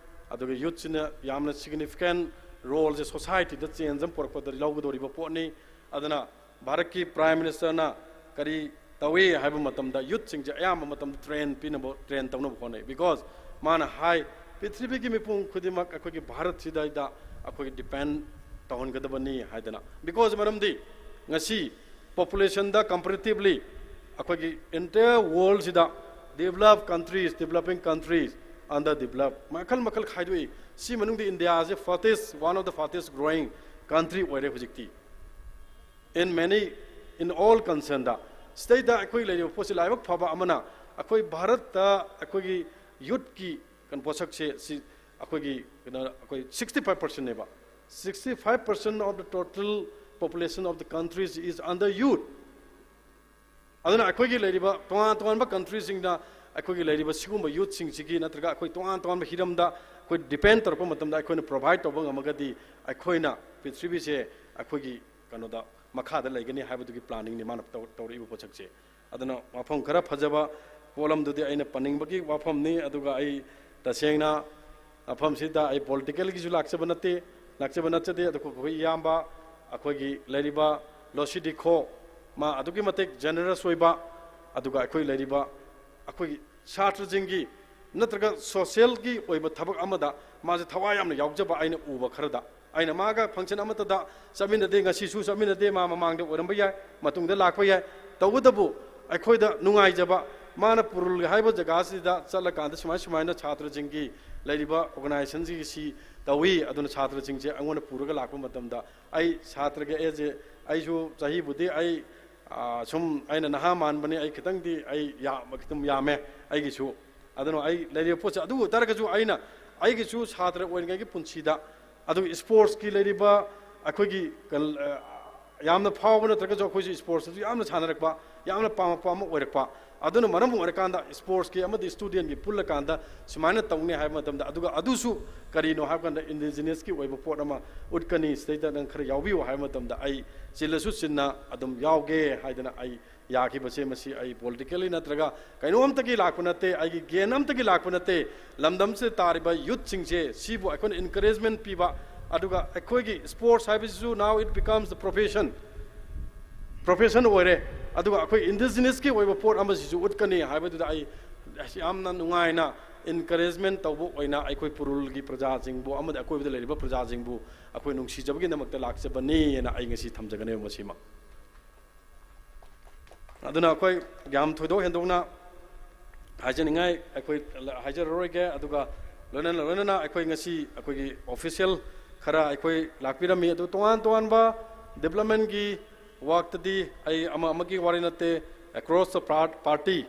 ꯑꯗꯨꯒ youthꯁꯤꯅ ꯌꯥꯝꯅ significant roleꯁꯦ societyꯗ change ꯑꯃ ꯄꯨꯔꯛꯄꯗ ꯂꯧꯒꯗꯧꯔꯤꯕ ꯄꯣꯠꯅꯤ꯫ ꯑꯗꯨꯅ ꯚꯥꯔꯠꯀꯤ Prime Ministerꯅ ꯀꯔꯤ ꯇꯧꯏ ꯍꯥꯏꯕ ꯃꯇꯝꯗ, youthꯁꯤꯡꯁꯦ ꯑꯌꯥꯝꯕ ꯃꯇꯝꯗ train ꯄꯤꯅꯕ, train ꯇꯧꯅꯕ ꯍꯣꯠꯅꯩ꯫ Because ꯃꯥꯅ ꯍꯥꯏ, ꯄ꯭ꯔꯤꯊꯤꯕꯤꯒꯤ ꯃꯤꯄꯨꯝ ꯈꯨꯗꯤꯡꯃꯛ ꯑꯩꯈꯣꯏꯒꯤ ꯚꯥꯔꯠꯁꯤꯗ ꯑꯩꯈꯣꯏꯒꯤ depend ꯇꯧꯍꯟꯒꯗꯕꯅꯤ ꯍꯥꯏꯗꯅ꯫ Because ꯃꯔꯝꯗꯤ ꯉꯁꯤ populationꯗ comparatively ꯑꯩꯈꯣꯏꯒꯤ entire worldꯁꯤꯗ developed countries, developing countries, underdeveloped ꯃꯈꯜ ꯃꯈꯜ ꯈꯥꯏꯗꯣꯛꯏ꯫ ꯁꯤ ꯃꯅꯨꯡꯗ Indiaꯁꯦ fastest, one of the fastest growing country ꯑꯣꯏꯔꯦ ꯍꯧꯖꯤꯛꯇꯤ꯫ In many, in all concernꯗ, ꯁꯤꯗꯩꯗ ꯑꯩꯈꯣꯏ ꯂꯩꯔꯤꯕ ꯄꯣꯠꯁꯤ ꯂꯥꯏꯕꯛ ꯐꯕ ꯑꯃꯅ, ꯑꯩꯈꯣꯏ ꯚꯥꯔꯠꯇ ꯑꯩꯈꯣꯏꯒꯤ youthꯀꯤ ꯀꯩꯅꯣ ꯄꯣꯠꯁꯛꯁꯦ, ꯁꯤ ꯑꯩꯈꯣꯏꯒꯤ ꯀꯩꯅꯣ, ꯑꯩꯈꯣꯏ sixty five percentꯅꯦꯕ꯫ Sixty five percent of the total population of the countries is under youth꯫ ꯑꯗꯨꯅ ꯑꯩꯈꯣꯏꯒꯤ ꯂꯩꯔꯤꯕ ꯇꯣꯉꯥꯟ ꯇꯣꯉꯥꯟꯕ countryꯁꯤꯡꯅ ꯑꯩꯈꯣꯏꯒꯤ ꯂꯩꯔꯤꯕ ꯁꯤꯒꯨꯝꯕ youthꯁꯤꯡꯁꯤꯒꯤ ꯅꯠꯇ꯭ꯔꯒ ꯑꯩꯈꯣꯏ ꯇꯣꯉꯥꯟ ꯇꯣꯉꯥꯟꯕ ꯍꯤꯔꯝꯗ ꯑꯩꯈꯣꯏ depend ꯇꯧꯔꯛꯄ ꯃꯇꯝꯗ, ꯑꯩꯈꯣꯏꯅ provide ꯇꯧꯕ ꯉꯝꯃꯒꯗꯤ, ꯑꯩꯈꯣꯏꯅ ꯄ꯭ꯔꯤꯊꯤꯕꯤꯁꯦ ꯑꯩꯈꯣꯏꯒꯤ ꯀꯩꯅꯣꯗ ꯃꯈꯥꯗ ꯂꯩꯒꯅꯤ ꯍꯥꯏꯕꯗꯨꯒꯤ planningꯅꯤ ꯃꯥꯅ ꯇꯧ-, ꯇꯧꯔꯛꯏꯕ ꯄꯣꯠꯁꯛꯁꯦ꯫ ꯑꯗꯨꯅ ꯋꯥꯐꯝ ꯈꯔ ꯐꯖꯕ ꯄꯣꯠꯂꯝꯗꯨꯗꯤ ꯑꯩꯅ ꯄꯟꯅꯤꯡꯕꯒꯤ ꯋꯥꯐꯝꯅꯤ꯫ ꯑꯗꯨꯒ ꯑꯩ ꯇꯁꯦꯡꯅ ꯃꯐꯝꯁꯤꯗ ꯑꯩ politicalꯒꯤꯁꯨ ꯂꯥꯛꯆꯕ ꯅꯠꯇꯦ, ꯂꯥꯛꯆꯕ ꯅꯠꯆꯗꯦ꯫ ꯑꯗꯨꯒ ꯑꯩꯈꯣꯏ ꯏꯌꯥꯝꯕ, ꯑꯩꯈꯣꯏꯒꯤ ꯂꯩꯔꯤꯕ ꯂꯣꯁꯤ ꯗꯤꯈꯣ, ꯃꯥ ꯑꯗꯨꯛꯀꯤ ꯃꯇꯤꯛ generous ꯑꯣꯏꯕ, ꯑꯗꯨꯒ ꯑꯩꯈꯣꯏ ꯂꯩꯔꯤꯕ ꯑꯩꯈꯣꯏꯒꯤ ꯁꯥꯇ꯭ꯔꯁꯤꯡꯒꯤ ꯅꯠꯇ꯭ꯔꯒ socialꯒꯤ ꯑꯣꯏꯕ ꯊꯕꯛ ꯑꯃꯗ ꯃꯥꯁꯦ ꯊꯋꯥꯏ ꯌꯥꯝꯅ ꯌꯥꯎꯖꯕ ꯑꯩꯅ ꯎꯕ ꯈꯔꯗ꯫ ꯑꯩꯅ ꯃꯥꯒ function ꯑꯃꯠꯇꯗ ꯆꯠꯃꯤꯟꯅꯗꯦ, ꯉꯁꯤꯁꯨ ꯆꯠꯃꯤꯟꯅꯗꯦ, ꯃꯥ ꯃꯃꯥꯡꯗ ꯑꯣꯏꯔꯝꯕ ꯌꯥꯏ, ꯃꯇꯨꯡꯗ ꯂꯥꯛꯄ ꯌꯥꯏ꯫ ꯇꯧꯕꯇꯕꯨ ꯑꯩꯈꯣꯏꯗ ꯅꯨꯡꯉꯥꯏꯖꯕ, ꯃꯥꯅ ꯄꯨꯔꯨꯜ ꯍꯥꯏꯕ ꯖꯒꯥꯁꯤꯗ ꯆꯠꯂꯀꯥꯟꯗ ꯁꯨꯃꯥꯏ ꯁꯨꯃꯥꯏꯅ ꯁꯥꯇ꯭ꯔꯁꯤꯡꯒꯤ ꯂꯩꯔꯤꯕ organizationꯁꯤꯡꯒꯤ ꯁꯤ ꯇꯧꯏ, ꯑꯗꯨꯅ ꯁꯥꯇ꯭ꯔꯁꯤꯡꯁꯦ ꯑꯩꯉꯣꯟꯗ ꯄꯨꯔꯒ ꯂꯥꯛꯄ ꯃꯇꯝꯗ ꯑꯩ ꯁꯥꯇ꯭ꯔꯒꯤ age, ꯑꯩꯁꯨ ꯆꯍꯤꯕꯨꯗꯤ ꯑꯩ, ꯑꯥ, ꯁꯨꯝ ꯑꯩꯅ ꯅꯍꯥ ꯃꯥꯟꯕꯅꯤ, ꯑꯩ ꯈꯤꯇꯪꯗꯤ ꯑꯩ ꯌꯥꯝ, ꯈꯤꯇꯪ ꯌꯥꯝꯃꯦ ꯑꯩꯒꯤꯁꯨ꯫ ꯑꯗꯨꯅ ꯑꯩ ꯂꯩꯔꯤꯕ ꯄꯣꯠꯁꯦ ꯑꯗꯨ ꯑꯣꯏꯇꯥꯔꯒꯁꯨ ꯑꯩꯅ ꯑꯩꯒꯤꯁꯨ ꯁꯥꯇ꯭ꯔ ꯑꯣꯏꯔꯤꯉꯩꯒꯤ ꯄꯨꯟꯁꯤꯗ ꯑꯗꯨꯒ sportsꯀꯤ ꯂꯩꯔꯤꯕ ꯑꯩꯈꯣꯏꯒꯤ ꯀ-, ꯑ, ꯌꯥꯝꯅ ꯐꯥꯎꯕ ꯅꯠꯇ꯭ꯔꯒꯁꯨ ꯑꯩꯈꯣꯏꯁꯨ sportsꯇꯁꯨ ꯌꯥꯝꯅ ꯁꯥꯟꯅꯔꯛꯄ, ꯌꯥꯝꯅ ꯄꯥꯝꯃꯛꯄ ꯑꯃ ꯑꯣꯏꯔꯛꯄ꯫ ꯑꯗꯨꯅ ꯃꯔꯝ ꯑꯣꯏꯔꯀꯥꯟꯗ sportsꯀꯤ ꯑꯃꯗꯤ studentꯀꯤ ꯄꯨꯜꯂꯀꯥꯟꯗ ꯁꯨꯃꯥꯏꯅ ꯇꯧꯅꯤ ꯍꯥꯏꯕ ꯃꯇꯝꯗ, ꯑꯗꯨꯒ ꯑꯗꯨꯁꯨ ꯀꯔꯤꯅꯣ ꯍꯥꯏꯕ ꯀꯥꯟꯗ indigenousꯀꯤ ꯑꯣꯏꯕ ꯄꯣꯠ ꯑꯃ ꯎꯠꯀꯅꯤ, ꯁꯤꯗꯩꯗ ꯅꯪ ꯈꯔ ꯌꯥꯎꯕꯤꯌꯨ ꯍꯥꯏꯕ ꯃꯇꯝꯗ ꯑꯩ ꯆꯤꯜꯂꯁꯨ ꯆꯤꯟꯅ ꯑꯗꯨꯝ ꯌꯥꯎꯒꯦ ꯍꯥꯏꯗꯅ ꯑꯩ ꯌꯥꯈꯤꯕꯁꯦ, ꯃꯁꯤ ꯑꯩ politically ꯅꯠꯇ꯭ꯔꯒ ꯀꯩꯅꯣꯝꯇꯒꯤ ꯂꯥꯛꯄ ꯅꯠꯇꯦ, ꯑꯩꯒꯤ gain ꯑꯝꯇꯒꯤ ꯂꯥꯛꯄ ꯅꯠꯇꯦ꯫ ꯂꯝꯗꯝꯁꯤꯗ ꯇꯥꯔꯤꯕ youthꯁꯤꯡꯁꯦ, ꯁꯤꯕꯨ ꯑꯩꯈꯣꯏꯅ encouragement ꯄꯤꯕ, ꯑꯗꯨꯒ ꯑꯩꯈꯣꯏꯒꯤ sports ꯍꯥꯏꯕꯁꯤꯁꯨ now it becomes the profession, profession ꯑꯣꯏꯔꯦ꯫ ꯑꯗꯨꯒ ꯑꯩꯈꯣꯏ indigenousꯀꯤ ꯑꯣꯏꯕ ꯄꯣꯠ ꯑꯃꯁꯤꯁꯨ ꯎꯠꯀꯅꯤ ꯍꯥꯏꯕꯗꯨꯗ ꯑꯩ ꯌꯥꯝꯅ ꯅꯨꯡꯉꯥꯏꯅ encouragement ꯇꯧꯕ ꯑꯣꯏꯅ ꯑꯩꯈꯣꯏ ꯄꯨꯔꯨꯜꯒꯤ ꯄ꯭ꯔꯖꯥꯁꯤꯡꯕꯨ ꯑꯃꯗꯤ ꯑꯀꯣꯏꯕꯗ ꯂꯩꯔꯤꯕ ꯄ꯭ꯔꯖꯥꯁꯤꯡꯕꯨ ꯑꯩꯈꯣꯏ ꯅꯨꯡꯁꯤꯖꯕꯒꯤꯗꯃꯛꯇ ꯂꯥꯛꯆꯕꯅꯤ ꯍꯥꯏꯅ ꯑꯩ ꯉꯁꯤ ꯊꯝꯖꯒꯅꯦꯕ ꯃꯁꯤꯃ꯫ ꯑꯗꯨꯅ ꯑꯩꯈꯣꯏ ꯌꯥꯝ ꯊꯣꯏꯗꯣꯛ ꯍꯦꯟꯗꯣꯛꯅ ꯍꯥꯏꯖꯅꯤꯡꯉꯥꯏ ꯑꯩꯈꯣꯏ ꯍꯥꯏꯖꯔꯔꯣꯏꯒꯦ꯫ ꯑꯗꯨꯒ ꯂꯣꯏꯅꯅ, ꯂꯣꯏꯅꯅ ꯑꯩꯈꯣꯏ ꯉꯁꯤ ꯑꯩꯈꯣꯏꯒꯤ official ꯈꯔ ꯑꯩꯈꯣꯏ ꯂꯥꯛꯄꯤꯔꯝꯃꯤ꯫ ꯑꯗꯨ ꯇꯣꯉꯥꯟ ꯇꯣꯉꯥꯟꯕ developmentꯀꯤ workꯇꯗꯤ ꯑꯩ ꯑꯃ ꯑꯃꯒꯤ ꯋꯥꯔꯤ ꯅꯠꯇꯦ, across the par-, party꯫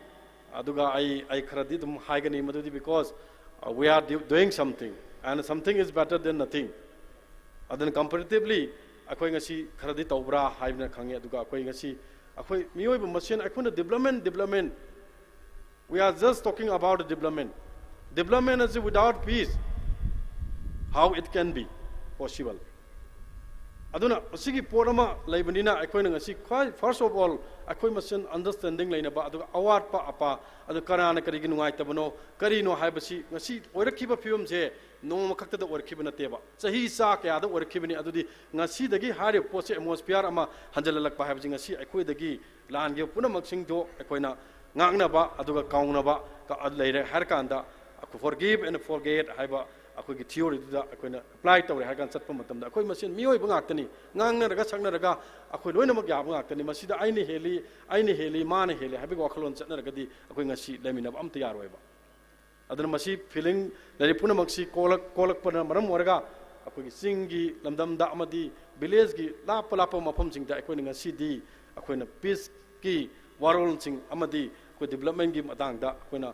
ꯑꯗꯨꯒ ꯑꯩ, ꯑꯩ ꯈꯔꯗꯤ ꯑꯗꯨꯝ ꯍꯥꯏꯒꯅꯤ, ꯃꯗꯨꯗꯤ because, uh, we are do-, doing something, and something is better than nothing꯫ ꯑꯗꯨꯅ comparatively ꯑꯩꯈꯣꯏ ꯉꯁꯤ ꯈꯔꯗꯤ ꯇꯧꯕ꯭ꯔꯥ ꯍꯥꯏꯕꯅ ꯈꯪꯉꯦ꯫ ꯑꯗꯨꯒ ꯑꯩꯈꯣꯏ ꯉꯁꯤ, ꯑꯩꯈꯣꯏ ꯃꯤꯑꯣꯏꯕ ꯃꯁꯦꯟ ꯑꯩꯈꯣꯏꯅ development, development, we are just talking about development꯫ Development ꯑꯁꯤ without peace, how it can be possible? ꯑꯗꯨꯅ ꯃꯁꯤꯒꯤ ꯄꯣꯠ ꯑꯃ ꯂꯩꯕꯅꯤꯅ ꯑꯩꯈꯣꯏꯅ ꯉꯁꯤ ꯈ꯭ꯋꯥꯏ first of all ꯑꯩꯈꯣꯏ ꯃꯁꯦꯟ understanding ꯂꯩꯅꯕ, ꯑꯗꯨꯒ ꯑꯋꯥꯠꯄ ꯑꯄꯥ, ꯑꯗꯨ ꯀꯅꯥꯅ ꯀꯔꯤꯒꯤ ꯅꯨꯡꯉꯥꯏꯇꯕꯅꯣ, ꯀꯔꯤꯅꯣ ꯍꯥꯏꯕꯁꯤ ꯉꯁꯤ ꯑꯣꯏꯔꯛꯈꯤꯕ ꯐꯤꯕꯝꯁꯦ ꯅꯣꯡꯃ ꯈꯛꯇꯗ ꯑꯣꯏꯔꯛꯈꯤꯕ ꯅꯠꯇꯦꯕ, ꯆꯍꯤ ꯆꯥ ꯀꯌꯥꯗ ꯑꯣꯏꯔꯛꯈꯤꯕꯅꯤ꯫ ꯑꯗꯨꯗꯤ ꯉꯁꯤꯗꯒꯤ ꯍꯥꯏꯔꯤꯕ ꯄꯣꯠꯁꯦ, atmosphere ꯑꯃ ꯍꯟꯖꯤꯜꯍꯜꯂꯛꯄ ꯍꯥꯏꯕꯁꯤ ꯉꯁꯤ ꯑꯩꯈꯣꯏꯗꯒꯤ ꯂꯥꯟꯈꯤꯕ ꯄꯨꯝꯅꯃꯛꯁꯤꯡꯗꯣ ꯑꯩꯈꯣꯏꯅ ꯉꯥꯛꯅꯕ, ꯑꯗꯨꯒ ꯀꯥꯎꯅꯕ ꯀ-, ꯂꯩꯔꯦ ꯍꯥꯏꯔ ꯀꯥꯟꯗ, forgive and forget ꯍꯥꯏꯕ ꯑꯩꯈꯣꯏꯒꯤ theory ꯗꯨꯗ ꯑꯩꯈꯣꯏꯅ apply ꯇꯧꯔꯦ ꯍꯥꯏꯔ ꯀꯥꯟꯗ ꯆꯠꯄ ꯃꯇꯝꯗ, ꯑꯩꯈꯣꯏ ꯃꯁꯦꯟ ꯃꯤꯑꯣꯏꯕ ꯉꯥꯛꯇꯅꯤ, ꯉꯥꯡꯅꯔꯒ ꯁꯛꯅꯔꯒ ꯑꯩꯈꯣꯏ ꯂꯣꯏꯅꯃꯛ ꯌꯥꯕ ꯉꯥꯛꯇꯅꯤ꯫ ꯃꯁꯤꯗ ꯑꯩꯅ ꯍꯦꯜꯂꯤ, ꯑꯩꯅ ꯍꯦꯜꯂꯤ, ꯃꯥꯅ ꯍꯦꯜꯂꯤ ꯍꯥꯏꯕꯒꯤ ꯋꯥꯈꯜꯂꯣꯟ ꯆꯠꯅꯔꯒꯗꯤ ꯑꯩꯈꯣꯏ ꯉꯁꯤ ꯂꯩꯃꯤꯟꯅꯕ ꯑꯝꯇ ꯌꯥꯔꯣꯏꯕ꯫ ꯑꯗꯨꯅ ꯃꯁꯤ feeling ꯂꯩꯔꯤꯕ ꯄꯨꯝꯅꯃꯛꯁꯤ ꯀꯣꯛꯂꯛ-, ꯀꯣꯛꯂꯛꯄꯅ ꯃꯔꯝ ꯑꯣꯏꯔꯒ, ꯑꯩꯈꯣꯏꯒꯤ ꯆꯤꯡꯒꯤ ꯂꯝꯗꯝꯗ ꯑꯃꯗꯤ village ꯀꯤ ꯂꯥꯞꯄ ꯂꯥꯞꯄ ꯃꯐꯝꯁꯤꯡꯗ ꯑꯩꯈꯣꯏꯅ ꯉꯁꯤꯗꯤ ꯑꯩꯈꯣꯏꯅ peace ꯀꯤ ꯋꯥꯔꯣꯜꯁꯤꯡ ꯑꯃꯗꯤ ꯑꯩꯈꯣꯏ development ꯀꯤ ꯃꯇꯥꯡꯗ ꯑꯩꯈꯣꯏꯅ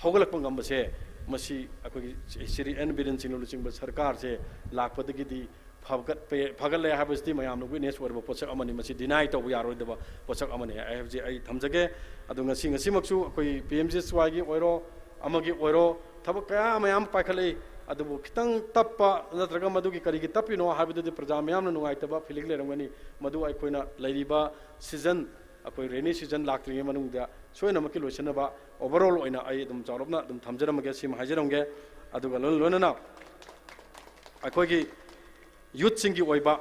ꯍꯧꯒꯠꯂꯛꯄ ꯉꯝꯕꯁꯦ, ꯃꯁꯤ ꯑꯩꯈꯣꯏꯒꯤ ꯁ꯭ꯔꯤ ꯑꯦꯟ ꯕꯤꯔꯦꯟ ꯁꯤꯡꯅ ꯂꯨꯆꯤꯡꯕ ꯁꯔꯀꯥꯔꯁꯦ ꯂꯥꯛꯄꯗꯒꯤꯗꯤ ꯐꯒꯠꯄ-, ꯐꯒꯠꯂꯦ ꯍꯥꯏꯕꯁꯤꯗꯤ ꯃꯌꯥꯝꯅ witness ꯑꯣꯏꯔꯕ ꯄꯣꯠꯁꯛ ꯑꯃꯅꯤ꯫ ꯃꯁꯤ deny ꯇꯧꯕ ꯌꯥꯔꯣꯏꯗꯕ ꯄꯣꯠꯁꯛ ꯑꯃꯅꯤ ꯍꯥꯏꯕꯁꯤ ꯑꯩ ꯊꯝꯖꯒꯦ꯫ ꯑꯗꯨ ꯉꯁꯤ, ꯉꯁꯤꯃꯛꯁꯨ ꯑꯩꯈꯣꯏ P M G S Y ꯒꯤ ꯑꯣꯏꯔꯣ, ꯑꯃꯒꯤ ꯑꯣꯏꯔꯣ, ꯊꯕꯛ ꯀꯌꯥ ꯃꯌꯥꯝ ꯄꯥꯏꯈꯠꯂꯛꯏ꯫ ꯑꯗꯨꯕꯨ ꯈꯤꯇꯪ ꯇꯞꯄ ꯅꯠꯇ꯭ꯔꯒ ꯃꯗꯨꯒꯤ ꯀꯔꯤꯒꯤ ꯇꯞꯄꯤꯅꯣ ꯍꯥꯏꯕꯗꯨꯗꯤ ꯄ꯭ꯔꯖꯥ ꯃꯌꯥꯝꯅ ꯅꯨꯡꯉꯥꯏꯇꯕ feeling ꯂꯩꯔꯝꯒꯅꯤ꯫ ꯃꯗꯨ ꯑꯩꯈꯣꯏꯅ ꯂꯩꯔꯤꯕ season, ꯑꯩꯈꯣꯏ rainy season ꯂꯥꯛꯇ꯭ꯔꯤꯉꯩ ꯃꯅꯨꯡꯗ ꯁꯣꯏꯗꯅꯃꯛꯀꯤ ꯂꯣꯏꯁꯤꯟꯅꯕ overall ꯑꯣꯏꯅ ꯑꯩ ꯑꯗꯨꯝ ꯆꯥꯎꯔꯞꯅ ꯑꯗꯨꯝ ꯊꯝꯖꯔꯝꯃꯒꯦ꯫ ꯁꯤꯃ ꯍꯥꯏꯖꯔꯝꯒꯦ꯫ ꯑꯗꯨꯒ ꯂꯣꯏꯅ ꯂꯣꯏꯅꯅ ꯑꯩꯈꯣꯏꯒꯤ youth ꯁꯤꯡꯒꯤ ꯑꯣꯏꯕ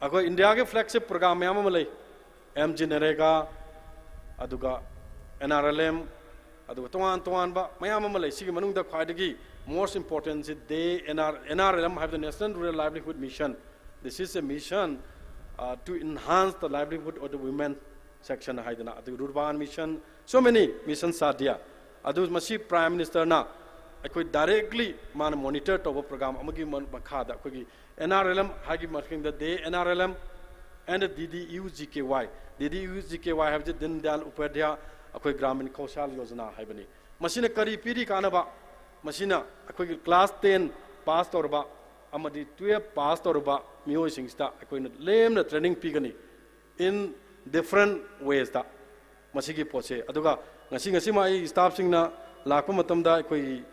ꯑꯩꯈꯣꯏ India ꯒꯤ flagship program ꯃꯌꯥꯝ ꯑꯃ ꯂꯩ, M G NREGA, ꯑꯗꯨꯒ N R L M, ꯑꯗꯨꯒ ꯇꯣꯉꯥꯟ ꯇꯣꯉꯥꯟꯕ ꯃꯌꯥꯝ ꯑꯃ ꯂꯩ꯫ ꯁꯤꯒꯤ ꯃꯅꯨꯡꯗ ꯈ꯭ꯋꯥꯏꯗꯒꯤ most important ꯁꯤ ꯗꯦ N R, N R L M ꯍꯥꯏꯕꯗꯤ National Rural Livelihood Mission. This is a mission, uh, to enhance the livelihood of the women section ꯍꯥꯏꯗꯅ, ꯑꯗꯨꯒ Rurban Mission, so many missions are there. ꯑꯗꯨ ꯃꯁꯤ Prime Minister ꯅ ꯑꯩꯈꯣꯏ directly ꯃꯥꯅ monitor ꯇꯧꯕ program ꯑꯃꯒꯤ ꯃ-, ꯃꯈꯥꯗ ꯑꯩꯈꯣꯏꯒꯤ N R L M ꯍꯥꯏꯒꯤ ꯃꯇꯦꯡꯗ ꯗꯦ N R L M and D D U G K Y, D D U G K Y ꯍꯥꯏꯕꯁꯤ Deen Dayal Upadhyaya ꯑꯩꯈꯣꯏ Gramin Kaushal Yojana ꯍꯥꯏꯕꯅꯤ꯫ ꯃꯁꯤꯅ ꯀꯔꯤ ꯄꯤꯔꯤ ꯀꯥꯟꯅꯕ? ꯃꯁꯤꯅ ꯑꯩꯈꯣꯏꯒꯤ class ten pass ꯇꯧꯔꯕ ꯑꯃꯗꯤ twelve pass ꯇꯧꯔꯕ ꯃꯤꯑꯣꯏꯁꯤꯡꯁꯤꯗ ꯑꯩꯈꯣꯏꯅ ꯂꯦꯝꯅ training ꯄꯤꯒꯅꯤ in different ways ꯇ ꯃꯁꯤꯒꯤ ꯄꯣꯠꯁꯦ꯫ ꯑꯗꯨꯒ ꯉꯁꯤ, ꯉꯁꯤꯃꯛ ꯑꯩ staff ꯁꯤꯡꯅ ꯂꯥꯛꯄ ꯃꯇꯝꯗ ꯑꯩꯈꯣꯏꯒꯤ,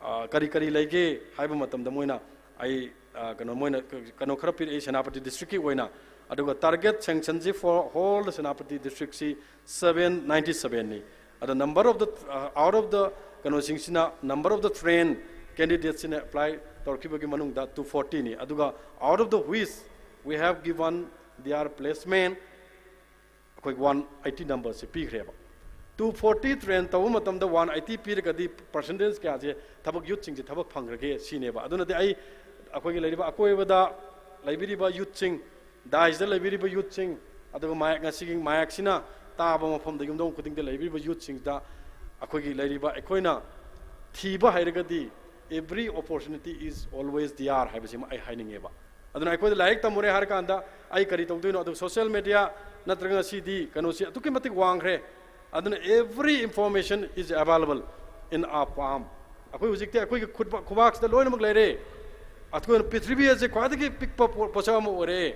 ꯑ, ꯀꯔꯤ ꯀꯔꯤ ꯂꯩꯒꯦ ꯍꯥꯏꯕ ꯃꯇꯝꯗ ꯃꯣꯏꯅ ꯑꯩ, ꯑ, ꯀꯩꯅꯣ, ꯃꯣꯏꯅ ꯀꯩꯅꯣ ꯈꯔ ꯄꯤꯔꯛꯏ Senapati district ꯀꯤ ꯑꯣꯏꯅ꯫ ꯑꯗꯨꯒ target sanction see for whole Senapati district see seven ninety seven ꯅꯤ꯫ ꯑꯗꯣ number of the, uh, out of the ꯀꯩꯅꯣꯁꯤꯡꯁꯤꯅ, number of the train candidate ꯁꯤꯅ apply ꯇꯧꯔꯛꯈꯤꯕꯒꯤ ꯃꯅꯨꯡꯗ two forty ꯅꯤ꯫ ꯑꯗꯨꯒ out of the which we have given their placement ꯑꯩꯈꯣꯏ one eighty number ꯁꯦ ꯄꯤꯈ꯭ꯔꯦꯕ꯫ Two forty train ꯇꯧꯕ ꯃꯇꯝꯗ one eighty ꯄꯤꯔꯒꯗꯤ percentage ꯀꯌꯥꯁꯦ ꯊꯕꯛ youth ꯁꯤꯡꯁꯦ ꯊꯕꯛ ꯐꯪꯈ꯭ꯔꯒꯦ ꯁꯤꯅꯦꯕ꯫ ꯑꯗꯨꯅꯗꯤ ꯑꯩ ꯑꯩꯈꯣꯏꯒꯤ ꯂꯩꯔꯤꯕ ꯑꯀꯣꯏꯕꯗ ꯂꯩꯕꯤꯔꯤꯕ youth ꯁꯤꯡ, dais ꯇ ꯂꯩꯕꯤꯔꯤꯕ youth ꯁꯤꯡ, ꯑꯗꯨꯒ ꯃꯥꯏꯛ, ꯉꯁꯤꯒꯤ ꯃꯥꯏꯛꯁꯤꯅ ꯇꯥꯕ ꯃꯐꯝꯗ ꯌꯨꯝꯊꯣꯡ ꯈꯨꯗꯤꯡꯗ ꯂꯩꯕꯤꯔꯤꯕ youth ꯁꯤꯡꯁꯤꯗ ꯑꯩꯈꯣꯏꯒꯤ ꯂꯩꯔꯤꯕ ꯑꯩꯈꯣꯏꯅ ꯊꯤꯕ ꯍꯩꯔꯒꯗꯤ every opportunity is always there ꯍꯥꯏꯕꯁꯤꯃ ꯑꯩ ꯍꯥꯏꯅꯤꯡꯉꯦꯕ꯫ ꯑꯗꯨꯅ ꯑꯩꯈꯣꯏꯗ ꯂꯥꯏꯔꯤꯛ ꯇꯝꯃꯨꯔꯦ ꯍꯥꯏꯔ ꯀꯥꯟꯗ ꯑꯩ ꯀꯔꯤ ꯇꯧꯗꯣꯏꯅꯣ? ꯑꯗꯨ social media ꯅꯠꯇ꯭ꯔꯒ ꯉꯁꯤꯗꯤ ꯀꯩꯅꯣꯁꯤ ꯑꯗꯨꯛꯀꯤ ꯃꯇꯤꯛ ꯋꯥꯡꯈ꯭ꯔꯦ꯫ ꯑꯗꯨꯅ every information is available in our palm꯫ ꯑꯩꯈꯣꯏ ꯍꯧꯖꯤꯛꯇꯤ ꯑꯩꯈꯣꯏꯒꯤ ꯈꯨꯠꯄ-, ꯈꯨꯕꯥꯛꯁꯤꯗ ꯂꯣꯏꯅꯃꯛ ꯂꯩꯔꯦ꯫ ꯑꯩꯈꯣꯏꯅ ꯄ꯭ꯔꯤꯊꯤꯕꯤ ꯑꯁꯦ ꯈ꯭ꯋꯥꯏꯗꯒꯤ ꯄꯤꯛꯄ ꯄꯣ-, ꯄꯣꯠꯁꯛ ꯑꯃ ꯑꯣꯏꯔꯦ꯫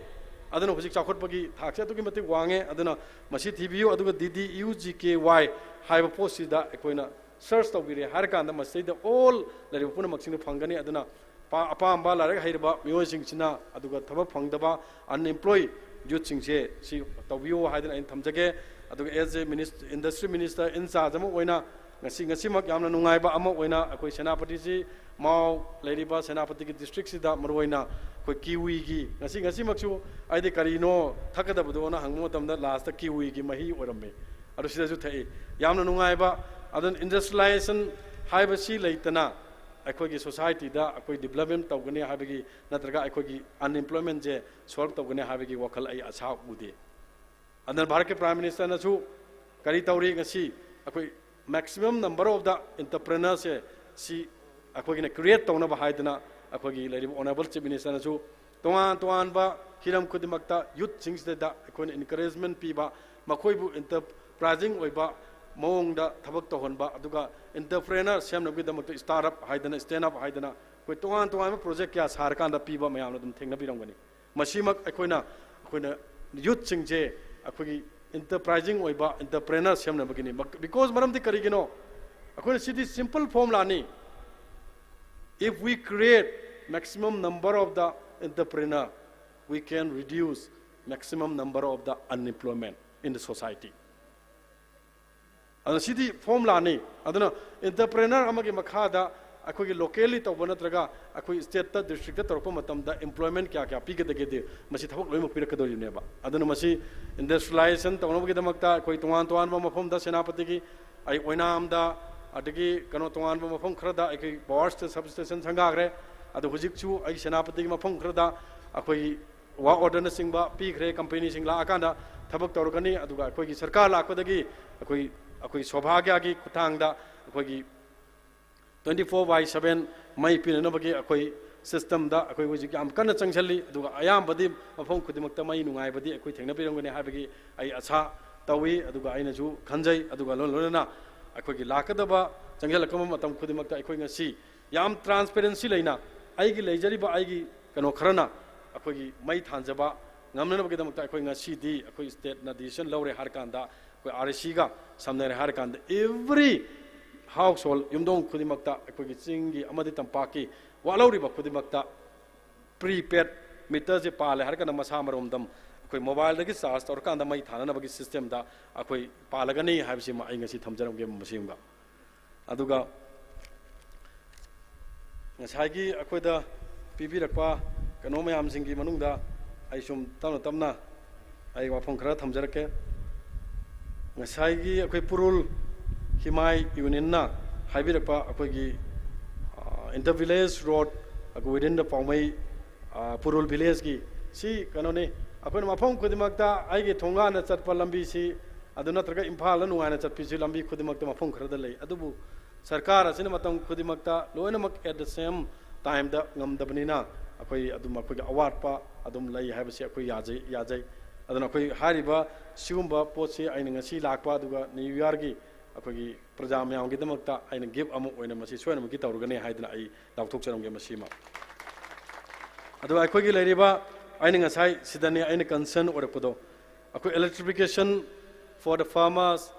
ꯑꯗꯨꯅ ꯍꯧꯖꯤꯛ ꯆꯥꯎꯈꯠꯄꯒꯤ ꯊꯥꯛꯁꯦ ꯑꯗꯨꯛꯀꯤ ꯃꯇꯤꯛ ꯋꯥꯡꯉꯦ꯫ ꯑꯗꯨꯅ ꯃꯁꯤ ꯊꯤꯕꯤꯌꯨ꯫ ꯑꯗꯨꯒ D D U G K Y ꯍꯥꯏꯕ ꯄꯣꯠꯁꯤꯗ ꯑꯩꯈꯣꯏꯅ search ꯇꯧꯕꯤꯔꯦ ꯍꯥꯏꯔ ꯀꯥꯟꯗ ꯃꯁꯤꯗ all ꯂꯩꯔꯤꯕ ꯄꯨꯝꯅꯃꯛꯁꯤꯡꯗꯨ ꯐꯪꯒꯅꯤ꯫ ꯑꯗꯨꯅ ꯄꯥ-, ꯑꯄꯥꯝꯕ ꯂꯥꯏꯔꯤꯛ ꯍꯩꯔꯕ ꯃꯤꯑꯣꯏꯁꯤꯡꯁꯤꯅ, ꯑꯗꯨꯒ ꯊꯕꯛ ꯐꯪꯗꯕ unemployed youth ꯁꯤꯡꯁꯦ ꯁꯤ ꯇꯧꯕꯤꯌꯨ ꯍꯥꯏꯗꯅ ꯑꯩꯅ ꯊꯝꯖꯒꯦ꯫ ꯑꯗꯨꯒ as a minis-, industry minister in charge ꯑꯃ ꯑꯣꯏꯅ ꯉꯁꯤ, ꯉꯁꯤꯃꯛ ꯌꯥꯝꯅ ꯅꯨꯡꯉꯥꯏꯕ ꯑꯃ ꯑꯣꯏꯅ ꯑꯩꯈꯣꯏ ꯁꯦꯅꯥꯄꯇꯤꯁꯤ, ꯃꯥꯎ ꯂꯩꯔꯤꯕ ꯁꯦꯅꯥꯄꯇꯤꯒꯤ district ꯁꯤꯗ ꯃꯔꯨꯑꯣꯏꯅ ꯑꯩꯈꯣꯏ kiwi ꯒꯤ, ꯉꯁꯤ, ꯉꯁꯤꯃꯛꯁꯨ ꯑꯩꯗꯤ ꯀꯔꯤꯅꯣ ꯊꯛꯀꯗꯕꯗꯣꯅ ꯍꯪꯕ ꯃꯇꯝꯗ last ꯇ kiwi ꯒꯤ ꯃꯍꯤ ꯑꯣꯏꯔꯝꯃꯦ꯫ ꯑꯗꯨ ꯁꯤꯗꯁꯨ ꯊꯛꯏ꯫ ꯌꯥꯝꯅ ꯅꯨꯡꯉꯥꯏꯕ꯫ ꯑꯗꯨꯅ industrialization ꯍꯥꯏꯕꯁꯤ ꯂꯩꯇꯅ ꯑꯩꯈꯣꯏꯒꯤ society ꯗ ꯑꯩꯈꯣꯏ development ꯇꯧꯒꯅꯤ ꯍꯥꯏꯕꯒꯤ ꯅꯠꯇ꯭ꯔꯒ ꯑꯩꯈꯣꯏꯒꯤ unemployment ꯁꯦ solve ꯇꯧꯒꯅꯤ ꯍꯥꯏꯕꯒꯤ ꯋꯥꯈꯜ ꯑꯩ ꯑꯁꯥ ꯎꯗꯦ꯫ ꯑꯗꯨꯅ ꯚꯥꯔꯠꯀꯤ Prime Minister ꯅꯁꯨ ꯀꯔꯤ ꯇꯧꯔꯤ? ꯉꯁꯤ ꯑꯩꯈꯣꯏ maximum number of the entrepreneurs ꯁꯦ ꯁꯤ ꯑꯩꯈꯣꯏꯒꯤꯅ create ꯇꯧꯅꯕ ꯍꯥꯏꯗꯅ ꯑꯩꯈꯣꯏꯒꯤ ꯂꯩꯔꯤꯕ Honourable Chief Minister ꯅꯁꯨ ꯇꯣꯉꯥꯟ ꯇꯣꯉꯥꯟꯕ ꯍꯤꯔꯝ ꯈꯨꯗꯤꯡꯃꯛꯇ youth ꯁꯤꯡꯁꯤꯗ ꯑꯩꯈꯣꯏꯅ encouragement ꯄꯤꯕ, ꯃꯈꯣꯏꯕꯨ enterprising ꯑꯣꯏꯕ ꯃꯑꯣꯡꯗ ꯊꯕꯛ ꯇꯧꯍꯟꯕ, ꯑꯗꯨꯒ entrepreneur ꯁꯦꯝꯅꯕꯒꯤꯗꯃꯛꯇ startup ꯍꯥꯏꯗꯅ, stand up ꯍꯥꯏꯗꯅ ꯑꯩꯈꯣꯏ ꯇꯣꯉꯥꯟ ꯇꯣꯉꯥꯟꯕ project ꯀꯌꯥ ꯁꯥꯔꯀꯥꯟꯗ ꯄꯤꯕ ꯃꯌꯥꯝꯅ ꯑꯗꯨꯝ ꯊꯦꯡꯅꯕꯤꯔꯝꯒꯅꯤ꯫ ꯃꯁꯤꯃꯛ ꯑꯩꯈꯣꯏꯅ, ꯑꯩꯈꯣꯏꯅ youth ꯁꯤꯡꯁꯦ ꯑꯩꯈꯣꯏꯒꯤ enterprising ꯑꯣꯏꯕ entrepreneur ꯁꯦꯝꯅꯕꯒꯤꯅꯤ꯫ ꯃꯛ-, because ꯃꯔꯝꯗꯤ ꯀꯔꯤꯒꯤꯅꯣ? ꯑꯩꯈꯣꯏꯅ ꯁꯤꯗꯤ simple formula ꯅꯤ꯫ If we create maximum number of the entrepreneur, we can reduce maximum number of the unemployment in the society. ꯑꯗꯨꯅ ꯁꯤꯗꯤ formulaꯅꯤ꯫ ꯑꯗꯨꯅ entrepreneur ꯑꯃꯒꯤ ꯃꯈꯥꯗ ꯑꯩꯈꯣꯏꯒꯤ locally ꯇꯧꯕ ꯅꯠꯇ꯭ꯔꯒ ꯑꯩꯈꯣꯏ stateꯇ, districtꯇ ꯇꯧꯔꯛꯄ ꯃꯇꯝꯗ employment ꯀꯌꯥ ꯀꯌꯥ ꯄꯤꯒꯗꯒꯦꯗꯤ ꯃꯁꯤ ꯊꯕꯛ ꯂꯣꯏꯅꯃꯛ ꯄꯤꯔꯛꯀꯗꯧꯔꯤꯕꯅꯦꯕ꯫ ꯑꯗꯨꯅ ꯃꯁꯤ industrialization ꯇꯧꯅꯕꯒꯤꯗꯃꯛꯇ ꯑꯩꯈꯣꯏ ꯇꯣꯉꯥꯟ ꯇꯣꯉꯥꯟꯕ ꯃꯐꯝꯗ ꯁꯦꯅꯥꯄꯇꯤꯒꯤ, ꯑꯩ ꯑꯣꯏꯅꯥꯝꯗ, ꯑꯗꯒꯤ ꯀꯩꯅꯣ ꯇꯣꯉꯥꯟꯕ ꯃꯐꯝ ꯈꯔꯗ ꯑꯩꯈꯣꯏ power sta-, substation ꯁꯪꯒꯥꯈ꯭ꯔꯦ꯫ ꯑꯗꯨ ꯍꯧꯖꯤꯛꯁꯨ ꯑꯩ ꯁꯦꯅꯥꯄꯇꯤꯒꯤ ꯃꯐꯝ ꯈꯔꯗ ꯑꯩꯈꯣꯏꯒꯤ work orderꯅꯆꯤꯡꯕ ꯄꯤꯈ꯭ꯔꯦ꯫ Companyꯁꯤꯡ ꯂꯥꯛꯑꯀꯥꯟꯗ ꯊꯕꯛ ꯇꯧꯔꯛꯀꯅꯤ꯫ ꯑꯗꯨꯒ ꯑꯩꯈꯣꯏꯒꯤ ꯁꯔꯀꯥꯔ ꯂꯥꯛꯄꯗꯒꯤ ꯑꯩꯈꯣꯏ, ꯑꯩꯈꯣꯏ ꯁꯣꯚꯥꯒ꯭ꯌꯥꯒꯤ ꯈꯨꯠꯊꯥꯡꯗ ꯑꯩꯈꯣꯏꯒꯤ twenty four by seven ꯃꯩ ꯄꯤꯅꯅꯕꯒꯤ ꯑꯩꯈꯣꯏ systemꯗ ꯑꯩꯈꯣꯏ ꯍꯧꯖꯤꯛ ꯌꯥꯝ ꯀꯟꯅ ꯆꯪꯁꯤꯜꯂꯤ꯫ ꯑꯗꯨꯒ ꯑꯌꯥꯝꯕꯗꯤ ꯃꯐꯝ ꯈꯨꯗꯤꯡꯃꯛꯇ ꯃꯩ ꯅꯨꯡꯉꯥꯏꯕꯗꯤ ꯑꯩꯈꯣꯏ ꯊꯦꯡꯅꯕꯤꯔꯝꯒꯅꯤ ꯍꯥꯏꯕꯒꯤ ꯑꯩ ꯑꯁꯥ ꯇꯧꯏ꯫ ꯑꯗꯨꯒ ꯑꯩꯅꯁꯨ ꯈꯟꯖꯩ꯫ ꯑꯗꯨꯒ ꯂꯣꯏꯅ ꯂꯣꯏꯅꯅ ꯑꯩꯈꯣꯏꯒꯤ ꯂꯥꯛꯀꯗꯕ ꯆꯪꯁꯤꯜꯂꯛꯄ ꯃꯇꯝ ꯈꯨꯗꯤꯡꯃꯛꯇ ꯑꯩꯈꯣꯏ ꯉꯁꯤ ꯌꯥꯝ transparency ꯂꯩꯅ ꯑꯩꯒꯤ ꯂꯩꯖꯔꯤꯕ ꯑꯩꯒꯤ ꯀꯩꯅꯣ ꯈꯔꯅ ꯑꯩꯈꯣꯏꯒꯤ ꯃꯩ ꯊꯥꯟꯖꯕ ꯉꯝꯅꯅꯕꯒꯤꯗꯃꯛꯇ ꯑꯩꯈꯣꯏ ꯉꯁꯤꯗꯤ ꯑꯩꯈꯣꯏ stateꯅ decision ꯂꯧꯔꯦ ꯍꯥꯏꯔꯀꯥꯟꯗ, ꯑꯩꯈꯣꯏ RECꯒ ꯁꯝꯅꯔꯦ ꯍꯥꯏꯔꯀꯥꯟꯗ, every household, ꯌꯨꯝꯊꯣꯡ ꯈꯨꯗꯤꯡꯃꯛꯇ ꯑꯩꯈꯣꯏꯒꯤ ꯆꯤꯡꯒꯤ ꯑꯃꯗꯤ ꯇꯝꯄꯥꯛꯀꯤ ꯋꯥꯠꯍꯧꯔꯤꯕ ꯈꯨꯗꯤꯡꯃꯛꯇ prepaid meterꯁꯦ ꯄꯥꯜꯂꯦ ꯍꯥꯏꯔꯀꯥꯟꯗ ꯃꯁꯥ ꯃꯔꯣꯝꯗꯝ ꯑꯩꯈꯣꯏ mobileꯗꯒꯤ charge ꯇꯧꯔꯀꯥꯟꯗ ꯃꯩ ꯊꯥꯅꯅꯕꯒꯤ systemꯗ ꯑꯩꯈꯣꯏ ꯄꯥꯜꯂꯒꯅꯤ ꯍꯥꯏꯕꯁꯤꯃ ꯑꯩ ꯉꯁꯤ ꯊꯝꯖꯔꯝꯒꯦ ꯃꯁꯤꯃꯒ꯫ ꯑꯗꯨꯒ ꯉꯁꯥꯏꯒꯤ ꯑꯩꯈꯣꯏꯗ ꯄꯤꯕꯤꯔꯛꯄ ꯀꯩꯅꯣ ꯃꯌꯥꯝꯁꯤꯡꯒꯤ ꯃꯅꯨꯡꯗ ꯑꯩ ꯁꯨꯝ ꯇꯞꯅ ꯇꯞꯅ ꯑꯩ ꯋꯥꯐꯝ ꯈꯔ ꯊꯝꯖꯔꯛꯀꯦ꯫ ꯉꯁꯥꯏꯒꯤ ꯑꯩꯈꯣꯏ ꯄꯨꯔꯨꯜ ꯍꯤꯃꯥꯏ unionꯅ ꯍꯥꯏꯕꯤꯔꯛꯄ ꯑꯩꯈꯣꯏꯒꯤ, ꯑ, inter village road, ꯑꯩꯈꯣꯏ within the ꯄꯥꯎꯃꯩ, ꯑ, ꯄꯨꯔꯨꯜ villageꯀꯤ ꯁꯤ ꯀꯩꯅꯣꯅꯤ, ꯑꯩꯈꯣꯏꯅ ꯃꯐꯝ ꯈꯨꯗꯤꯡꯃꯛꯇ ꯑꯩꯒꯤ ꯊꯣꯡꯒꯥꯟꯗ ꯆꯠꯄ ꯂꯝꯕꯤꯁꯤ, ꯑꯗꯨ ꯅꯠꯇ꯭ꯔꯒ ꯏꯝꯐꯥꯜꯗ ꯅꯨꯡꯉꯥꯏꯅ ꯆꯠꯄꯤꯁꯤ ꯂꯝꯕꯤ ꯈꯨꯗꯤꯡꯃꯛꯇ ꯃꯐꯝ ꯈꯔꯗ ꯂꯩ꯫ ꯑꯗꯨꯕꯨ ꯁꯔꯀꯥꯔ ꯑꯁꯤꯅ ꯃꯇꯝ ꯈꯨꯗꯤꯡꯃꯛꯇ ꯂꯣꯏꯅꯃꯛ at the same timeꯗ ꯉꯝꯗꯕꯅꯤꯅ ꯑꯩꯈꯣꯏ ꯑꯗꯨꯝ ꯑꯩꯈꯣꯏꯒꯤ ꯑꯋꯥꯠꯄ ꯑꯗꯨꯝ ꯂꯩ ꯍꯥꯏꯕꯁꯤ ꯑꯩꯈꯣꯏ ꯌꯥꯖꯩ, ꯌꯥꯖꯩ꯫ ꯑꯗꯨꯅ ꯑꯩꯈꯣꯏ ꯍꯥꯏꯔꯤꯕ ꯁꯤꯒꯨꯝꯕ ꯄꯣꯠꯁꯤ ꯑꯩꯅ ꯉꯁꯤ ꯂꯥꯛꯄ ꯑꯗꯨꯒ New Yearꯒꯤ ꯑꯩꯈꯣꯏꯒꯤ ꯄ꯭ꯔꯖꯥ ꯃꯌꯥꯝꯒꯤꯗꯃꯛꯇ ꯑꯩꯅ gift ꯑꯃ ꯑꯣꯏꯅ ꯃꯁꯤ ꯁꯣꯏꯗꯅꯃꯛꯀꯤ ꯇꯧꯔꯒꯅꯤ ꯍꯥꯏꯗꯅ ꯑꯩ ꯂꯥꯎꯊꯣꯛꯆꯔꯝꯒꯦ ꯃꯁꯤꯃ꯫ ꯑꯗꯨꯒ ꯑꯩꯈꯣꯏꯒꯤ ꯂꯩꯔꯤꯕ, ꯑꯩꯅ ꯉꯁꯥꯏ ꯁꯤꯗꯅꯤ ꯑꯩꯅ concern ꯑꯣꯏꯔꯛꯄꯗꯣ, ꯑꯩꯈꯣꯏ electrification for the farmers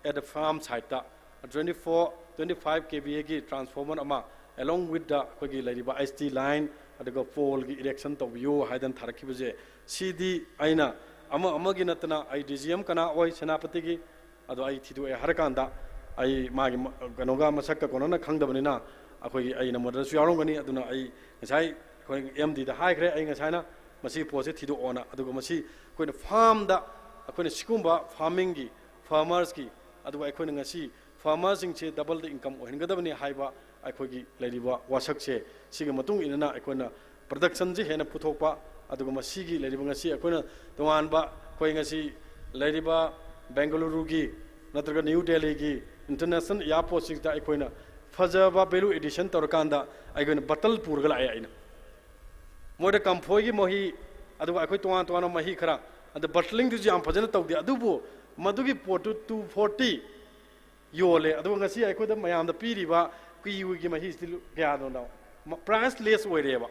at the farm siteꯇ twenty four, twenty five KVAꯒꯤ transformer ꯑꯃ, along with the ꯑꯩꯈꯣꯏꯒꯤ ꯂꯩꯔꯤꯕ IST line, ꯑꯗꯨꯒ poleꯒꯤ erection ꯇꯧꯕꯤꯌꯨ ꯍꯥꯏꯗꯅ ꯊꯥꯔꯛꯈꯤꯕꯁꯦ, ꯁꯤꯗꯤ ꯑꯩꯅ ꯑꯃ ꯑꯃꯒꯤ ꯅꯠꯇꯅ ꯑꯩ DGM ꯀꯅꯥ ꯑꯣꯏ ꯁꯦꯅꯥꯄꯇꯤꯒꯤ, ꯑꯗꯣ ꯑꯩ ꯊꯤꯗꯣꯛꯑꯦ ꯍꯥꯏꯔꯀꯥꯟꯗ ꯑꯩ ꯃꯥꯒꯤ ꯃ-, ꯀꯩꯅꯣꯒ ꯃꯁꯛꯀ ꯀꯣꯟꯅꯅ ꯈꯪꯗꯕꯅꯤꯅ ꯑꯩꯈꯣꯏꯒꯤ ꯑꯩ ꯅꯝꯕꯔꯗꯁꯨ ꯌꯥꯎꯔꯝꯒꯅꯤ꯫ ꯑꯗꯨꯅ ꯑꯩ ꯉꯁꯥꯏ ꯑꯩꯈꯣꯏ MDꯗ ꯍꯥꯏꯈ꯭ꯔꯦ, ꯑꯩ ꯉꯁꯥꯏꯅ ꯃꯁꯤꯒꯤ ꯄꯣꯠꯁꯦ ꯊꯤꯗꯣꯛꯑꯣꯅ꯫ ꯑꯗꯨꯒ ꯃꯁꯤ ꯑꯩꯈꯣꯏꯅ farmꯗ ꯑꯩꯈꯣꯏꯅ ꯁꯤꯒꯨꯝꯕ farmingꯒꯤ, farmersꯀꯤ, ꯑꯗꯨꯒ ꯑꯩꯈꯣꯏꯅ ꯉꯁꯤ farmerꯁꯤꯡꯁꯦ doubleꯗ income ꯑꯣꯏꯍꯟꯒꯗꯕꯅꯤ ꯍꯥꯏꯕ ꯑꯩꯈꯣꯏꯒꯤ ꯂꯩꯔꯤꯕ ꯋꯥꯁꯛꯁꯦ, ꯁꯤꯒꯤ ꯃꯇꯨꯡ ꯏꯟꯅꯅ ꯑꯩꯈꯣꯏꯅ productionꯁꯦ ꯍꯦꯟꯅ ꯄꯨꯊꯣꯛꯄ, ꯑꯗꯨꯒ ꯃꯁꯤꯒꯤ ꯂꯩꯔꯤꯕ ꯉꯁꯤ ꯑꯩꯈꯣꯏꯅ ꯇꯣꯉꯥꯟꯕ, ꯑꯩꯈꯣꯏ ꯉꯁꯤ ꯂꯩꯔꯤꯕ Bengaluruꯒꯤ ꯅꯠꯇ꯭ꯔꯒ New Delhiꯒꯤ international airportꯁꯤꯡꯗ ꯑꯩꯈꯣꯏꯅ ꯐꯖꯕ value addition ꯇꯧꯔꯀꯥꯟꯗ ꯑꯩꯈꯣꯏꯅ bottle ꯄꯨꯔꯒ ꯂꯥꯛꯑꯦ ꯑꯩꯅ꯫ ꯃꯣꯏꯗ ꯀꯝꯐꯣꯏꯒꯤ ꯃꯍꯤ, ꯑꯗꯨꯒ ꯑꯩꯈꯣꯏ ꯇꯣꯉꯥꯟ ꯇꯣꯉꯥꯟꯕ ꯃꯍꯤ ꯈꯔ, ꯑꯗ bottlingꯗꯨꯁꯨ ꯌꯥꯝ ꯐꯖꯅ ꯇꯧꯗꯦ, ꯑꯗꯨꯕꯨ ꯃꯗꯨꯒꯤ ꯄꯣꯠꯇꯨ two forty ꯌꯣꯜꯂꯦ꯫ ꯑꯗꯨꯒ ꯉꯁꯤ ꯑꯩꯈꯣꯏꯗ ꯃꯌꯥꯝꯗ ꯄꯤꯔꯤꯕ ꯀꯤꯋꯤꯒꯤ ꯃꯍꯤꯁꯤꯗꯤ ꯀꯌꯥꯗꯅꯣ? ꯃ-, priceless ꯑꯣꯏꯔꯦꯕ꯫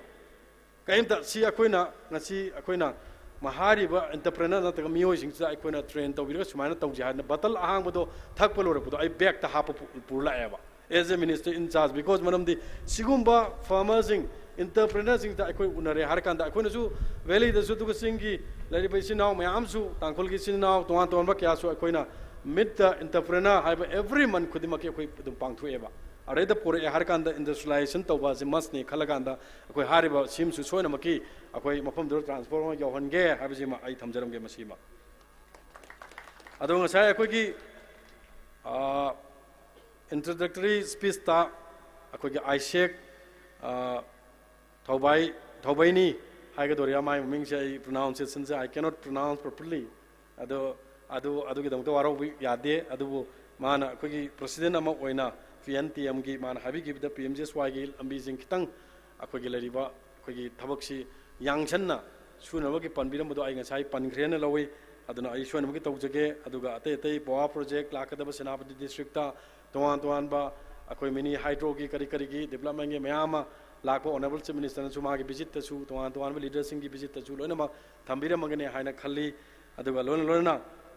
ꯀꯔꯤꯝꯇ ꯁꯤ ꯑꯩꯈꯣꯏꯅ ꯉꯁꯤ ꯑꯩꯈꯣꯏꯅ ꯃꯍꯥꯔꯤꯕ entrepreneur ꯅꯠꯇ꯭ꯔꯒ ꯃꯤꯑꯣꯏꯁꯤꯡꯁꯤꯗ ꯑꯩꯈꯣꯏꯅ train ꯇꯧꯕꯤꯔꯒ ꯁꯨꯃꯥꯏꯅ ꯇꯧꯁꯤ ꯍꯥꯏꯗꯅ bottle ꯑꯍꯥꯡꯕꯗꯣ ꯊꯛꯄ ꯂꯣꯏꯔꯛꯄꯗꯣ ꯑꯩ bagꯇ ꯍꯥꯞꯄ ꯄꯨ-, ꯄꯨꯔ ꯂꯥꯛꯑꯦꯕ꯫ As a minister in charge, because ꯃꯔꯝꯗꯤ ꯁꯤꯒꯨꯝꯕ farmerꯁꯤꯡ, entrepreneurꯁꯤꯡꯗ ꯑꯩꯈꯣꯏ ꯎꯅꯔꯦ ꯍꯥꯏꯔꯀꯥꯟꯗ ꯑꯩꯈꯣꯏꯅꯁꯨ valleyꯗꯁꯨ ꯑꯗꯨꯒ ꯆꯤꯡꯒꯤ ꯂꯩꯔꯤꯕ ꯏꯆꯤꯟ ꯏꯅꯥꯎ ꯃꯌꯥꯝꯁꯨ, ꯇꯥꯡꯈꯨꯜꯒꯤ ꯏꯆꯤꯟ ꯏꯅꯥꯎ ꯇꯣꯉꯥꯟ ꯇꯣꯉꯥꯟꯕ ꯀꯌꯥꯁꯨ ꯑꯩꯈꯣꯏꯅ meet the entrepreneur ꯍꯥꯏꯕ every month ꯈꯨꯗꯤꯡꯃꯛꯀꯤ ꯑꯩꯈꯣꯏ ꯑꯗꯨꯝ ꯄꯥꯡꯊꯣꯛꯑꯦꯕ꯫ ꯑꯔꯩꯗ ꯄꯨꯔꯛꯑꯦ ꯍꯥꯏꯔꯀꯥꯟꯗ industrialization ꯇꯧꯕ ꯑꯁꯤ mustꯅꯤ ꯈꯜꯂꯀꯥꯟꯗ ꯑꯩꯈꯣꯏ ꯍꯥꯏꯔꯤꯕ scheme ꯁꯨ ꯁꯣꯏꯗꯅꯃꯛꯀꯤ ꯑꯩꯈꯣꯏ ꯃꯐꯝꯗꯨꯗ transformer ꯌꯧꯍꯟꯒꯦ ꯍꯥꯏꯕꯁꯤꯃ ꯑꯩ ꯊꯝꯖꯔꯝꯒꯦ ꯃꯁꯤꯃ꯫ ꯑꯗꯣ ꯉꯁꯥꯏ ꯑꯩꯈꯣꯏꯒꯤ, ꯑ, introductory speechꯇ ꯑꯩꯈꯣꯏꯒꯤ ꯑꯥꯏꯁꯦꯛ, ꯑ, ꯊꯧꯕꯥꯏ, ꯊꯧꯕꯩꯅꯤ ꯍꯥꯏꯒꯗꯧꯔꯤꯕ ꯃꯥꯒꯤ ꯃꯃꯤꯡꯁꯦ ꯑꯩ pronunciationꯁꯦ I cannot pronounce properly꯫ ꯑꯗꯣ, ꯑꯗꯨ, ꯑꯗꯨꯒꯤꯗꯃꯛꯇ ꯋꯥꯔꯧꯕ ꯌꯥꯗꯦ꯫ ꯑꯗꯨꯕꯨ ꯃꯥꯅ ꯑꯩꯈꯣꯏꯒꯤ president ꯑꯃ ꯑꯣꯏꯅ PNTMꯒꯤ ꯃꯥꯅ ꯍꯥꯏꯕꯤꯈꯤꯕꯗ PMGSYꯒꯤ ꯂꯝꯕꯤꯁꯤꯡ ꯈꯤꯇꯪ ꯑꯩꯈꯣꯏꯒꯤ ꯂꯩꯔꯤꯕ ꯑꯩꯈꯣꯏꯒꯤ ꯊꯕꯛꯁꯤ ꯌꯥꯡꯁꯟꯅ ꯁꯨꯅꯕꯒꯤ ꯄꯟꯕꯤꯔꯝꯕꯗꯣ ꯑꯩ ꯉꯁꯥꯏ ꯄꯟꯈ꯭ꯔꯦꯅ ꯂꯧꯏ꯫ ꯑꯗꯨꯅ ꯑꯩ ꯁꯣꯏꯅꯃꯛꯀꯤ ꯇꯧꯖꯒꯦ꯫ ꯑꯗꯨꯒ ꯑꯇꯩ ꯑꯇꯩ power project ꯂꯥꯛꯀꯗꯕ ꯁꯦꯅꯥꯄꯇꯤ districtꯇ ꯇꯣꯉꯥꯟ ꯇꯣꯉꯥꯟꯕ ꯑꯩꯈꯣꯏ mini hydroꯒꯤ ꯀꯔꯤ ꯀꯔꯤꯒꯤ developmentꯀꯤ ꯃꯌꯥꯝ ꯑꯃ ꯂꯥꯛꯄ honourable chief ministerꯅꯁꯨ ꯃꯥꯒꯤ visitꯇꯁꯨ ꯇꯣꯉꯥꯟ ꯇꯣꯉꯥꯟꯕ leaderꯁꯤꯡꯒꯤ visitꯇꯁꯨ ꯂꯣꯏꯅꯃꯛ ꯊꯝꯕꯤꯔꯝꯃꯒꯅꯤ ꯍꯥꯏꯅ ꯈꯜꯂꯤ꯫ ꯑꯗꯨꯒ ꯂꯣꯏꯅ ꯂꯣꯏꯅꯅ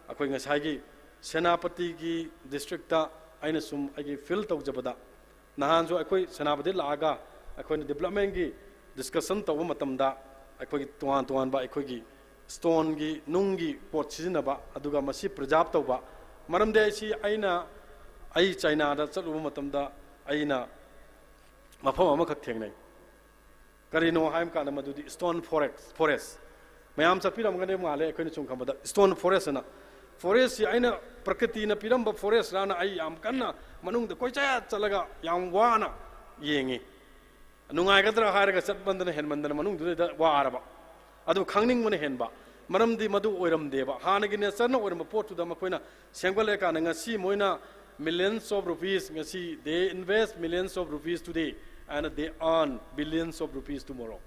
ꯑꯩꯈꯣꯏ ꯉꯁꯥꯏꯒꯤ ꯁꯦꯅꯥꯄꯇꯤꯒꯤ districtꯇ ꯑꯩꯅ ꯁꯨꯝ ꯑꯩꯒꯤ feel ꯇꯧꯖꯕꯗ, ꯅꯍꯥꯟꯁꯨ ꯑꯩꯈꯣꯏ ꯁꯦꯅꯥꯄꯇꯤ ꯂꯥꯛꯑꯒ ꯑꯩꯈꯣꯏꯅ developmentꯀꯤ discussion ꯇꯧꯕ ꯃꯇꯝꯗ ꯑꯩꯈꯣꯏꯒꯤ ꯇꯣꯉꯥꯟ ꯇꯣꯉꯥꯟꯕ ꯑꯩꯈꯣꯏꯒꯤ stoneꯒꯤ, ꯅꯨꯡꯒꯤ ꯄꯣꯠ ꯁꯤꯖꯤꯟꯅꯕ, ꯑꯗꯨꯒ ꯃꯁꯤ preserve ꯇꯧꯕ꯫ ꯃꯔꯝꯗꯤ ꯑꯩꯁꯤ ꯑꯩꯅ, ꯑꯩ Chinaꯗ ꯆꯠꯂꯨꯕ ꯃꯇꯝꯗ ꯑꯩꯅ ꯃꯐꯝ ꯑꯃꯈꯛ ꯊꯦꯡꯅꯩ꯫ ꯀꯔꯤꯅꯣ ꯍꯥꯏꯕ ꯀꯥꯟꯗ ꯃꯗꯨꯗꯤ stone forest, forest꯫ ꯃꯌꯥꯝ ꯆꯠꯄꯤꯔꯝꯒꯅꯤ ꯃꯥꯜꯂꯦ, ꯑꯩꯈꯣꯏꯅ ꯁꯨꯝ ꯈꯟꯕꯗ stone forest ꯑꯅ꯫ Forestꯁꯤ ꯑꯩꯅ ꯄ꯭ꯔꯀ꯭ꯔꯤꯇꯤꯅ ꯄꯤꯔꯝꯕ forestꯔꯥꯅ ꯑꯩ ꯌꯥꯝ ꯀꯟꯅ ꯃꯅꯨꯡꯗ ꯀꯣꯏꯆꯠ ꯆꯠꯂꯒ ꯌꯥꯝ ꯋꯥꯅ ꯌꯦꯡꯉꯤ꯫ ꯅꯨꯡꯉꯥꯏꯒꯗ꯭ꯔꯥ ꯍꯥꯏꯔꯒ ꯆꯠꯃꯟꯗꯅ ꯍꯦꯟꯃꯟꯗꯅ ꯃꯅꯨꯡꯗꯨꯗ ꯋꯥꯔꯕ꯫ ꯑꯗꯨ ꯈꯪꯅꯤꯡꯕꯅ ꯍꯦꯟꯕ꯫ ꯃꯔꯝꯗꯤ ꯃꯗꯨ ꯑꯣꯏꯔꯝꯗꯦꯕ꯫ ꯍꯥꯟꯅꯒꯤ natureꯅ ꯑꯣꯏꯔꯝꯕ ꯄꯣꯠꯇꯨꯗ ꯃꯈꯣꯏꯅ ꯁꯦꯝꯒꯠꯂꯦ ꯀꯥꯟꯗ ꯉꯁꯤ ꯃꯣꯏꯅ millions of rupees, ꯉꯁꯤ they invest millions of rupees today and they earn billions of rupees tomorrow꯫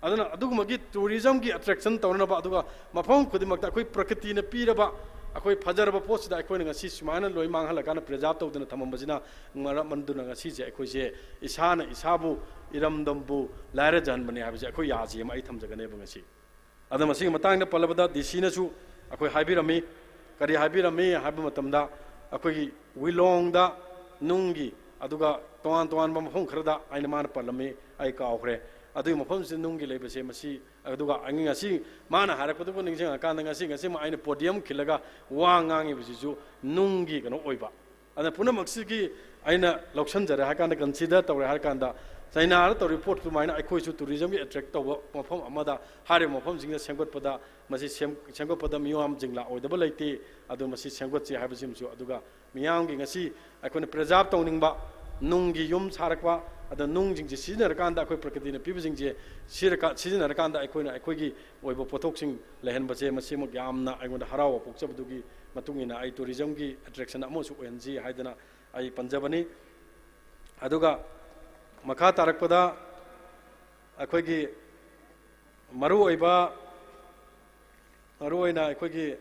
ꯑꯗꯨꯅ ꯑꯗꯨꯒꯨꯝꯕꯒꯤ tourismꯒꯤ attraction ꯇꯧꯅꯅꯕ, ꯑꯗꯨꯒ ꯃꯐꯝ ꯈꯨꯗꯤꯡꯃꯛꯇ ꯑꯩꯈꯣꯏ ꯄ꯭ꯔꯀ꯭ꯔꯤꯇꯤꯅ ꯄꯤꯔꯕ ꯑꯩꯈꯣꯏ ꯐꯖꯔꯕ ꯄꯣꯠꯁꯤꯗ ꯑꯩꯈꯣꯏꯅ ꯉꯁꯤ ꯁꯨꯃꯥꯏꯅ ꯂꯣꯏ ꯃꯥꯡꯍꯜꯂꯀꯥꯟꯗ preserve ꯇꯧꯗꯅ ꯊꯝꯃꯝꯕꯁꯤꯅ ꯃꯔꯝ ꯑꯗꯨꯅ ꯉꯁꯤꯁꯦ ꯑꯩꯈꯣꯏꯁꯦ ꯏꯁꯥꯅ ꯏꯁꯥꯕꯨ, ꯏꯔꯝꯗꯝꯕꯨ ꯂꯥꯏꯔꯖꯍꯟꯕꯅꯦ ꯍꯥꯏꯕꯁꯦ ꯑꯩꯈꯣꯏ ꯌꯥꯁꯤ ꯑꯃ ꯑꯩ ꯊꯝꯖꯒꯅꯦꯕ ꯉꯁꯤ꯫ ꯑꯗꯣ ꯃꯁꯤꯒꯤ ꯃꯇꯥꯡꯗ ꯄꯜꯂꯕꯗ ꯗꯤ ꯁꯤꯅꯁꯨ ꯑꯩꯈꯣꯏ ꯍꯥꯏꯕꯤꯔꯝꯃꯤ꯫ ꯀꯔꯤ ꯍꯥꯏꯕꯤꯔꯝꯃꯤ ꯍꯥꯏꯕ ꯃꯇꯝꯗ, ꯑꯩꯈꯣꯏꯒꯤ ꯋꯤꯂꯣꯡꯗ ꯅꯨꯡꯒꯤ, ꯑꯗꯨꯒ ꯇꯣꯉꯥꯟ ꯇꯣꯉꯥꯟꯕ ꯃꯐꯝ ꯈꯔꯗ ꯑꯩꯅ, ꯃꯥꯅ ꯄꯜꯂꯝꯃꯤ, ꯑꯩ ꯀꯥꯎꯈ꯭ꯔꯦ꯫ ꯑꯗꯨꯒꯤ ꯃꯐꯝꯁꯤ ꯅꯨꯡꯒꯤ ꯂꯩꯕꯁꯦ ꯃꯁꯤ, ꯑꯗꯨꯒ ꯑꯩ ꯉꯁꯤ ꯃꯥꯅ ꯍꯥꯏꯔꯛꯄꯗꯨꯕꯨ ꯅꯤꯡꯁꯤꯡꯉꯀꯥꯟꯗ ꯉꯁꯤ, ꯉꯁꯤꯃꯛ ꯑꯩꯅ podium ꯈꯤꯜꯂꯒ ꯋꯥ ꯉꯥꯡꯉꯤꯕꯁꯤꯁꯨ ꯅꯨꯡꯒꯤ ꯀꯩꯅꯣ ꯑꯣꯏꯕ꯫ ꯑꯗꯨꯅ ꯄꯨꯝꯅꯃꯛꯁꯤꯒꯤ ꯑꯩꯅ ꯂꯧꯁꯤꯟꯖꯔꯦ ꯍꯥꯏ ꯀꯥꯟꯗ, consider ꯇꯧꯔꯦ ꯍꯥꯏꯔ ꯀꯥꯟꯗ, ꯆꯩꯅꯥꯗ ꯇꯧꯔꯤꯕ ꯄꯣꯠ ꯑꯗꯨꯃꯥꯏꯅ ꯑꯩꯈꯣꯏꯁꯨ tourismꯒꯤ attract ꯇꯧꯕ ꯃꯐꯝ ꯑꯃꯗ, ꯍꯥꯏꯔꯤꯕ ꯃꯐꯝꯁꯤꯡꯗ ꯁꯦꯝꯒꯠꯄꯗ, ꯃꯁꯤ ꯁꯦꯝ-, ꯁꯦꯝꯒꯠꯄꯗ ꯃꯤꯌꯥꯝ ꯖꯤꯡꯂꯥ ꯑꯣꯏꯗꯕ ꯂꯩꯇꯦ꯫ ꯑꯗꯨ ꯃꯁꯤ ꯁꯦꯝꯒꯠꯁꯤ ꯍꯥꯏꯕꯁꯤꯃꯁꯨ, ꯑꯗꯨꯒ ꯃꯤꯌꯥꯝꯒꯤ ꯉꯁꯤ ꯑꯩꯈꯣꯏꯅ preserve ꯇꯧꯅꯤꯡꯕ ꯅꯨꯡꯒꯤ ꯌꯨꯝ ꯁꯥꯔꯛꯄ, ꯑꯗ ꯅꯨꯡꯁꯤꯡꯁꯦ ꯁꯤꯖꯤꯟꯅꯔꯀꯥꯟꯗ, ꯑꯩꯈꯣꯏ ꯄ꯭ꯔꯀ꯭ꯔꯤꯇꯤꯅ ꯄꯤꯕꯁꯤꯡꯁꯦ ꯁꯤꯔꯀꯥ-, ꯁꯤꯖꯤꯟꯅꯔꯀꯥꯟꯗ ꯑꯩꯈꯣꯏꯅ ꯑꯩꯈꯣꯏꯒꯤ ꯑꯣꯏꯕ ꯄꯣꯠꯊꯣꯛꯁꯤꯡ ꯂꯩꯍꯟꯕꯁꯦ, ꯃꯁꯤꯃꯛ ꯌꯥꯝꯅ ꯑꯩꯉꯣꯟꯗ ꯍꯔꯥꯎꯕ ꯄꯣꯛꯆꯕꯗꯨꯒꯤ ꯃꯇꯨꯡ ꯏꯟꯅ ꯑꯩ tourismꯒꯤ attraction ꯑꯃꯁꯨ ꯑꯣꯏꯍꯟꯁꯤ ꯍꯥꯏꯗꯅ ꯑꯩ ꯄꯟꯖꯕꯅꯤ꯫ ꯑꯗꯨꯒ ꯃꯈꯥ ꯇꯥꯔꯛꯄꯗ ꯑꯩꯈꯣꯏꯒꯤ ꯃꯔꯨꯑꯣꯏꯕ, ꯃꯔꯨꯑꯣꯏꯅ ꯑꯩꯈꯣꯏꯒꯤ,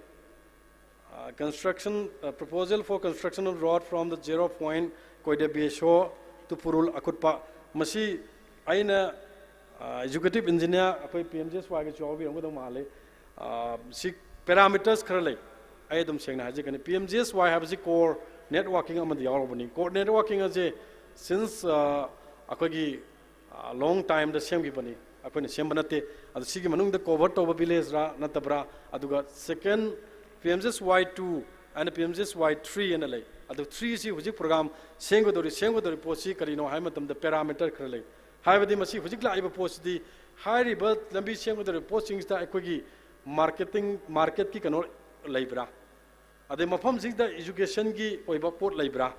ꯑ, construction, ꯑ, proposal for construction of road from the zero point Koide Beso to Purul Akutpa, ꯃꯁꯤ ꯑꯩꯅ, ꯑ, executive engineer ꯑꯩꯈꯣꯏ P M G S Yꯒꯤꯁꯨ ꯌꯥꯎꯕꯤꯔꯝꯒꯗꯧ ꯃꯥꯜꯂꯤ꯫ ꯑ, ꯁꯤ parameters ꯈꯔ ꯂꯩ꯫ ꯑꯩ ꯑꯗꯨꯝ ꯁꯦꯡꯅ ꯍꯥꯏꯖꯒꯅꯤ, P M G S Y ꯍꯥꯏꯕꯁꯤ core networking ꯑꯃꯗ ꯌꯥꯎꯔꯕꯅꯤ꯫ Core networking ꯑꯁꯦ since, ꯑ, ꯑꯩꯈꯣꯏꯒꯤ, ꯑ, long timeꯗ ꯁꯦꯝꯈꯤꯕꯅꯤ, ꯑꯩꯈꯣꯏꯅ ꯁꯦꯝꯕ ꯅꯠꯇꯦ꯫ ꯑꯗꯨ ꯁꯤꯒꯤ ꯃꯅꯨꯡꯗ cover ꯇꯧꯕ villageꯔꯥ ꯅꯠꯇꯕ꯭ꯔꯥ? ꯑꯗꯨꯒ second, P M G S Y two and P M G S Y three ꯑꯅ ꯂꯩ꯫ ꯑꯗꯨ three ꯁꯤ ꯍꯧꯖꯤꯛ program ꯁꯦꯝꯒꯗꯧꯔꯤ, ꯁꯦꯝꯒꯗꯧꯔꯤ ꯄꯣꯠꯁꯤ ꯀꯔꯤꯅꯣ ꯍꯥꯏꯕ ꯃꯇꯝꯗ parameter ꯈꯔ ꯂꯩ꯫ ꯍꯥꯏꯕꯗꯤ ꯃꯁꯤ ꯍꯧꯖꯤꯛ ꯂꯥꯛꯏꯕ ꯄꯣꯠꯁꯤꯗꯤ ꯍꯥꯏꯔꯤꯕ ꯂꯝꯕꯤ ꯁꯦꯝꯒꯗꯧꯔꯤꯕ ꯄꯣꯠꯁꯤꯡꯁꯤꯗ ꯑꯩꯈꯣꯏꯒꯤ marketing, marketꯀꯤ ꯀꯩꯅꯣ ꯂꯩꯕ꯭ꯔꯥ? ꯑꯗꯩ ꯃꯐꯝꯁꯤꯗ educationꯒꯤ ꯑꯣꯏꯕ ꯄꯣꯠ ꯂꯩꯕ꯭ꯔꯥ?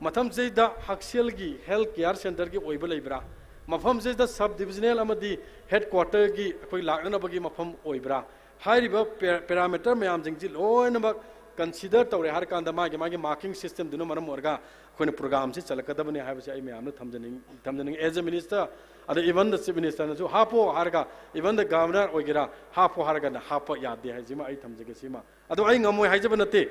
ꯃꯐꯝꯁꯤꯗ ꯍꯛꯁꯦꯜꯒꯤ, health care centreꯒꯤ ꯑꯣꯏꯕ ꯂꯩꯕ꯭ꯔꯥ? ꯃꯐꯝꯁꯤꯗ sub divisional ꯑꯃꯗꯤ headquarterꯒꯤ ꯑꯩꯈꯣꯏ ꯂꯥꯛꯅꯅꯕꯒꯤ ꯃꯐꯝ ꯑꯣꯏꯕ꯭ꯔꯥ? ꯍꯥꯏꯔꯤꯕ pa-, parameter ꯃꯌꯥꯝꯁꯤꯡꯁꯤ ꯂꯣꯏꯅꯃꯛ consider ꯇꯧꯔꯦ ꯍꯥꯏꯔꯀꯥꯟꯗ ꯃꯥꯒꯤ, ꯃꯥꯒꯤ marking systemꯗꯨꯅ ꯃꯔꯝ ꯑꯣꯏꯔꯒ ꯑꯩꯈꯣꯏꯅ programꯁꯤ ꯆꯠꯂꯛꯀꯗꯕꯅꯤ ꯍꯥꯏꯕꯁꯤ ꯑꯩ ꯃꯌꯥꯝꯗ ꯊꯝꯖꯅꯤꯡ-, ꯊꯝꯖꯅꯤꯡꯉꯤ꯫ As a minister, ꯑꯗ even the chief ministerꯅꯁꯨ ꯍꯥꯞꯄꯣ ꯍꯥꯏꯔꯒ, even the governor ꯑꯣꯏꯒꯦꯔꯥ, ꯍꯥꯞꯄꯣ ꯍꯥꯏꯔꯒꯅ ꯍꯥꯞꯄ ꯌꯥꯗꯦ ꯍꯥꯏꯁꯤꯃ ꯑꯩ ꯊꯝꯖꯒꯦ꯫ ꯁꯤꯃ ꯑꯗꯨ ꯑꯩ ꯉꯝꯃꯣꯏ ꯍꯥꯏꯖꯕ ꯅꯠꯇꯦ꯫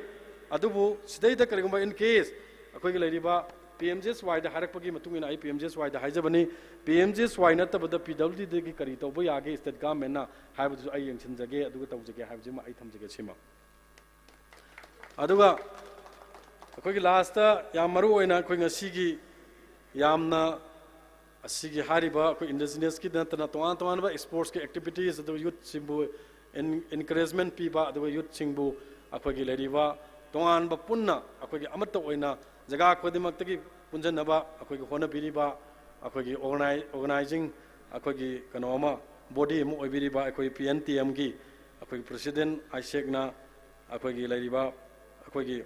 ꯑꯗꯨꯕꯨ ꯁꯤꯗꯩꯗ ꯀꯔꯤꯒꯨꯝꯕ in case ꯑꯩꯈꯣꯏꯒꯤ ꯂꯩꯔꯤꯕ P M G S Yꯗ ꯍꯥꯏꯔꯛꯄꯒꯤ ꯃꯇꯨꯡ ꯏꯟꯅ ꯑꯩ P M G S Yꯗ ꯍꯥꯏꯖꯕꯅꯤ, P M G S Y ꯅꯠꯇꯕꯗ P W Dꯗꯒꯤ ꯀꯔꯤ ꯇꯧꯕ ꯌꯥꯒꯦ state governmentꯅ ꯍꯥꯏꯕꯗꯨꯁꯨ ꯑꯩ ꯌꯦꯡꯁꯤꯟꯖꯒꯦ, ꯑꯗꯨꯒ ꯇꯧꯖꯒꯦ ꯍꯥꯏꯕꯁꯤꯃ ꯑꯩ ꯊꯝꯖꯒꯦ꯫ ꯁꯤꯃ ꯑꯗꯨꯒ ꯑꯩꯈꯣꯏꯒꯤ lastꯇ ꯌꯥꯝ ꯃꯔꯨ ꯑꯣꯏꯅ ꯑꯩꯈꯣꯏ ꯉꯁꯤꯒꯤ ꯌꯥꯝꯅ ꯑꯁꯤꯒꯤ ꯍꯥꯏꯔꯤꯕ ꯑꯩꯈꯣꯏ indigenousꯀꯤ ꯅꯠꯇꯅ ꯇꯣꯉꯥꯟ ꯇꯣꯉꯥꯟꯕ sportsꯀꯤ activities, ꯑꯗꯨꯒ youthꯁꯤꯡꯕꯨ en-, encouragement ꯄꯤꯕ, ꯑꯗꯨꯒ youthꯁꯤꯡꯕꯨ ꯑꯩꯈꯣꯏꯒꯤ ꯂꯩꯔꯤꯕ ꯇꯣꯉꯥꯟꯕ ꯄꯨꯟꯅ ꯑꯩꯈꯣꯏꯒꯤ ꯑꯃꯠꯇ ꯑꯣꯏꯅ ꯖꯒꯥ ꯈꯨꯗꯤꯡꯃꯛꯇꯒꯤ ꯄꯨꯟꯁꯤꯟꯅꯕ ꯑꯩꯈꯣꯏꯒꯤ ꯍꯣꯠꯅꯕꯤꯔꯤꯕ ꯑꯩꯈꯣꯏꯒꯤ organi-, organizing ꯑꯩꯈꯣꯏꯒꯤ ꯀꯩꯅꯣ ꯑꯃ, body ꯑꯃ ꯑꯣꯏꯕꯤꯔꯤꯕ ꯑꯩꯈꯣꯏ P N T Mꯒꯤ ꯑꯩꯈꯣꯏꯒꯤ president ꯑꯥꯏꯁꯦꯛꯅ ꯑꯩꯈꯣꯏꯒꯤ ꯂꯩꯔꯤꯕ ꯑꯩꯈꯣꯏꯒꯤ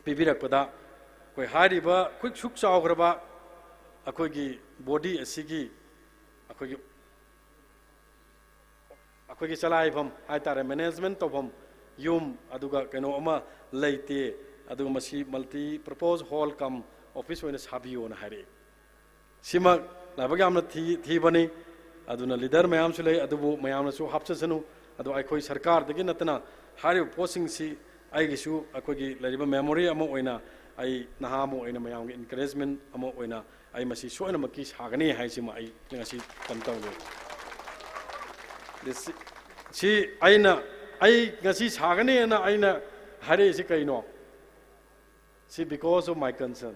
ꯄꯤꯕꯤꯔꯛꯄꯗ ꯑꯩꯈꯣꯏ ꯍꯥꯏꯔꯤꯕ ꯑꯩꯈꯣꯏ ꯁꯨꯛ ꯆꯥꯎꯈ꯭ꯔꯕ ꯑꯩꯈꯣꯏꯒꯤ body ꯑꯁꯤꯒꯤ ꯑꯩꯈꯣꯏꯒꯤ, ꯑꯩꯈꯣꯏꯒꯤ ꯆꯂꯥꯏꯐꯝ ꯍꯥꯏꯇꯥꯔꯦ, management ꯇꯧꯐꯝ ꯌꯨꯝ ꯑꯗꯨꯒ ꯀꯩꯅꯣ ꯑꯃ ꯂꯩꯇꯦ, ꯑꯗꯨꯒ ꯃꯁꯤ multi purpose hall cum office ꯑꯣꯏꯅ ꯁꯥꯕꯤꯌꯣꯅ ꯍꯥꯏꯔꯛꯏ꯫ ꯁꯤꯃꯛ ꯂꯥꯏꯕꯛ ꯌꯥꯝꯅ ꯊꯤ-, ꯊꯤꯕꯅꯤ꯫ ꯑꯗꯨꯅ leader ꯃꯌꯥꯝꯁꯨ ꯂꯩ, ꯑꯗꯨꯕꯨ ꯃꯌꯥꯝꯅꯁꯨ ꯍꯥꯞꯆꯁꯅꯨ꯫ ꯑꯗꯨ ꯑꯩꯈꯣꯏ ꯁꯔꯀꯥꯔꯗꯒꯤ ꯅꯠꯇꯅ ꯍꯥꯏꯔꯤꯕ ꯄꯣꯠꯁꯤꯡꯁꯤ ꯑꯩꯒꯤꯁꯨ ꯑꯩꯈꯣꯏꯒꯤ ꯂꯩꯔꯤꯕ memory ꯑꯃ ꯑꯣꯏꯅ ꯑꯩ ꯅꯍꯥ ꯑꯃ ꯑꯣꯏꯅ ꯃꯌꯥꯝꯒꯤ encouragement ꯑꯃ ꯑꯣꯏꯅ ꯑꯩ ꯃꯁꯤ ꯁꯣꯏꯗꯅꯃꯛꯀꯤ ꯁꯥꯒꯅꯤ ꯍꯥꯏꯁꯤꯃ ꯑꯩ ꯉꯁꯤ ꯀꯩꯅꯣ ꯇꯧꯖꯩ꯫ ꯑꯗ ꯁꯤ, ꯁꯤ ꯑꯩꯅ, ꯑꯩ ꯉꯁꯤ ꯁꯥꯒꯅꯤ ꯍꯥꯏꯅ ꯑꯩꯅ ꯍꯥꯏꯔꯛꯏꯁꯤ ꯀꯩꯅꯣ? ꯁꯤ because of my concern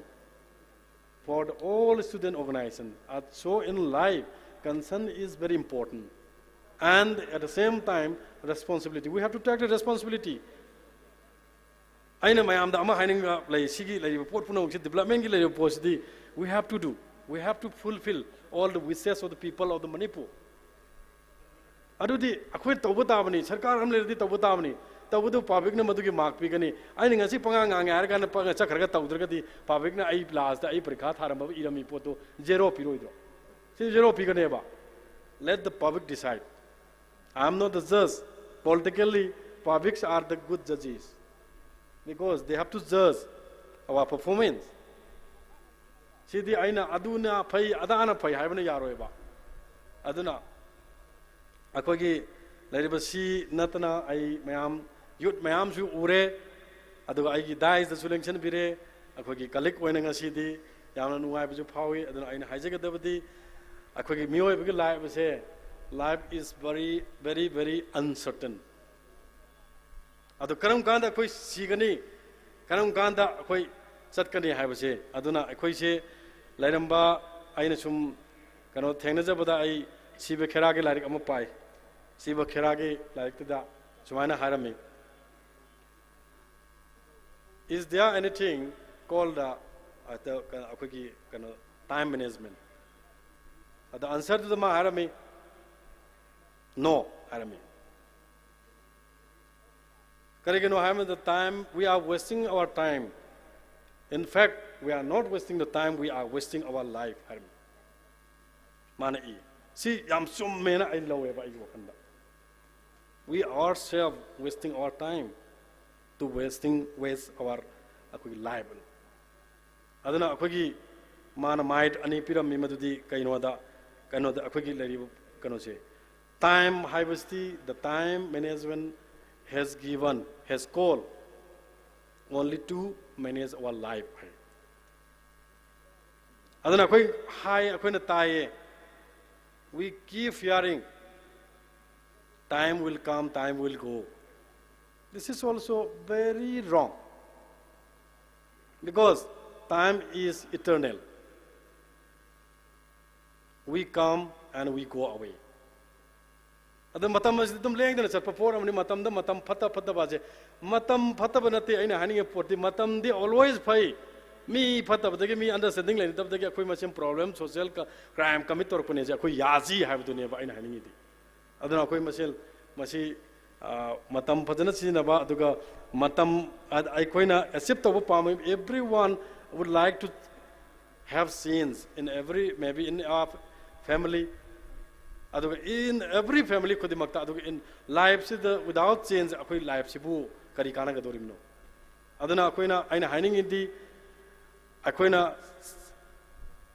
for the all student organization are so in life, Concern is very important. And at the same time, responsibility. We have to take the responsibility. ꯑꯩꯅ ꯃꯌꯥꯝꯗ ꯑꯃ ꯍꯥꯏꯅꯤꯡꯕ ꯂꯩ, ꯁꯤꯒꯤ ꯂꯩꯔꯤꯕ ꯄꯣꯠ ꯄꯨꯝꯅꯃꯛꯁꯤ, development ꯀꯤ ꯂꯩꯔꯤꯕ ꯄꯣꯠꯁꯤꯗꯤ, we have to do, we have to fulfill all the wishes of the people of the Manipur. ꯑꯗꯨꯗꯤ ꯑꯩꯈꯣꯏ ꯇꯧꯕ ꯇꯥꯕꯅꯤ, ꯁꯔꯀꯥꯔ ꯑꯃ ꯂꯩꯔꯗꯤ ꯇꯧꯕ ꯇꯥꯕꯅꯤ꯫ ꯇꯧꯕꯗꯨ public ꯅ ꯃꯗꯨꯒꯤ mark ꯄꯤꯒꯅꯤ꯫ ꯑꯩꯅ ꯉꯁꯤ ꯄꯉꯥꯡ ꯉꯥꯡꯉꯦ ꯍꯥꯏꯔ ꯀꯥꯟꯗ ꯄꯉꯥꯡ ꯆꯠꯈ꯭ꯔꯒ ꯇꯧꯗ꯭ꯔꯒꯗꯤ public ꯅ ꯑꯩ last ꯇ ꯑꯩ ꯄꯔꯤꯈꯥ ꯊꯥꯔꯝꯕ ꯏꯔꯝꯃꯤ ꯄꯣꯠꯇꯨ zero ꯄꯤꯔꯣꯏꯗ꯭ꯔꯣ? ꯁꯤ zero ꯄꯤꯒꯅꯦꯕ꯫ Let the public decide. I am not the judge. Politically, publics are the good judges. Because they have to judge our performance. ꯁꯤꯗꯤ ꯑꯩꯅ ꯑꯗꯨꯅ ꯐꯩ, ꯑꯗꯥꯅ ꯐꯩ ꯍꯥꯏꯕꯅ ꯌꯥꯔꯣꯏꯕ꯫ ꯑꯗꯨꯅ ꯑꯩꯈꯣꯏꯒꯤ ꯂꯩꯔꯤꯕ ꯁꯤ ꯅꯠꯇꯅ ꯑꯩ ꯃꯌꯥꯝ, youth ꯃꯌꯥꯝꯁꯨ ꯎꯔꯦ, ꯑꯗꯨꯒ ꯑꯩꯒꯤ dais ꯇꯁꯨ ꯂꯦꯡꯁꯤꯟꯕꯤꯔꯦ꯫ ꯑꯩꯈꯣꯏꯒꯤ colleague ꯑꯣꯏꯅ ꯉꯁꯤꯗꯤ ꯌꯥꯝꯅ ꯅꯨꯡꯉꯥꯏꯕꯁꯨ ꯐꯥꯎꯏ꯫ ꯑꯗꯨꯅ ꯑꯩꯅ ꯍꯥꯏꯖꯒꯗꯕꯗꯤ, ꯑꯩꯈꯣꯏꯒꯤ ꯃꯤꯑꯣꯏꯕꯒꯤ life ꯑꯁꯦ, life is very, very, very uncertain. ꯑꯗꯨ ꯀꯔꯝ ꯀꯥꯟꯗ ꯑꯩꯈꯣꯏ ꯁꯤꯒꯅꯤ, ꯀꯔꯝ ꯀꯥꯟꯗ ꯑꯩꯈꯣꯏ ꯆꯠꯀꯅꯤ ꯍꯥꯏꯕꯁꯦ꯫ ꯑꯗꯨꯅ ꯑꯩꯈꯣꯏꯁꯦ ꯂꯩꯔꯝꯕ, ꯑꯩꯅ ꯁꯨꯝ ꯀꯩꯅꯣ ꯊꯦꯡꯅꯖꯕꯗ, ꯑꯩ ꯁꯤꯕ ꯈꯦꯔꯥꯒꯤ ꯂꯥꯏꯔꯤꯛ ꯑꯃ ꯄꯥꯏ꯫ ꯁꯤꯕ ꯈꯦꯔꯥꯒꯤ ꯂꯥꯏꯔꯤꯛꯇꯨꯗ ꯁꯨꯃꯥꯏꯅ ꯍꯥꯏꯔꯝꯃꯤ, "Is there anything called the, ꯑ, ꯇ-, ꯀ-, ꯑꯩꯈꯣꯏꯒꯤ ꯀꯩꯅꯣ, time management?" ꯑꯗ answer ꯗꯨꯗ ꯃꯥ ꯍꯥꯏꯔꯝꯃꯤ, "No" ꯍꯥꯏꯔꯝꯃꯤ꯫ ꯀꯔꯤꯒꯤꯅꯣ ꯍꯥꯏꯕꯗ, time, we are wasting our time. In fact, we are not wasting the time, we are wasting our life ꯍꯥꯏꯔꯝꯃꯤ꯫ ꯃꯥꯅ ꯏ꯫ ꯁꯤ ꯌꯥꯝ ꯆꯨꯝꯃꯦꯅ ꯑꯩ ꯂꯧꯋꯦꯕ ꯑꯩꯒꯤ ꯋꯥꯈꯜꯗ꯫ We ourselves wasting our time to wasting, waste our, ꯑꯩꯈꯣꯏꯒꯤ life꯫ ꯑꯗꯨꯅ ꯑꯩꯈꯣꯏꯒꯤ ꯃꯥꯅ ꯃꯥꯏꯠ ꯑꯅꯤ ꯄꯤꯔꯝꯃꯤ, ꯃꯗꯨꯗꯤ ꯀꯩꯅꯣꯗ, ꯀꯩꯅꯣꯗ ꯑꯩꯈꯣꯏꯒꯤ ꯂꯩꯔꯤꯕ ꯀꯩꯅꯣꯁꯦ, time ꯍꯥꯏꯕꯁꯤꯗꯤ, the time management has given, has called only to manage our life ꯍꯥꯏ꯫ ꯑꯗꯨꯅ ꯑꯩꯈꯣꯏ ꯍꯥꯏ, ꯑꯩꯈꯣꯏꯅ ꯇꯥꯏꯌꯦ, we keep hearing, "Time will come, time will go." This is also very wrong, because time is eternal. We come and we go away. ꯑꯗꯨ ꯃꯇꯝ ꯑꯁꯤꯗꯤ ꯑꯗꯨꯝ ꯂꯦꯡꯗꯅ ꯆꯠꯄ ꯄꯣꯠ ꯑꯃꯅꯤ꯫ ꯃꯇꯝꯗ ꯃꯇꯝ ꯐꯠꯇ ꯐꯠꯇꯕꯁꯦ, ꯃꯇꯝ ꯐꯠꯇꯕ ꯅꯠꯇꯦ ꯑꯩꯅ ꯍꯥꯏꯅꯤꯡꯉꯤ ꯄꯣꯠꯇꯤ, ꯃꯇꯝꯗꯤ always ꯐꯩ꯫ ꯃꯤ ꯐꯠꯇꯕꯗꯒꯤ, ꯃꯤ understanding ꯂꯩꯅꯗꯕꯗꯒꯤ ꯑꯩꯈꯣꯏ ꯃꯁꯦꯟ problem, social ꯀ-, crime commit ꯇꯧꯔꯛꯄꯅꯦꯁꯦ ꯑꯩꯈꯣꯏ ꯌꯥꯁꯤ ꯍꯥꯏꯕꯗꯨꯅꯦꯕ ꯑꯩꯅ ꯍꯥꯏꯅꯤꯡꯉꯤꯗꯤ꯫ ꯑꯗꯨꯅ ꯑꯩꯈꯣꯏ ꯃꯁꯦꯜ ꯃꯁꯤ, ꯑ, ꯃꯇꯝ ꯐꯖꯅ ꯁꯤꯖꯤꯟꯅꯕ, ꯑꯗꯨꯒ ꯃꯇꯝ, ꯑ-, ꯑꯩꯈꯣꯏꯅ achieve ꯇꯧꯕ ꯄꯥꯝꯃꯤ, everyone would like to have change in every, maybe in our family, ꯑꯗꯨꯒ in every family ꯈꯨꯗꯤꯡꯃꯛꯇ, ꯑꯗꯨꯒ in life ꯁꯤꯗ without change ꯑꯩꯈꯣꯏ life ꯁꯤꯕꯨ ꯀꯔꯤ ꯀꯥꯟꯅꯒꯗꯧꯔꯤꯕꯅꯣ? ꯑꯗꯨꯅ ꯑꯩꯈꯣꯏꯅ, ꯑꯩꯅ ꯍꯥꯏꯅꯤꯡꯉꯤꯗꯤ, ꯑꯩꯈꯣꯏꯅ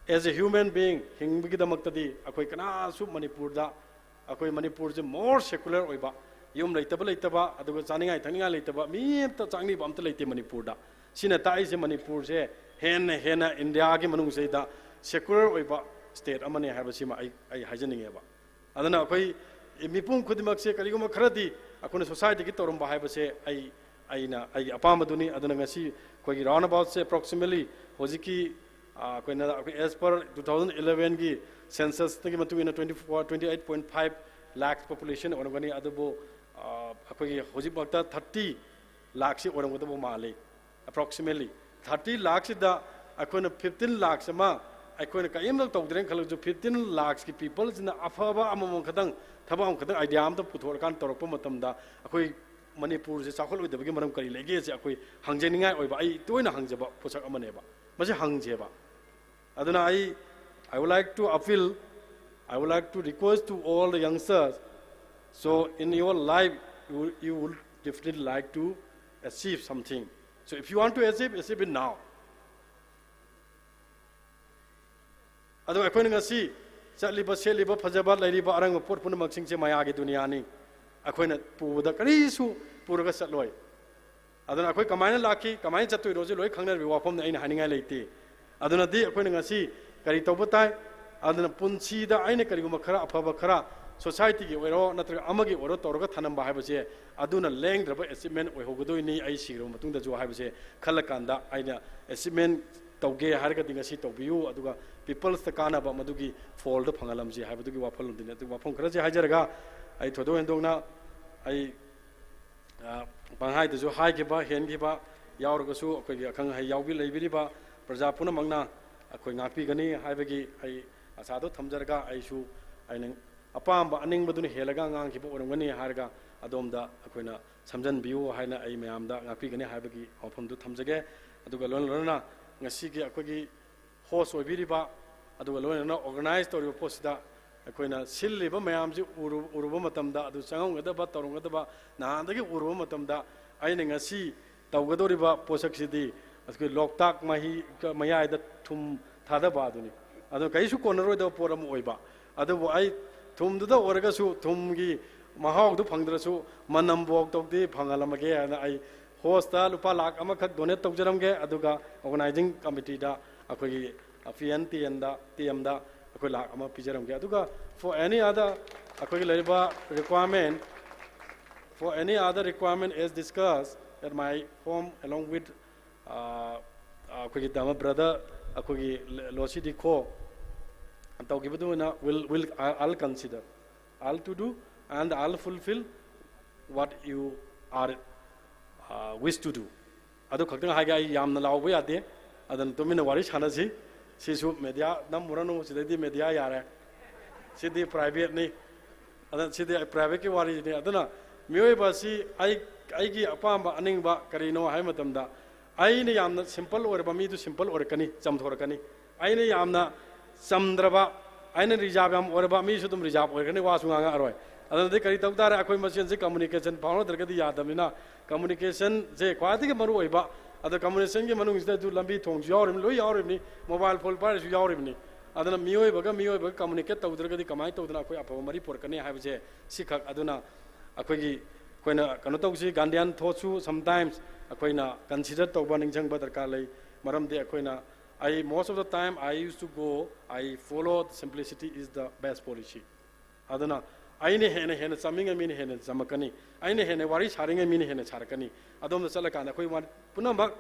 as a human being ꯍꯤꯡꯕꯒꯤꯗꯃꯛꯇꯗꯤ ꯑꯩꯈꯣꯏ ꯀꯅꯥꯁꯨ ꯃꯅꯤꯄꯨꯔꯗ, ꯑꯩꯈꯣꯏ ꯃꯅꯤꯄꯨꯔꯁꯦ more secular ꯑꯣꯏꯕ, ꯌꯨꯝ ꯂꯩꯇꯕ ꯂꯩꯇꯕ, ꯑꯗꯨꯒ ꯆꯥꯅꯤꯡꯉꯥꯏ ꯊꯛꯅꯤꯡꯉꯥꯏ ꯂꯩꯇꯕ, ꯃꯤ ꯑꯃꯠꯇ ꯆꯥꯛꯅꯤꯕ ꯑꯝꯇ ꯂꯩꯇꯦ ꯃꯅꯤꯄꯨꯔꯗ꯫ ꯁꯤꯅ ꯇꯥꯛꯏꯁꯦ ꯃꯅꯤꯄꯨꯔꯁꯦ ꯍꯦꯟꯅ ꯍꯦꯟꯅ ꯏꯟꯗꯤꯌꯥꯒꯤ ꯃꯅꯨꯡꯁꯤꯗ secular ꯑꯣꯏꯕ state ꯑꯃꯅꯤ ꯍꯥꯏꯕꯁꯤꯃ ꯑꯩ, ꯑꯩ ꯍꯥꯏꯖꯅꯤꯡꯉꯦꯕ꯫ ꯑꯗꯨꯅ ꯑꯩꯈꯣꯏ ꯃꯤꯄꯨꯝ ꯈꯨꯗꯤꯡꯃꯛꯁꯦ ꯀꯔꯤꯒꯨꯝꯕ ꯈꯔꯗꯤ ꯑꯩꯈꯣꯏꯅ society ꯒꯤ ꯇꯧꯔꯝꯕ ꯍꯥꯏꯕꯁꯦ ꯑꯩ, ꯑꯩꯅ, ꯑꯩꯒꯤ ꯑꯄꯥꯝꯕꯗꯨꯅꯤ꯫ ꯑꯗꯨꯅ ꯉꯁꯤ ꯑꯩꯈꯣꯏꯒꯤ round about ꯁꯦ approximately ꯍꯧꯖꯤꯛꯀꯤ, ꯑ, ꯑꯩꯈꯣꯏꯅ, ꯑꯩꯈꯣꯏ as per two thousand eleven ꯒꯤ census ꯇꯒꯤ ꯃꯇꯨꯡ ꯏꯟꯅ twenty four, twenty eight point five lakh population ꯑꯣꯏꯔꯝꯒꯅꯤ꯫ ꯑꯗꯨꯕꯨ, ꯑ, ꯑꯩꯈꯣꯏꯒꯤ ꯍꯧꯖꯤꯛꯃꯛꯇ thirty lakh ꯁꯤ ꯑꯣꯏꯔꯝꯒꯗꯕ ꯃꯥꯜꯂꯤ꯫ Approximately thirty lakh ꯁꯤꯗ ꯑꯩꯈꯣꯏꯅ fifteen lakh ꯑꯃ ꯑꯩꯈꯣꯏꯅ ꯀꯔꯤꯝꯇ ꯇꯧꯗ꯭ꯔꯦꯅ ꯈꯜꯂꯁꯨ, fifteen lakh ꯀꯤ people ꯁꯤꯅ ꯑꯐꯕ ꯑꯃꯃꯝ ꯈꯛꯇꯪ, ꯊꯕꯛ ꯑꯃꯈꯛꯇꯪ idea ꯑꯝꯇ ꯄꯨꯊꯣꯛꯑꯀꯥꯟꯗ ꯇꯧꯔꯛꯄ ꯃꯇꯝꯗ, ꯑꯩꯈꯣꯏ ꯃꯅꯤꯄꯨꯔꯁꯦ ꯆꯥꯎꯈꯠꯂꯣꯏꯗꯕꯒꯤ ꯃꯔꯝ ꯀꯔꯤ ꯂꯩꯒꯦꯁꯦ ꯑꯩꯈꯣꯏ ꯍꯪꯖꯅꯤꯡꯉꯥꯏ ꯑꯣꯏꯕ, ꯑꯩ ꯇꯣꯏꯅ ꯍꯪꯖꯕ ꯄꯣꯠꯁꯛ ꯑꯃꯅꯦꯕ꯫ ꯃꯁꯤ ꯍꯪꯁꯦꯕ꯫ ꯑꯗꯨꯅ ꯑꯩ, I would like to appeal, I would like to request to all the youngsters, so in your life, you, you would definitely like to achieve something. So if you want to achieve, achieve it now. ꯑꯗꯣ ꯑꯩꯈꯣꯏꯅ ꯉꯁꯤ ꯆꯠꯂꯤꯕ, ꯁꯦꯠꯂꯤꯕ, ꯐꯖꯕ, ꯂꯩꯔꯤꯕ ꯑꯔꯪꯕ ꯄꯣꯠ ꯄꯨꯝꯅꯃꯛꯁꯤꯡꯁꯦ ꯃꯌꯥꯒꯤ ꯗꯨꯅꯤꯌꯥꯅꯤ꯫ ꯑꯩꯈꯣꯏꯅ ꯄꯨꯕꯗ ꯀꯔꯤꯁꯨ ꯄꯨꯔꯒ ꯆꯠꯂꯣꯏ꯫ ꯑꯗꯨꯅ ꯑꯩꯈꯣꯏ ꯀꯃꯥꯏꯅ ꯂꯥꯛꯈꯤ, ꯀꯃꯥꯏꯅ ꯆꯠꯇꯣꯏꯅꯣꯁꯦ ꯂꯣꯏ ꯈꯪꯅꯔꯕ ꯋꯥꯐꯝꯅꯤ, ꯑꯩꯅ ꯍꯥꯏꯅꯤꯡꯉꯥꯏ ꯂꯩꯇꯦ꯫ ꯑꯗꯨꯅꯗꯤ ꯑꯩꯈꯣꯏꯅ ꯉꯁꯤ ꯀꯔꯤ ꯇꯧꯕ ꯇꯥꯏ? ꯑꯗꯨꯅ ꯄꯨꯟꯁꯤꯗ ꯑꯩꯅ ꯀꯔꯤꯒꯨꯝꯕ ꯈꯔ ꯑꯐꯕ ꯈꯔ society ꯒꯤ ꯑꯣꯏꯔꯣ ꯅꯠꯇ꯭ꯔꯒ ꯑꯃꯒꯤ ꯑꯣꯏꯔꯣ ꯇꯧꯔꯒ ꯊꯅꯝꯕ ꯍꯥꯏꯕꯁꯦ, ꯑꯗꯨꯅ ꯂꯦꯡꯗ꯭ꯔꯕ achievement ꯑꯣꯏꯍꯧꯒꯗꯣꯏꯅꯤ ꯑꯩ ꯁꯤꯈ꯭ꯔꯕ ꯃꯇꯨꯡꯗꯁꯨ ꯍꯥꯏꯕꯁꯦ ꯈꯜꯂꯀꯥꯟꯗ ꯑꯩꯅ achievement ꯇꯧꯒꯦ ꯍꯥꯏꯔꯒꯗꯤ ꯉꯁꯤ ꯇꯧꯕꯤꯌꯨ, ꯑꯗꯨꯒ peopleꯁꯇ ꯀꯥꯟꯅꯕ ꯃꯗꯨꯒꯤ ꯐꯣꯜꯗ ꯐꯪꯍꯜꯂꯝꯁꯤ ꯍꯥꯏꯕꯗꯨꯒꯤ ꯋꯥꯐꯝꯂꯣꯟꯗꯨꯅꯤ꯫ ꯑꯗꯨꯒ ꯋꯥꯐꯝ ꯈꯔꯁꯤ ꯍꯥꯏꯖꯔꯒ ꯑꯩ ꯊꯣꯏꯗꯣꯛ ꯍꯦꯟꯗꯣꯛꯅ ꯑꯩ, ꯑ, ꯄꯪꯍꯥꯏꯗꯁꯨ ꯍꯥꯏꯈꯤꯕ, ꯍꯦꯟꯈꯤꯕ ꯌꯥꯎꯔꯒꯁꯨ ꯑꯩꯈꯣꯏꯒꯤ ꯑꯈꯪ ꯑꯍꯩ ꯌꯥꯎꯕꯤ-, ꯂꯩꯕꯤꯔꯤꯕ ꯄ꯭ꯔꯖꯥ ꯄꯨꯝꯅꯃꯛꯅ ꯑꯩꯈꯣꯏ ꯉꯥꯛꯄꯤꯒꯅꯤ ꯍꯥꯏꯕꯒꯤ ꯑꯩ ꯑꯁꯥꯗꯣ ꯊꯝꯖꯔꯒ ꯑꯩꯁꯨ ꯑꯩꯅ ꯑꯄꯥꯝꯕ ꯑꯅꯤꯡꯕꯗꯨꯅ ꯍꯦꯜꯂꯒ ꯉꯥꯡꯈꯤꯕ ꯑꯣꯏꯔꯝꯒꯅꯤ ꯍꯥꯏꯔꯒ ꯑꯗꯣꯝꯗ ꯑꯩꯈꯣꯏꯅ ꯁꯝꯖꯟꯕꯤꯌꯨ ꯍꯥꯏꯅ ꯑꯩ ꯃꯌꯥꯝꯗ ꯉꯥꯛꯄꯤꯒꯅꯤ ꯍꯥꯏꯕꯒꯤ ꯋꯥꯐꯝꯗꯨ ꯊꯝꯖꯒꯦ꯫ ꯑꯗꯨꯒ ꯂꯣꯏꯅ ꯂꯣꯏꯅꯅ ꯉꯁꯤꯒꯤ ꯑꯩꯈꯣꯏꯒꯤ host ꯑꯣꯏꯕꯤꯔꯤꯕ, ꯑꯗꯨꯒ ꯂꯣꯏꯅꯅ organize ꯇꯧꯔꯤꯕ ꯄꯣꯠꯁꯤꯗ ꯑꯩꯈꯣꯏꯅ ꯁꯤꯜꯂꯤꯕ ꯃꯌꯥꯝꯁꯤ ꯎꯔꯨ-, ꯎꯔꯨꯕ ꯃꯇꯝꯗ, ꯑꯗꯨ ꯆꯪꯉꯝꯒꯗꯕ, ꯇꯧꯔꯝꯒꯗꯕ ꯅꯍꯥꯟꯗꯒꯤ ꯎꯔꯨꯕ ꯃꯇꯝꯗ, ꯑꯩꯅ ꯉꯁꯤ ꯇꯧꯒꯗꯧꯔꯤꯕ ꯄꯣꯠꯁꯛꯁꯤꯗꯤ ꯑꯩꯈꯣꯏ ꯂꯣꯛꯇꯥꯛ ꯃꯍꯤ ꯃꯌꯥꯏꯗ ꯊꯨꯝ ꯊꯥꯗꯕ ꯑꯗꯨꯅꯤ꯫ ꯑꯗꯨ ꯀꯩꯁꯨ ꯀꯣꯟꯅꯔꯣꯏꯗꯕ ꯄꯣꯠ ꯑꯃ ꯑꯣꯏꯕ꯫ ꯑꯗꯨꯕꯨ ꯑꯩ ꯊꯨꯝꯗꯨꯗ ꯑꯣꯏꯔꯒꯁꯨ ꯊꯨꯝꯒꯤ ꯃꯍꯥꯎꯗꯨ ꯐꯪꯗ꯭ꯔꯁꯨ ꯃꯅꯝꯕꯨ ꯇꯧꯗꯤ ꯐꯪꯍꯜꯂꯝꯃꯒꯦ ꯍꯥꯏꯅ ꯑꯩ hostꯇ ꯂꯨꯄꯥ ꯂꯥꯈ ꯑꯃꯈꯛ donate ꯇꯧꯖꯔꯝꯒꯦ, ꯑꯗꯨꯒ organizing committeeꯗ ꯑꯩꯈꯣꯏꯒꯤ PNTNꯗ, TMꯗ ꯑꯩꯈꯣꯏ ꯂꯥꯈ ꯑꯃ ꯄꯤꯖꯔꯝꯒꯦ꯫ ꯑꯗꯨꯒ for any other ꯑꯩꯈꯣꯏꯒꯤ ꯂꯩꯔꯤꯕ requirement, for any other requirement as discussed at my home along with, uh, ꯑꯩꯈꯣꯏꯒꯤ ꯗꯃ brother ꯑꯩꯈꯣꯏꯒꯤ ꯂꯣꯁꯤꯗꯤ ꯈꯣ ꯇꯧꯈꯤꯕꯗꯨꯅ will, will, I'll consider, I'll to do and I'll fulfill what you are, uh, wish to do. ꯑꯗꯨ ꯈꯛꯇꯪ ꯍꯥꯏꯒꯦ, ꯑꯩ ꯌꯥꯝꯅ ꯂꯥꯎꯕ ꯌꯥꯗꯦ, ꯑꯗꯨꯅ ꯇꯨꯃꯤꯟꯅ ꯋꯥꯔꯤ ꯁꯥꯟꯅꯁꯤ꯫ ꯁꯤꯁꯨ media ꯅꯝꯃꯨꯔꯅꯨ, ꯁꯤꯗꯩꯗꯤ media ꯌꯥꯔꯦ, ꯁꯤꯗꯤ privateꯅꯤ, ꯑꯗꯨꯅ ꯁꯤꯗꯤ privateꯀꯤ ꯋꯥꯔꯤꯅꯤ꯫ ꯑꯗꯨꯅ ꯃꯤꯑꯣꯏꯕ ꯑꯁꯤ ꯑꯩ, ꯑꯩꯒꯤ ꯑꯄꯥꯝꯕ ꯑꯅꯤꯡꯕ ꯀꯔꯤꯅꯣ ꯍꯥꯏꯕ ꯃꯇꯝꯗ, ꯑꯩꯅ ꯌꯥꯝꯅ simple ꯑꯣꯏꯔꯕ ꯃꯤꯗꯨ simple ꯑꯣꯏꯔꯛꯀꯅꯤ, ꯆꯝꯊꯣꯔꯛꯀꯅꯤ꯫ ꯑꯩꯅ ꯌꯥꯝꯅ ꯆꯝꯗ꯭ꯔꯕ, ꯑꯩꯅ reserve ꯌꯥꯝ ꯑꯣꯏꯔꯕ ꯃꯤꯁꯨ ꯑꯗꯨꯝ reserve ꯑꯣꯏꯔꯒꯅꯤ, ꯋꯥꯁꯨ ꯉꯥꯡꯉꯛꯑꯔꯣꯏ꯫ ꯑꯗꯨꯅꯗꯤ ꯀꯔꯤ ꯇꯧ ꯇꯥꯔꯦ? ꯑꯩꯈꯣꯏ ꯃꯁꯦꯟꯁꯦ communication ꯐꯥꯎꯅꯗ꯭ꯔꯒꯗꯤ ꯌꯥꯗꯕꯅꯤꯅ, communicationꯁꯦ ꯈ꯭ꯋꯥꯏꯗꯒꯤ ꯃꯔꯨ ꯑꯣꯏꯕ꯫ ꯑꯗꯣ communicationꯒꯤ ꯃꯅꯨꯡꯁꯤꯗꯁꯨ ꯂꯝꯕꯤ ꯊꯣꯡꯁꯨ ꯌꯥꯎꯔꯤꯕꯅꯤ, ꯂꯣꯏ ꯌꯥꯎꯔꯤꯕꯅꯤ, mobile phone ꯄꯥꯏꯔꯤꯁꯨ ꯌꯥꯎꯔꯤꯕꯅꯤ꯫ ꯑꯗꯨꯅ ꯃꯤꯑꯣꯏꯕꯒ ꯃꯤꯑꯣꯏꯕꯒ communicate ꯇꯧꯗ꯭ꯔꯒꯗꯤ ꯀꯃꯥꯏꯅ ꯇꯧꯗꯅ ꯑꯩꯈꯣꯏ ꯑꯐꯕ ꯃꯔꯤ ꯄꯨꯔꯛꯀꯅꯤ ꯍꯥꯏꯕꯁꯦ ꯁꯤꯈꯛ꯫ ꯑꯗꯨꯅ ꯑꯩꯈꯣꯏꯒꯤ, ꯑꯩꯈꯣꯏꯅ ꯀꯩꯅꯣ ꯇꯧꯁꯤ, Gandhian thoughtꯁꯨ sometimes ꯑꯩꯈꯣꯏꯅ consider ꯇꯧꯕ, ꯅꯤꯡꯁꯤꯡꯕ ꯗꯔꯀꯥꯔ ꯂꯩ꯫ ꯃꯔꯝꯗꯤ ꯑꯩꯈꯣꯏꯅ, I, most of the time I used to go, I follow the simplicity is the best policy. ꯑꯗꯨꯅ ꯑꯩꯅ ꯍꯦꯟꯅ ꯍꯦꯟꯅ ꯆꯝꯃꯤꯉꯩ ꯃꯤꯅ ꯍꯦꯟꯅ ꯆꯝꯃꯛꯀꯅꯤ, ꯑꯩꯅ ꯍꯦꯟꯅ ꯋꯥꯔꯤ ꯁꯥꯔꯤꯉꯩ ꯃꯤꯅ ꯍꯦꯟꯅ ꯁꯥꯔꯛꯀꯅꯤ꯫ ꯑꯗꯣꯝꯗ ꯆꯠꯂꯀꯥꯟꯗ ꯑꯩꯈꯣꯏ ꯋꯥ-, ꯄꯨꯝꯅꯃꯛ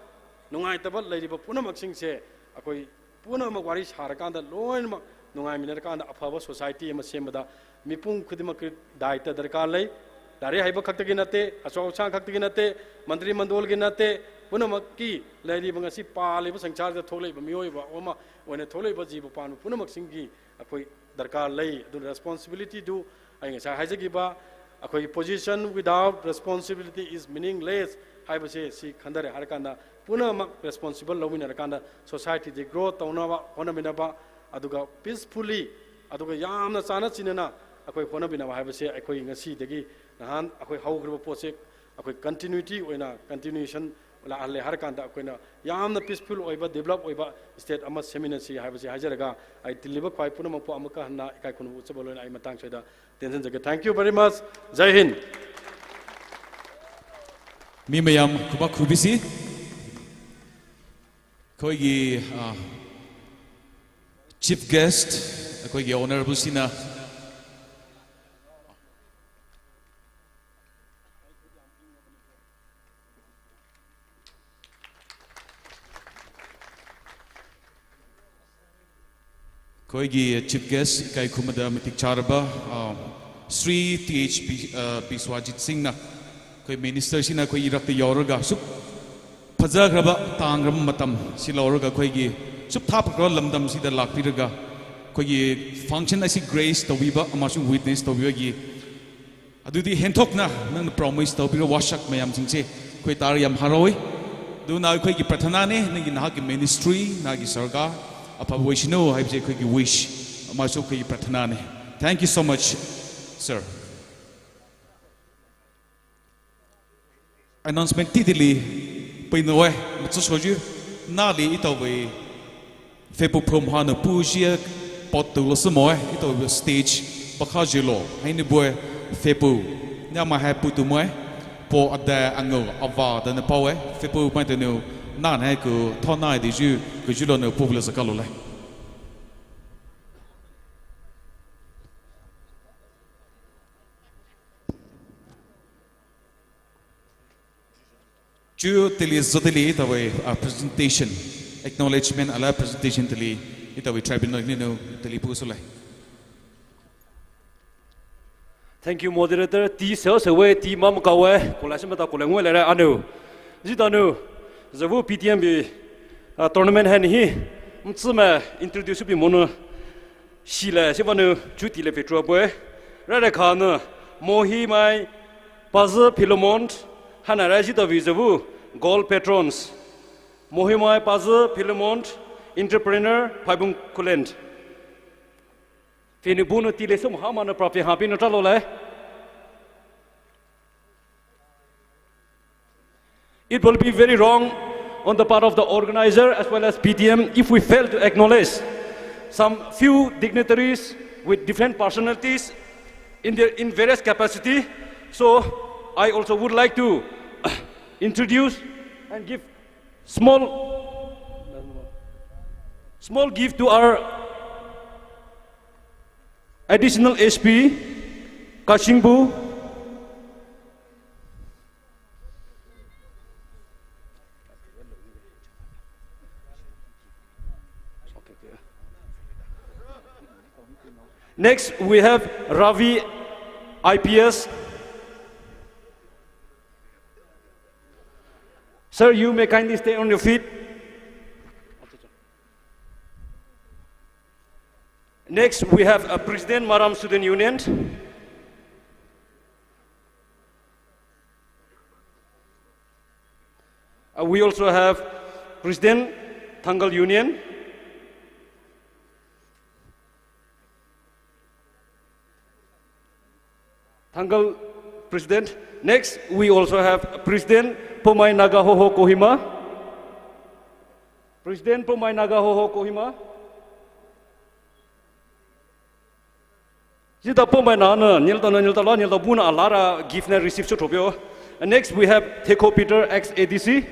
ꯅꯨꯡꯉꯥꯏꯇꯕ ꯂꯩꯔꯤꯕ ꯄꯨꯝꯅꯃꯛꯁꯤꯡꯁꯦ ꯑꯩꯈꯣꯏ ꯄꯨꯝꯅꯃꯛ ꯋꯥꯔꯤ ꯁꯥꯔꯀꯥꯟꯗ ꯂꯣꯏꯅꯃꯛ ꯅꯨꯡꯉꯥꯏꯃꯤꯟꯅꯔꯀꯥꯟꯗ ꯑꯐꯕ society ꯑꯃ ꯁꯦꯝꯕꯗ ꯃꯤꯄꯨꯝ ꯈꯨꯗꯤꯡꯃꯛꯀꯤ ꯗꯥꯏꯇ ꯗꯔꯀꯥꯔ ꯂꯩ꯫ ꯂꯥꯏꯔꯤꯛ ꯍꯩꯕ ꯈꯛꯇꯒꯤ ꯅꯠꯇꯦ, ꯑꯆꯧ ꯑꯁꯥꯡ ꯈꯛꯇꯒꯤ ꯅꯠꯇꯦ, ꯃꯟꯇ꯭ꯔꯤ ꯃꯟꯗꯣꯜꯒꯤ ꯅꯠꯇꯦ, ꯄꯨꯝꯅꯃꯛꯀꯤ ꯂꯩꯔꯤꯕ ꯉꯁꯤ ꯄꯥꯜꯂꯤꯕ ꯁꯪꯁꯥꯔꯗ ꯊꯣꯛꯂꯛꯏꯕ ꯃꯤꯑꯣꯏꯕ ꯑꯃ ꯑꯣꯏꯅ ꯊꯣꯛꯂꯛꯏꯕ ꯖꯤꯕ ꯄꯥꯟꯕ ꯄꯨꯝꯅꯃꯛꯁꯤꯡꯒꯤ ꯑꯩꯈꯣꯏ ꯗꯔꯀꯥꯔ ꯂꯩ꯫ ꯑꯗꯨꯅ responsibilityꯗꯨ ꯑꯩ ꯉꯁꯥꯏ ꯍꯥꯏꯖꯈꯤꯕ, ꯑꯩꯈꯣꯏꯒꯤ position without responsibility is meaningless ꯍꯥꯏꯕꯁꯦ ꯁꯤ ꯈꯟꯊꯔꯦ ꯍꯥꯏꯔꯀꯥꯟꯗ ꯄꯨꯝꯅꯃꯛ responsible ꯂꯧꯃꯤꯟꯅꯔꯀꯥꯟꯗ societyꯗꯤ grow ꯇꯧꯅꯕ ꯍꯣꯠꯅꯃꯤꯟꯅꯕ, ꯑꯗꯨꯒ peacefully, ꯑꯗꯨꯒ ꯌꯥꯝꯅ ꯆꯥꯟꯅ ꯆꯤꯟꯅꯅ ꯑꯩꯈꯣꯏ ꯍꯣꯠꯅꯃꯤꯟꯅꯕ ꯍꯥꯏꯕꯁꯦ ꯑꯩꯈꯣꯏ ꯉꯁꯤꯗꯒꯤ ꯅꯍꯥꯟ ꯑꯩꯈꯣꯏ ꯍꯧꯈ꯭ꯔꯕ ꯄꯣꯠꯁꯦ ꯑꯩꯈꯣꯏ continuity ꯑꯣꯏꯅ continuation ꯂꯥꯛꯍꯜꯂꯦ ꯍꯥꯏꯔꯀꯥꯟꯗ ꯑꯩꯈꯣꯏꯅ ꯌꯥꯝꯅ peaceful ꯑꯣꯏꯕ, develop ꯑꯣꯏꯕ state ꯑꯃ ꯁꯦꯝꯃꯤꯟꯅꯁꯤ ꯍꯥꯏꯕꯁꯤ ꯍꯥꯏꯖꯔꯒ ꯑꯩ ꯇꯤꯜꯂꯤꯕ ꯈ꯭ꯋꯥꯏ ꯄꯨꯝꯅꯃꯛꯄꯨ ꯑꯃꯨꯛꯀ ꯍꯟꯅ ꯏꯀꯥꯏ ꯈꯨꯝꯅꯕ ꯎꯠꯆꯕ ꯂꯣꯏꯅ ꯑꯩ ꯃꯇꯥꯡ ꯁ꯭ꯋꯥꯏꯗ ꯇꯦꯟꯁꯤꯟꯖꯒꯦ꯫ Thank you very much. ꯖꯥꯏ ꯍꯤꯟꯗ꯫ ꯃꯤ ꯃꯌꯥꯝ ꯈꯨꯕꯥꯛ ꯈꯨꯕꯤꯁꯤ꯫ ꯑꯩꯈꯣꯏꯒꯤ, ꯑ, chief guest, ꯑꯩꯈꯣꯏꯒꯤ honourable ꯁꯤꯅ ꯑꯩꯈꯣꯏꯒꯤ chief guest, ꯏꯀꯥꯏ ꯈꯨꯝꯅꯗ ꯃꯇꯤꯛ ꯆꯥꯔꯕ, ꯑ, ꯁ꯭ꯔꯤ ꯇꯤ ꯑꯩꯆ ꯕꯤ-, ꯑ, ꯕꯤꯁ꯭ꯋꯥꯖꯤꯠ ꯁꯤꯡꯅ ꯑꯩꯈꯣꯏ minister ꯁꯤꯅ ꯑꯩꯈꯣꯏ ꯏꯔꯛꯇ ꯌꯥꯎꯔꯒ ꯑꯁꯨꯛ ꯐꯖꯈ꯭ꯔꯕ ꯇꯥꯡꯈ꯭ꯔꯕ ꯃꯇꯝ ꯁꯤ ꯂꯧꯔꯒ ꯑꯩꯈꯣꯏꯒꯤ ꯑꯁꯨꯛ ꯊꯥꯞꯈ꯭ꯔꯕ ꯂꯝꯗꯝꯁꯤꯗ ꯂꯥꯛꯄꯤꯔꯒ ꯑꯩꯈꯣꯏꯒꯤ function ꯑꯁꯤ grace ꯇꯧꯕꯤꯕ ꯑꯃꯁꯨꯡ witness ꯇꯧꯕꯤꯕꯒꯤ ꯑꯗꯨꯗꯤ ꯍꯦꯟꯊꯣꯛꯅ ꯅꯪꯅ promise ꯇꯧꯕꯤꯔ ꯋꯥꯁꯛ ꯃꯌꯥꯝꯁꯤꯡꯁꯦ ꯑꯩꯈꯣꯏ ꯇꯥꯔ ꯌꯥꯝ ꯍꯔꯥꯎꯏ꯫ ꯑꯗꯨꯅ ꯑꯩꯈꯣꯏꯒꯤ ꯄ꯭ꯔꯊꯅꯥꯅꯦ, ꯅꯪꯒꯤ ꯅꯍꯥꯛꯀꯤ ministry, ꯅꯍꯥꯛꯀꯤ ꯁꯔꯀꯥꯔ ꯑꯐꯕ ꯑꯣꯏꯁꯅꯨ ꯍꯥꯏꯕꯁꯦ ꯑꯩꯈꯣꯏꯒꯤ wish ꯑꯃꯁꯨ ꯑꯩꯈꯣꯏꯒꯤ ꯄ꯭ꯔꯊꯅꯥꯅꯦ꯫ Thank you so much, sir. Announcement titili pei nou e, machu soju, nali itawui Fepu phum hana pujia pot tu lo sumo e, itawui stage pakha jilo, haini bue Fepu, nyama hai pu tu mo e, po ada angu ava da na pau e, Fepu mai tu nu, nan hai ku, thona di ju, ku julo nu pu lo sakalo le. Chu tili zotili tawai, ah, presentation. Acknowledgement ala presentation tali, ita vei tribunal ni no tali pu sulai. Thank you, moderator. Ti seo sewe, ti mam kawe, kola sema ta kola ngwe lere anu. Zitanu, zevu P T M bi, uh, tournament hen hi, mtsime introduce bi mono. Shile, sivanu, chuti le petrol boy. Rare khanu, Mohimai, Pazü Philemon, hana raji ta vizavu, gold patrons. Mohimai Pazü Philemon, entrepreneur, Phaibung Khullen. Fini bunu tile sum hamana prapi hapi no talo le. It will be very wrong on the part of the organizer as well as P T M if we fail to acknowledge some few dignitaries with different personalities in their, in various capacity. So I also would like to introduce and give small, small gift to our additional S P, Kashingbu. Next, we have Ravi, I P S. Sir, you may kindly stay on your feet. Next, we have a President, Maram Student Union. Uh, we also have President, Thangal Union. Thangal President. Next, we also have President, Poumai Naga Hoho Kohima. President, Poumai Naga Hoho Kohima. Zita Poumai na na, nilta na, nilta la, nilta buna alara gift na receive sutopio. And next, we have Theko Peter, ex A D C.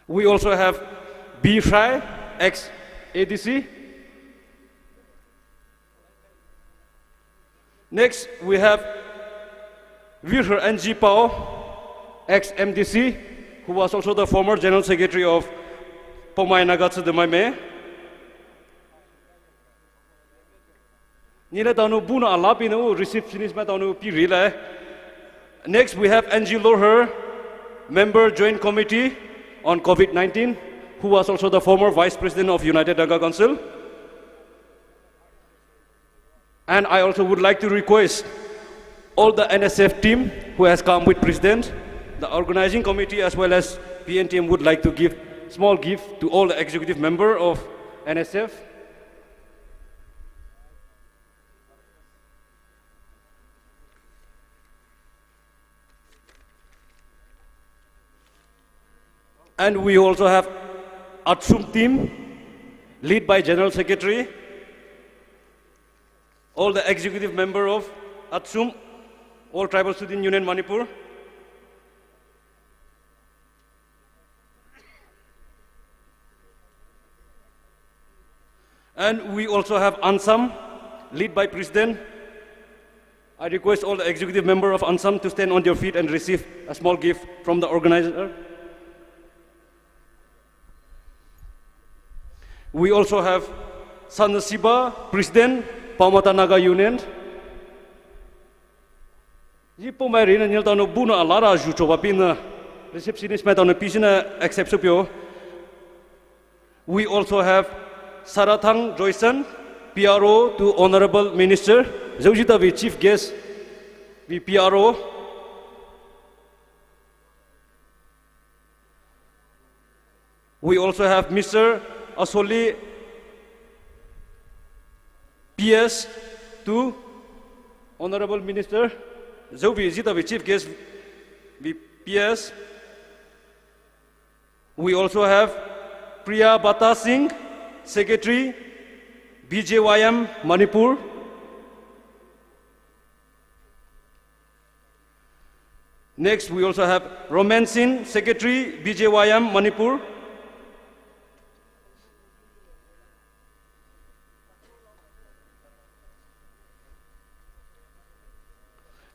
We also have B Fry, ex A D C. Next, we have Virher N G Pao, ex M D C, who was also the former General Secretary of Poumai Naga Tsidemai Me. Nile tanu buna alapi na u receptionist ma tanu pi rile. Next, we have Angie Lohar, member Joint Committee on COVID nineteen, who was also the former Vice President of United Naga Council. And I also would like to request all the N S F team who has come with President, the organizing committee as well as P N T M would like to give small gift to all the executive member of N S F. And we also have Atsum team, led by General Secretary, all the executive member of Atsum, All Tribal Student Union Manipur. And we also have ANSAM, led by President. I request all the executive member of ANSAM to stand on your feet and receive a small gift from the organizer. We also have Sanasiba, President, Paomata Naga Union. Yi Poumai rina nil tanu buna alara ju choba pina receptionist ma tanu pisina accept supio. We also have Sarathang Joyson, P R O to Honorable Minister, Zojita vi Chief Guest, vi P R O. We also have Mister Asoli, P S to Honorable Minister, Zovi Zita vi Chief Guest, vi P S. We also have Priya Bata Singh, Secretary, B J Y M Manipur. Next, we also have Roman Singh, Secretary, B J Y M Manipur.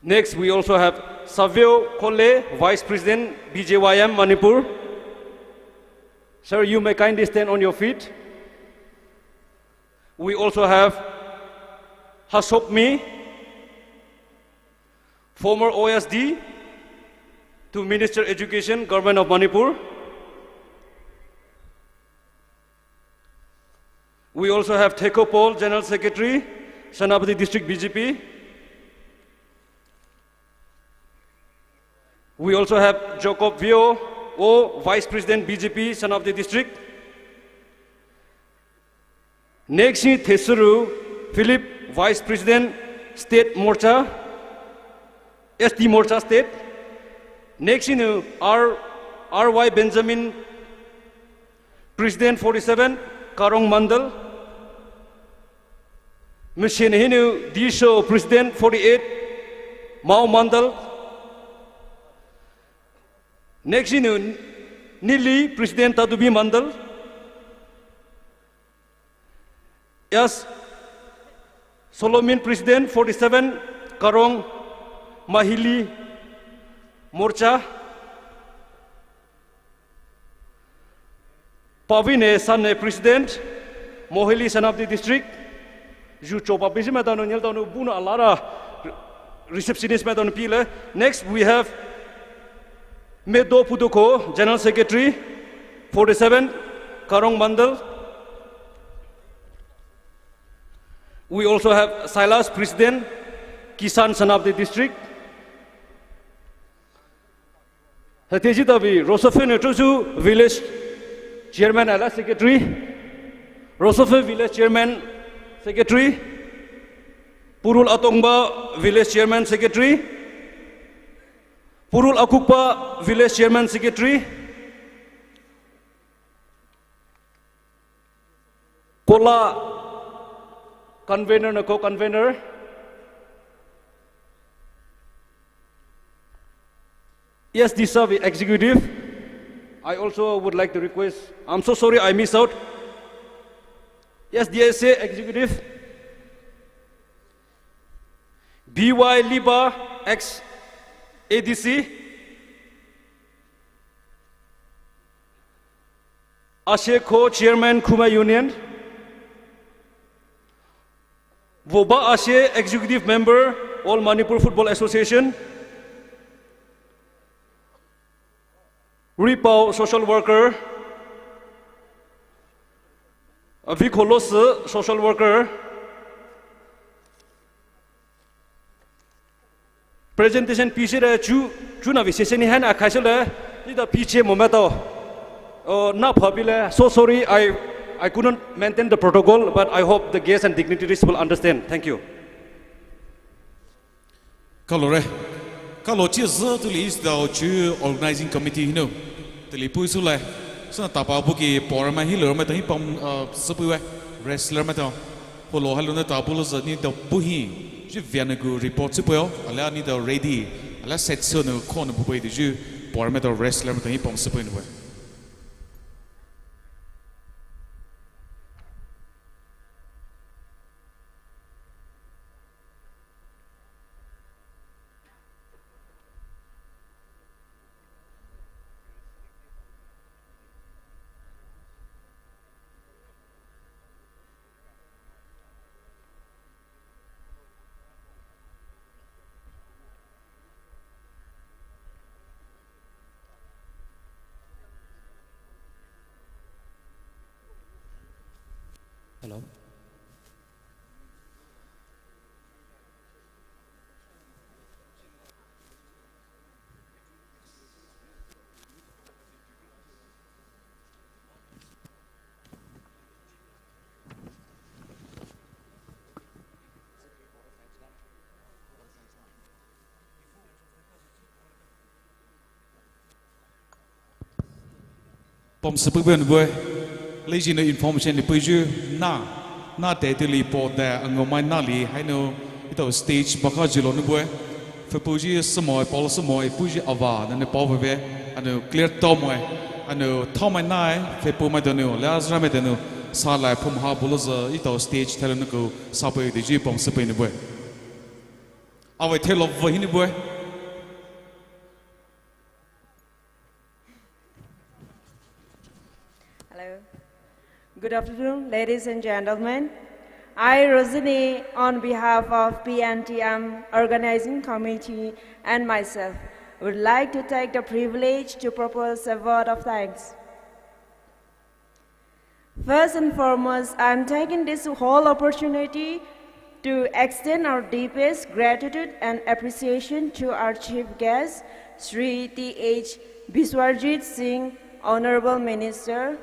Next, we also have Savio Khole, Vice President, B J Y M Manipur. Sir, you may kindly stand on your feet. We also have Hasopmi, former O S D to Minister Education, Government of Manipur. We also have Theko Paul, General Secretary, Senapati District B J P. We also have Jacob Vio, O, Vice President B J P, Senapati District. Next hi Thesuru Philip, Vice President, State Morcha, S T Morcha State. Next hi R, R Y Benjamin, President forty-seven, Karong Mandal. Machine hinou Disho, President forty-eight, Mao Mandal. Next hinou Nili, President Tadubi Mandal. Yes, Solomon, President forty-seven, Karong Mahili Morcha. Pavine Sane, President, Mohili, Senapati District. Ju chopa pisi maitao nou, niltao nou, bunou alara receptionist maitao nou pile. Next, we have Medo Pudukho, General Secretary, forty-seven, Karong Mandal. We also have Silas, President, Kisan, Senapati District. Hateji tabi Rosofe Netusu, Village Chairman alia Secretary. Rosofe Village Chairman, Secretary. Purul Atongba, Village Chairman, Secretary. Purul Akukpa, Village Chairman, Secretary. Kola, Convener and co-convener. Yes, this is the executive. I also would like to request, I'm so sorry I miss out. Yes, D S A executive. B Y Liba, ex A D C. Ashe Kho, Chairman, Khumai Union. Voba Ashe, Executive Member, All Manipur Football Association. Ripao, social worker. Avikholose, social worker. Presentation piece re chu, chu na vi session hi han a khai sele, ni da piece mo maitao. Oh, na pha bile. So sorry, I, I couldn't maintain the protocol, but I hope the guests and dignitaries will understand. Thank you. Kalo re. Kalo chi zü tuli is dao chu organizing committee hinou. Tuli pui sule. Sana tapa buki power ma hi lor maitao hi pam, uh, süpui we. Wrestler maitao. Holo halo na tapu lo zani da buhi. Ji viana gu report süpui o. Ala ni da ready. Ala set so no kho no bupui di ju. Power maitao wrestler maitao hi pam süpui no we. Hello. Pom süpui ben bue. Leji ne information li puiju na, na te tili po te angomai na li haino ito stage baka jilo ne bue. Fepuji sümo, polo sümo, puji ava na ne pao veve, ano clear to moe, ano thaomai nae, fepu mai tonu, le azra mai tonu, sa lai phum ha bulo zü ito stage thalo ne ku sapui diji pom süpui ne bue. Avei thelo vei hinou bue. Hello. Good afternoon, ladies and gentlemen. I, Rosini, on behalf of P N T M Organizing Committee and myself, would like to take the privilege to propose a vote of thanks. First and foremost, I'm taking this whole opportunity to extend our deepest gratitude and appreciation to our chief guest, Shri T H Biswajit Singh, Honorable Minister,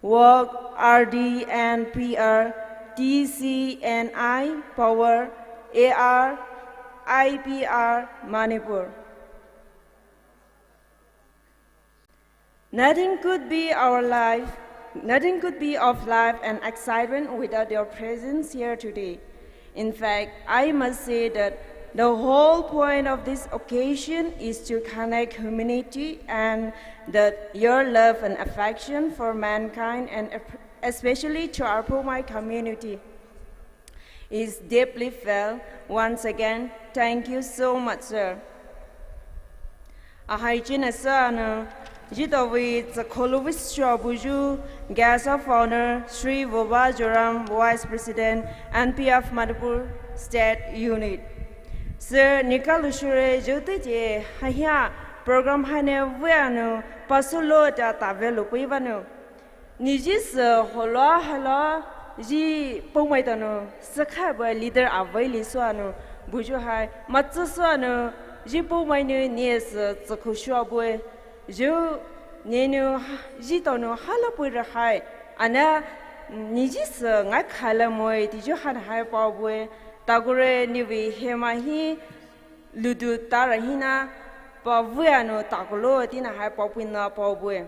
Work, R D and P R, T C and I, Power, A R, I P R, Manipur. Nothing could be our life, nothing could be of life and excitement without your presence here today. In fact, I must say that the whole point of this occasion is to connect humanity and that your love and affection for mankind and ap-, especially to our Poumai community is deeply felt. Once again, thank you so much, sir. Ahai china sa anu, zhitaovei tsakholou vei shuabuyu, guest of honor, Shri Voba Joram, Vice President, N P F Manipur State Unit. Sir, ni kalushure zhute je, hahia program haine vei anu, pasolo ta tave lupui vanu. Ni zhisü holoua haloua, zhi Poumai taonu, sükha bue leader avei li sou anu, buyu hai, matsü sou anu, zhi Poumai nou ni sü tsükhu shuabue, zhu, ni nou, zhi taonu hala pui rahai, ana, ni zhisü ngai khala moi, ti zhu han hai paobue, takure ni vei hema hi, ludu tara hina, pa vei anu takulo, tina hai paopui na paobue.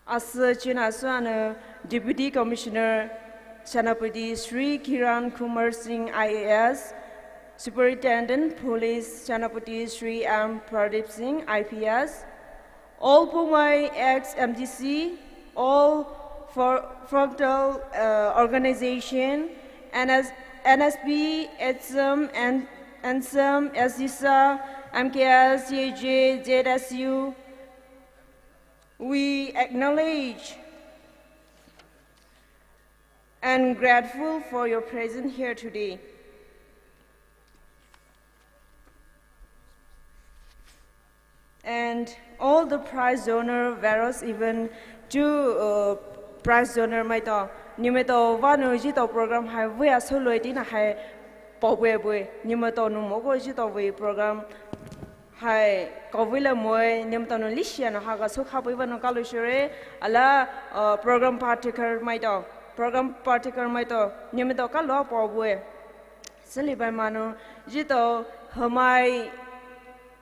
Asü china sou anu Deputy Commissioner Senapati Shri Kiran Kumar Singh I A S, Superintendent Police Senapati Shri M Pradip Singh I P S, all Poumai ex M D C, all for frontal uh, organization, N S, N S P, ETSM, and ANSAM, SDSA, M K S, C A J, Z S U, we acknowledge and grateful for your presence here today. And all the prize donor, various even to uh, prize donor maitao, nimaitao vanu zhitao program hai vei asoloi tina hai paobue bue, nimaitao nu moko zhitao vei program hai, kavei le moi, nimaitao nou lishia nou haga sokha pui vanu kalushure, ala, uh, program partaker maitao, program partaker maitao, nimaitao kalo paobue. Seli bai manu, zhitao, hamai,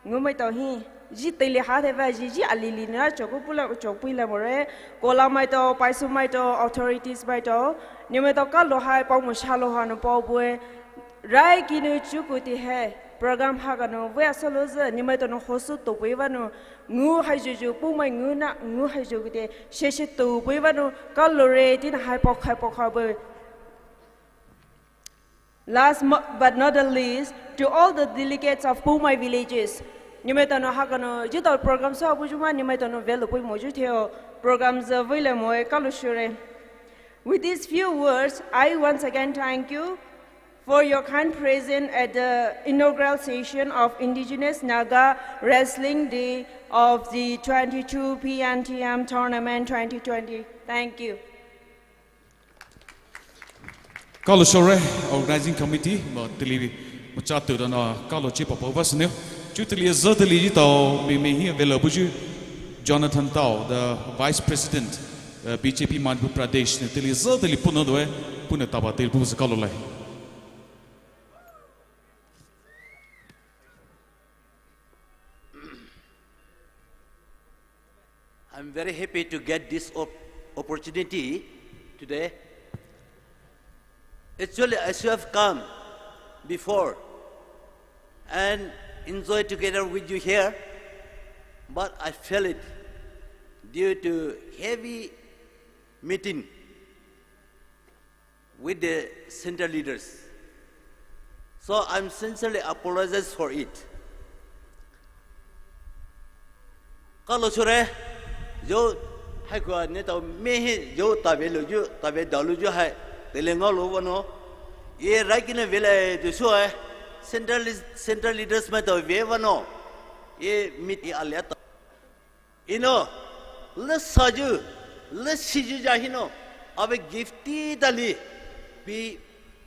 ngumaitao hi, zhi teli ha theva, zhi, zhi alili na, choku pula, chokpui le more, kola maitao, paisu maitao, authorities maitao, nimaitao kalo hai, paomu shalo hanu paobue, Rai kinu chuku ti he, program haganu, vei asolo ze, nimaitao nou hosu topui vanu, ngu hai juju, Poumai ngu na, ngu hai juju te, sheshe topui vanu, kalore, tina hai pok hai pok ha bue. Last mo- but not the least, to all the delegates of Poumai villages. Nimaitao nou haganu, zhitao program so abu juma, nimaitao nou velo pui moju theo, program ze vei le moi, kalushure. With these few words, I once again thank you for your kind presence at the inaugural session of Indigenous Naga Wrestling Day of the twenty-two P N T M Tournament twenty twenty. Thank you. Kalushure, Organizing Committee, mo tili mo chatu dana kalo chi papa vasne. Chu tili za tili tao mi mi hi velo buju Jonathan Tao, the Vice President, uh, B J P Manipur Pradesh, ne tili za tili puno doe, puno taba tili puno kalo lai. I'm very happy to get this op- opportunity today. Actually, I should have come before and enjoy together with you here, but I failed it due to heavy meeting. with the central leaders. So I'm sincerely apologize for it. Kalo sure, yo, hai kua ne tao me he, yo, tave lo yo, tave da lo yo hai, tele ngao lo vano. Ye rai kine vele de sua, central, central leaders mai tao ve vano. Ye meet ye alia ta. Ino, le saju, le siju ja hino, ave gift ti dali, pi,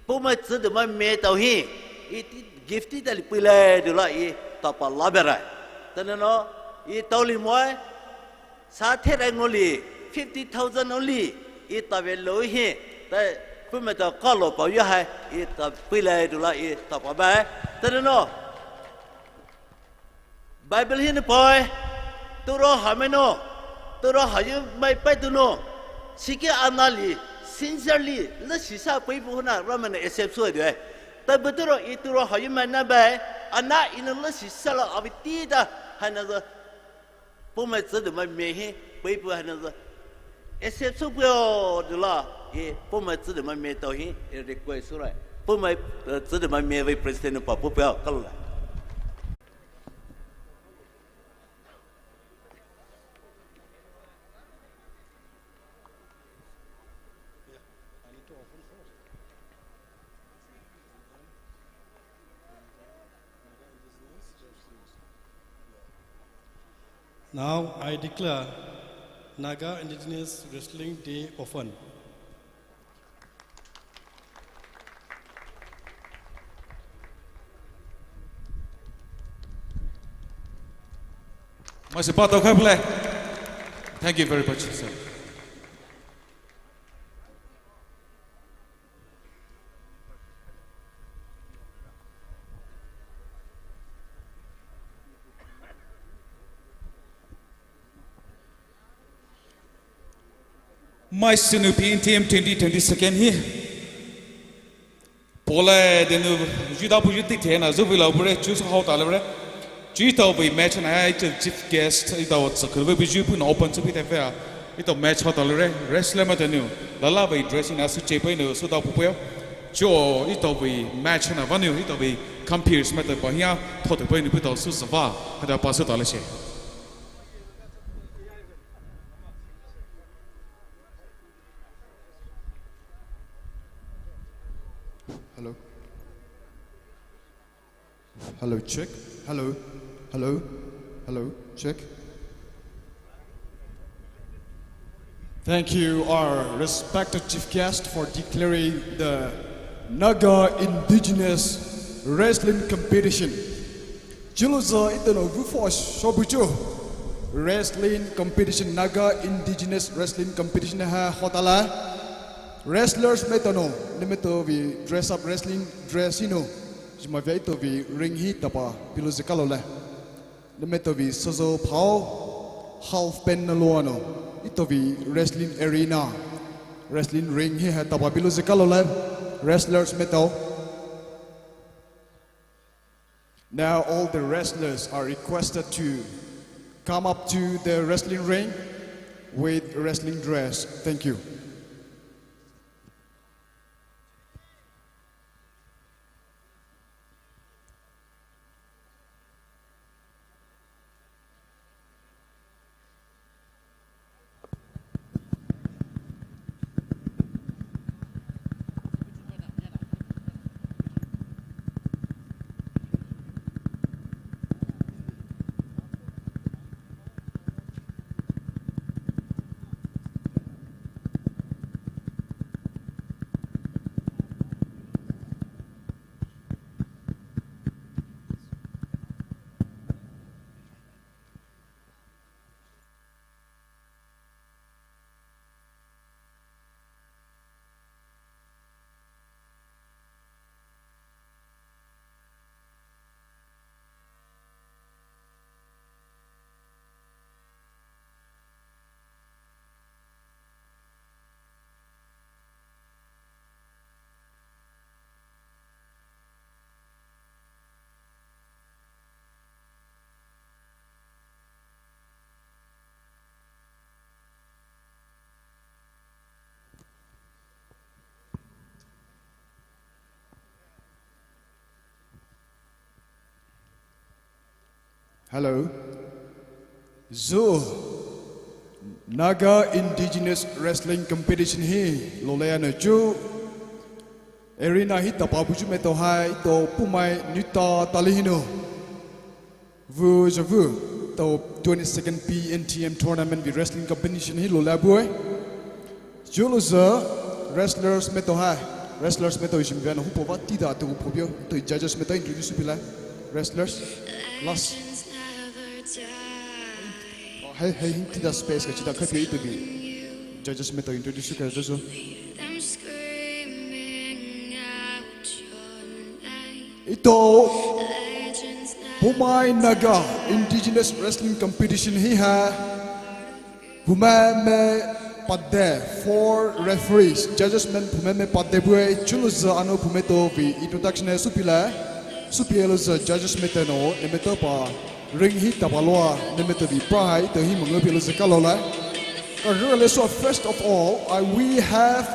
pumai tsu de mai me tao hi, i ti gift ti dali pui lai de la i tapa la berai. Tane no, i tao li moi, sa the rai ngoli, fifty thousand only, i tave lo hi, ta pumai tao kalo pao ya hai, i ta pui lai de la i tapa bai. Tane no, Bible hi ne pai, turo hamai no, turo hayu mai pai tu no, sike anali, sincerely, le sisa pai pu na, Ramai ne accept sua de. Ta bu turo i turo hayu mai na bai, ana ino le sisa la avi ti da, hana za, pumai tsu de mai me hi, pai pu hana za, accept su pu de la, e, pumai tsu de mai me tao hi, e request su rai. Pumai, eh, tsu de mai me vai president pa pu pu kalo la. Now I declare Naga Indigenous Wrestling Day open. Maise pa tao khai pule. Thank you very much, sir. Maise nou P N T M twenty twenty-second hi. Pole denu juda puju tik thena zuvei la bure chu sa hao ta le bure. Chu itao vei match na ha itao chief guest itao tsakul vei buju pu na open chu pi te vei a. Itao match hao ta le re. Wrestler ma tenu. Lala vei dressing a su che pai nu su da pu pu yo. Chu itao vei match na va nu itao vei compeers ma te pa hia tho te pai nu pu tao su sa va. Hada pa su ta le che. Hello. Hello, check. Hello. Hello. Hello. Check. Thank you, our respected chief guest, for declaring the Naga Indigenous Wrestling Competition. Chiluza itano vufo shobucho. Wrestling competition, Naga Indigenous Wrestling Competition ha hotala. Wrestlers metano, nemeto vi dress up wrestling dress hino. Jima vei ito vi ring hi tapa pilu zikalo le. Nemeto vi sozo pao half pen na luano. Ito vi wrestling arena. Wrestling ring hi ha tapa pilu zikalo le. Wrestlers meto. Now all the wrestlers are requested to come up to the wrestling ring with wrestling dress. Thank you. Hello. Zhu Naga Indigenous Wrestling Competition hi lolai ana chu arena hi tapa buyu maitao hai to pumai nita tali hinou. Vu zhavu to twenty-second P N T M tournament vei wrestling competition hi lolai bue. Chulouzü wrestlers maitao hai. Wrestlers maitao hi shimvei ana hupo va tida to hupo bio. To judges maitao introduce pilai. Wrestlers. Last. Hey, hey, tida space ka chida khaipei to bi. Judges maitao introduce ka to so. Ito Poumai Naga Indigenous Wrestling Competition hi ha. Poumai me pade, four referees, judges men poumai me pade bue. Chulouzü ana poumai to vei introduction e supilai. Supilouzü judges maitao nou, ne maitao pa ring hi tapa loua, ne maitao vei pra hai to hi mangou pilouzü kalo lai. Ka rale so first of all, I, we have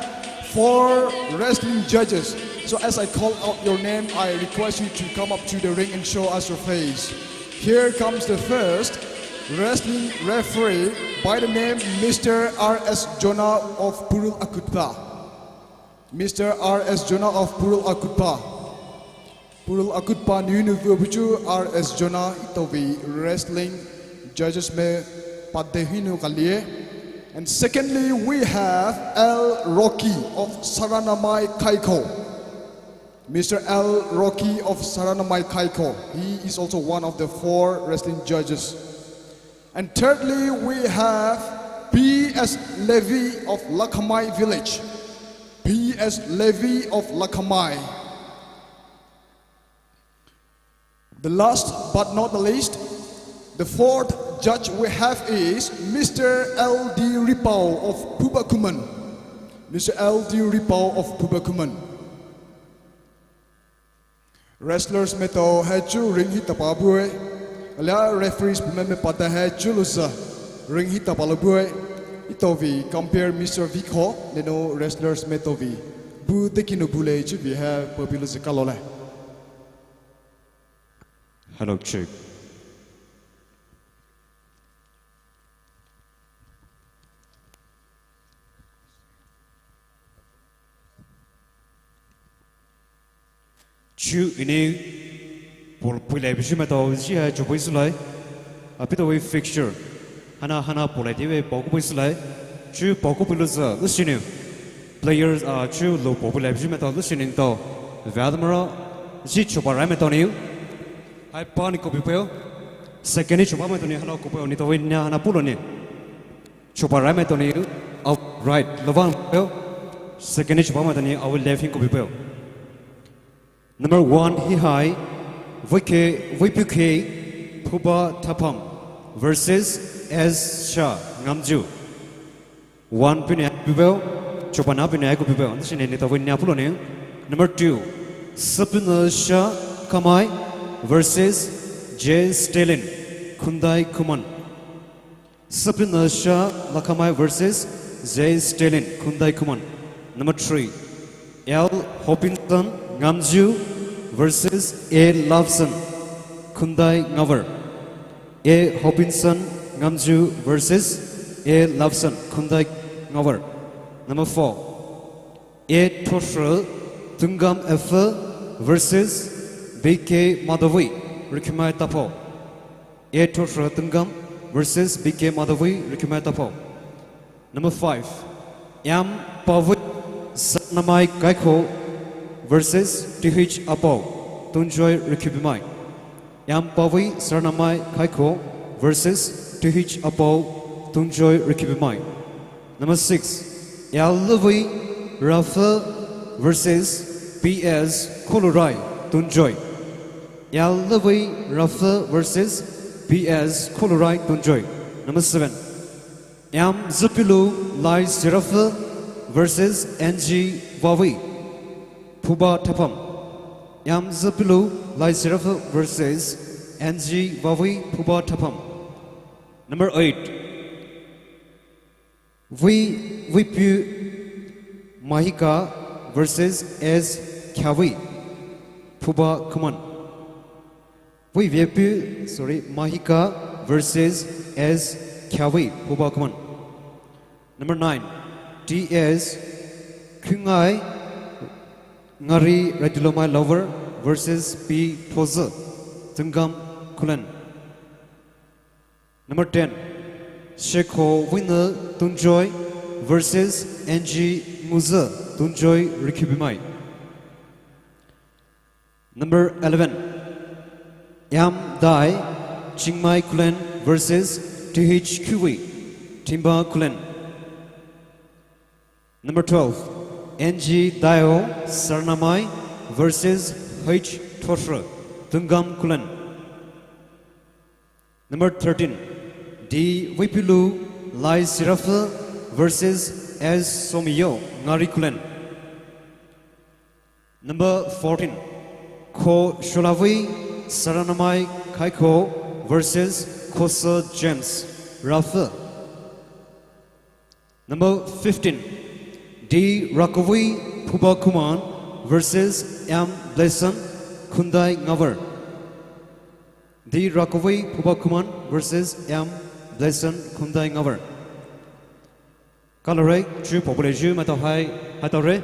four wrestling judges. So as I call out your name, I request you to come up to the ring and show us your face. Here comes the first wrestling referee by the name Mister R S Jonah of Purul Akutpa. Mister R S Jonah of Purul Akutpa. Purul Akutpa niu nou vei buyu R S Jonah ito vei wrestling judges me pade hinou kalie. And secondly, we have L Rocky of Saranamai Kaiko. Mister L Rocky of Saranamai Kaiko. He is also one of the four wrestling judges. And thirdly, we have P S Levy of Lakamai Village. P S Levy of Lakamai. The last but not the least, the fourth judge we have is Mister L D Ripao of Phuba Khuman. Mister L D Ripao of Phuba Khuman. Wrestlers maitao hai chu ring hi tapa bue. Alia referees poumai me pade hai chulouzü ring hi tapa lou bue. Ito vei compere Mister Viko, ne nou wrestlers maitao vei bu deki nou bulai chu vei hai papilouzü kalo lai. Hello, check. Chu ini pol pulai buyu maitao ji hai chu pui sulai. Apito vei fixture. Hana hana pulai ti vei pao ku pui sulai. Chu pao ku puilouzü, lusinou. Players a chu lou pao pulai buyu maitao lusinou to. Vadamara ji chupa rai maitao niu. Hai pa ni kopi puio. Second ni chupa maitao ni hana kopi puio ni to vei nia hana pulo ni. Chupa rai maitao ni, uh, right, louvan puio. Second ni chupa maitao ni, uh, left hin kopi puio. Number one hi hai, Vuike, Vuipuke, Phuba Thapam versus S Sha Ngamju. One pine ai kopi puio, chupa na pine ai kopi puio. This is ne to vei nia pulo ni. Number two, Sapina Sha Kamai versus J Stalin, Khundai Khuman. Sapina Sha Lakamai versus J Stalin, Khundai Khuman. Number three, L Hopinson Ngamju versus A Loveson, Khundai Ngavar. A Hopinson Ngamju versus A Loveson, Khundai Ngavar. Number four, A Thosra Tungam F versus B K Madhavi, Rikhimai Taphou. A Thosra Tungam versus B K Madhavi, Rikhimai Taphou. Number five, M Pavi Saranamai Kaiko versus T H Apau, Tungjoy Rikhibimai. M Pavi Saranamai Kaiko versus T H Apau, Tungjoy Rikhibimai. Number six, L Levi Rafa versus P S Kulurai, Tungjoy. L Levi Rafa versus P S Kulurai, Tungjoy. Number seven, M Zapilu Lai Serafa versus N G Vavi, Phuba Thapam. M Zapilu Lai Serafa versus N G Vavi, Phuba Thapam. Number eight, Vui, Vuipu Mahika versus S Kyavi, Phuba Khuman. Vei Vepu, sorry, Mahika versus S Kyawi, phuba khuman. Number nine, T S Khungai Ngari Radilomai Lover versus P Thozu, Tungam Khullen. Number ten, Shekho Wina Tungjoy versus N G Nguza, Tungjoy Rikubimai. Number eleven, M Dai Chingmai Khullen versus T H Khuwi, Timba Khullen. Number twelve, N G Dayo Saranamai versus H Thosro, Tungam Khullen. Number thirteen, D Wipilu Lai Sirafa versus S Somiyo, Ngari Khullen. Number fourteen, Kho Sholawi Saranamai Khaikho versus Khosa James, Rafa. Number fifteen, D Rakowi Phuba Khuman versus M Blessing Khundai Ngavar. D Rakowi Phuba Khuman versus M Blessing Khundai Ngavar. Kalore, chu popule ju maitao hai, haitaore.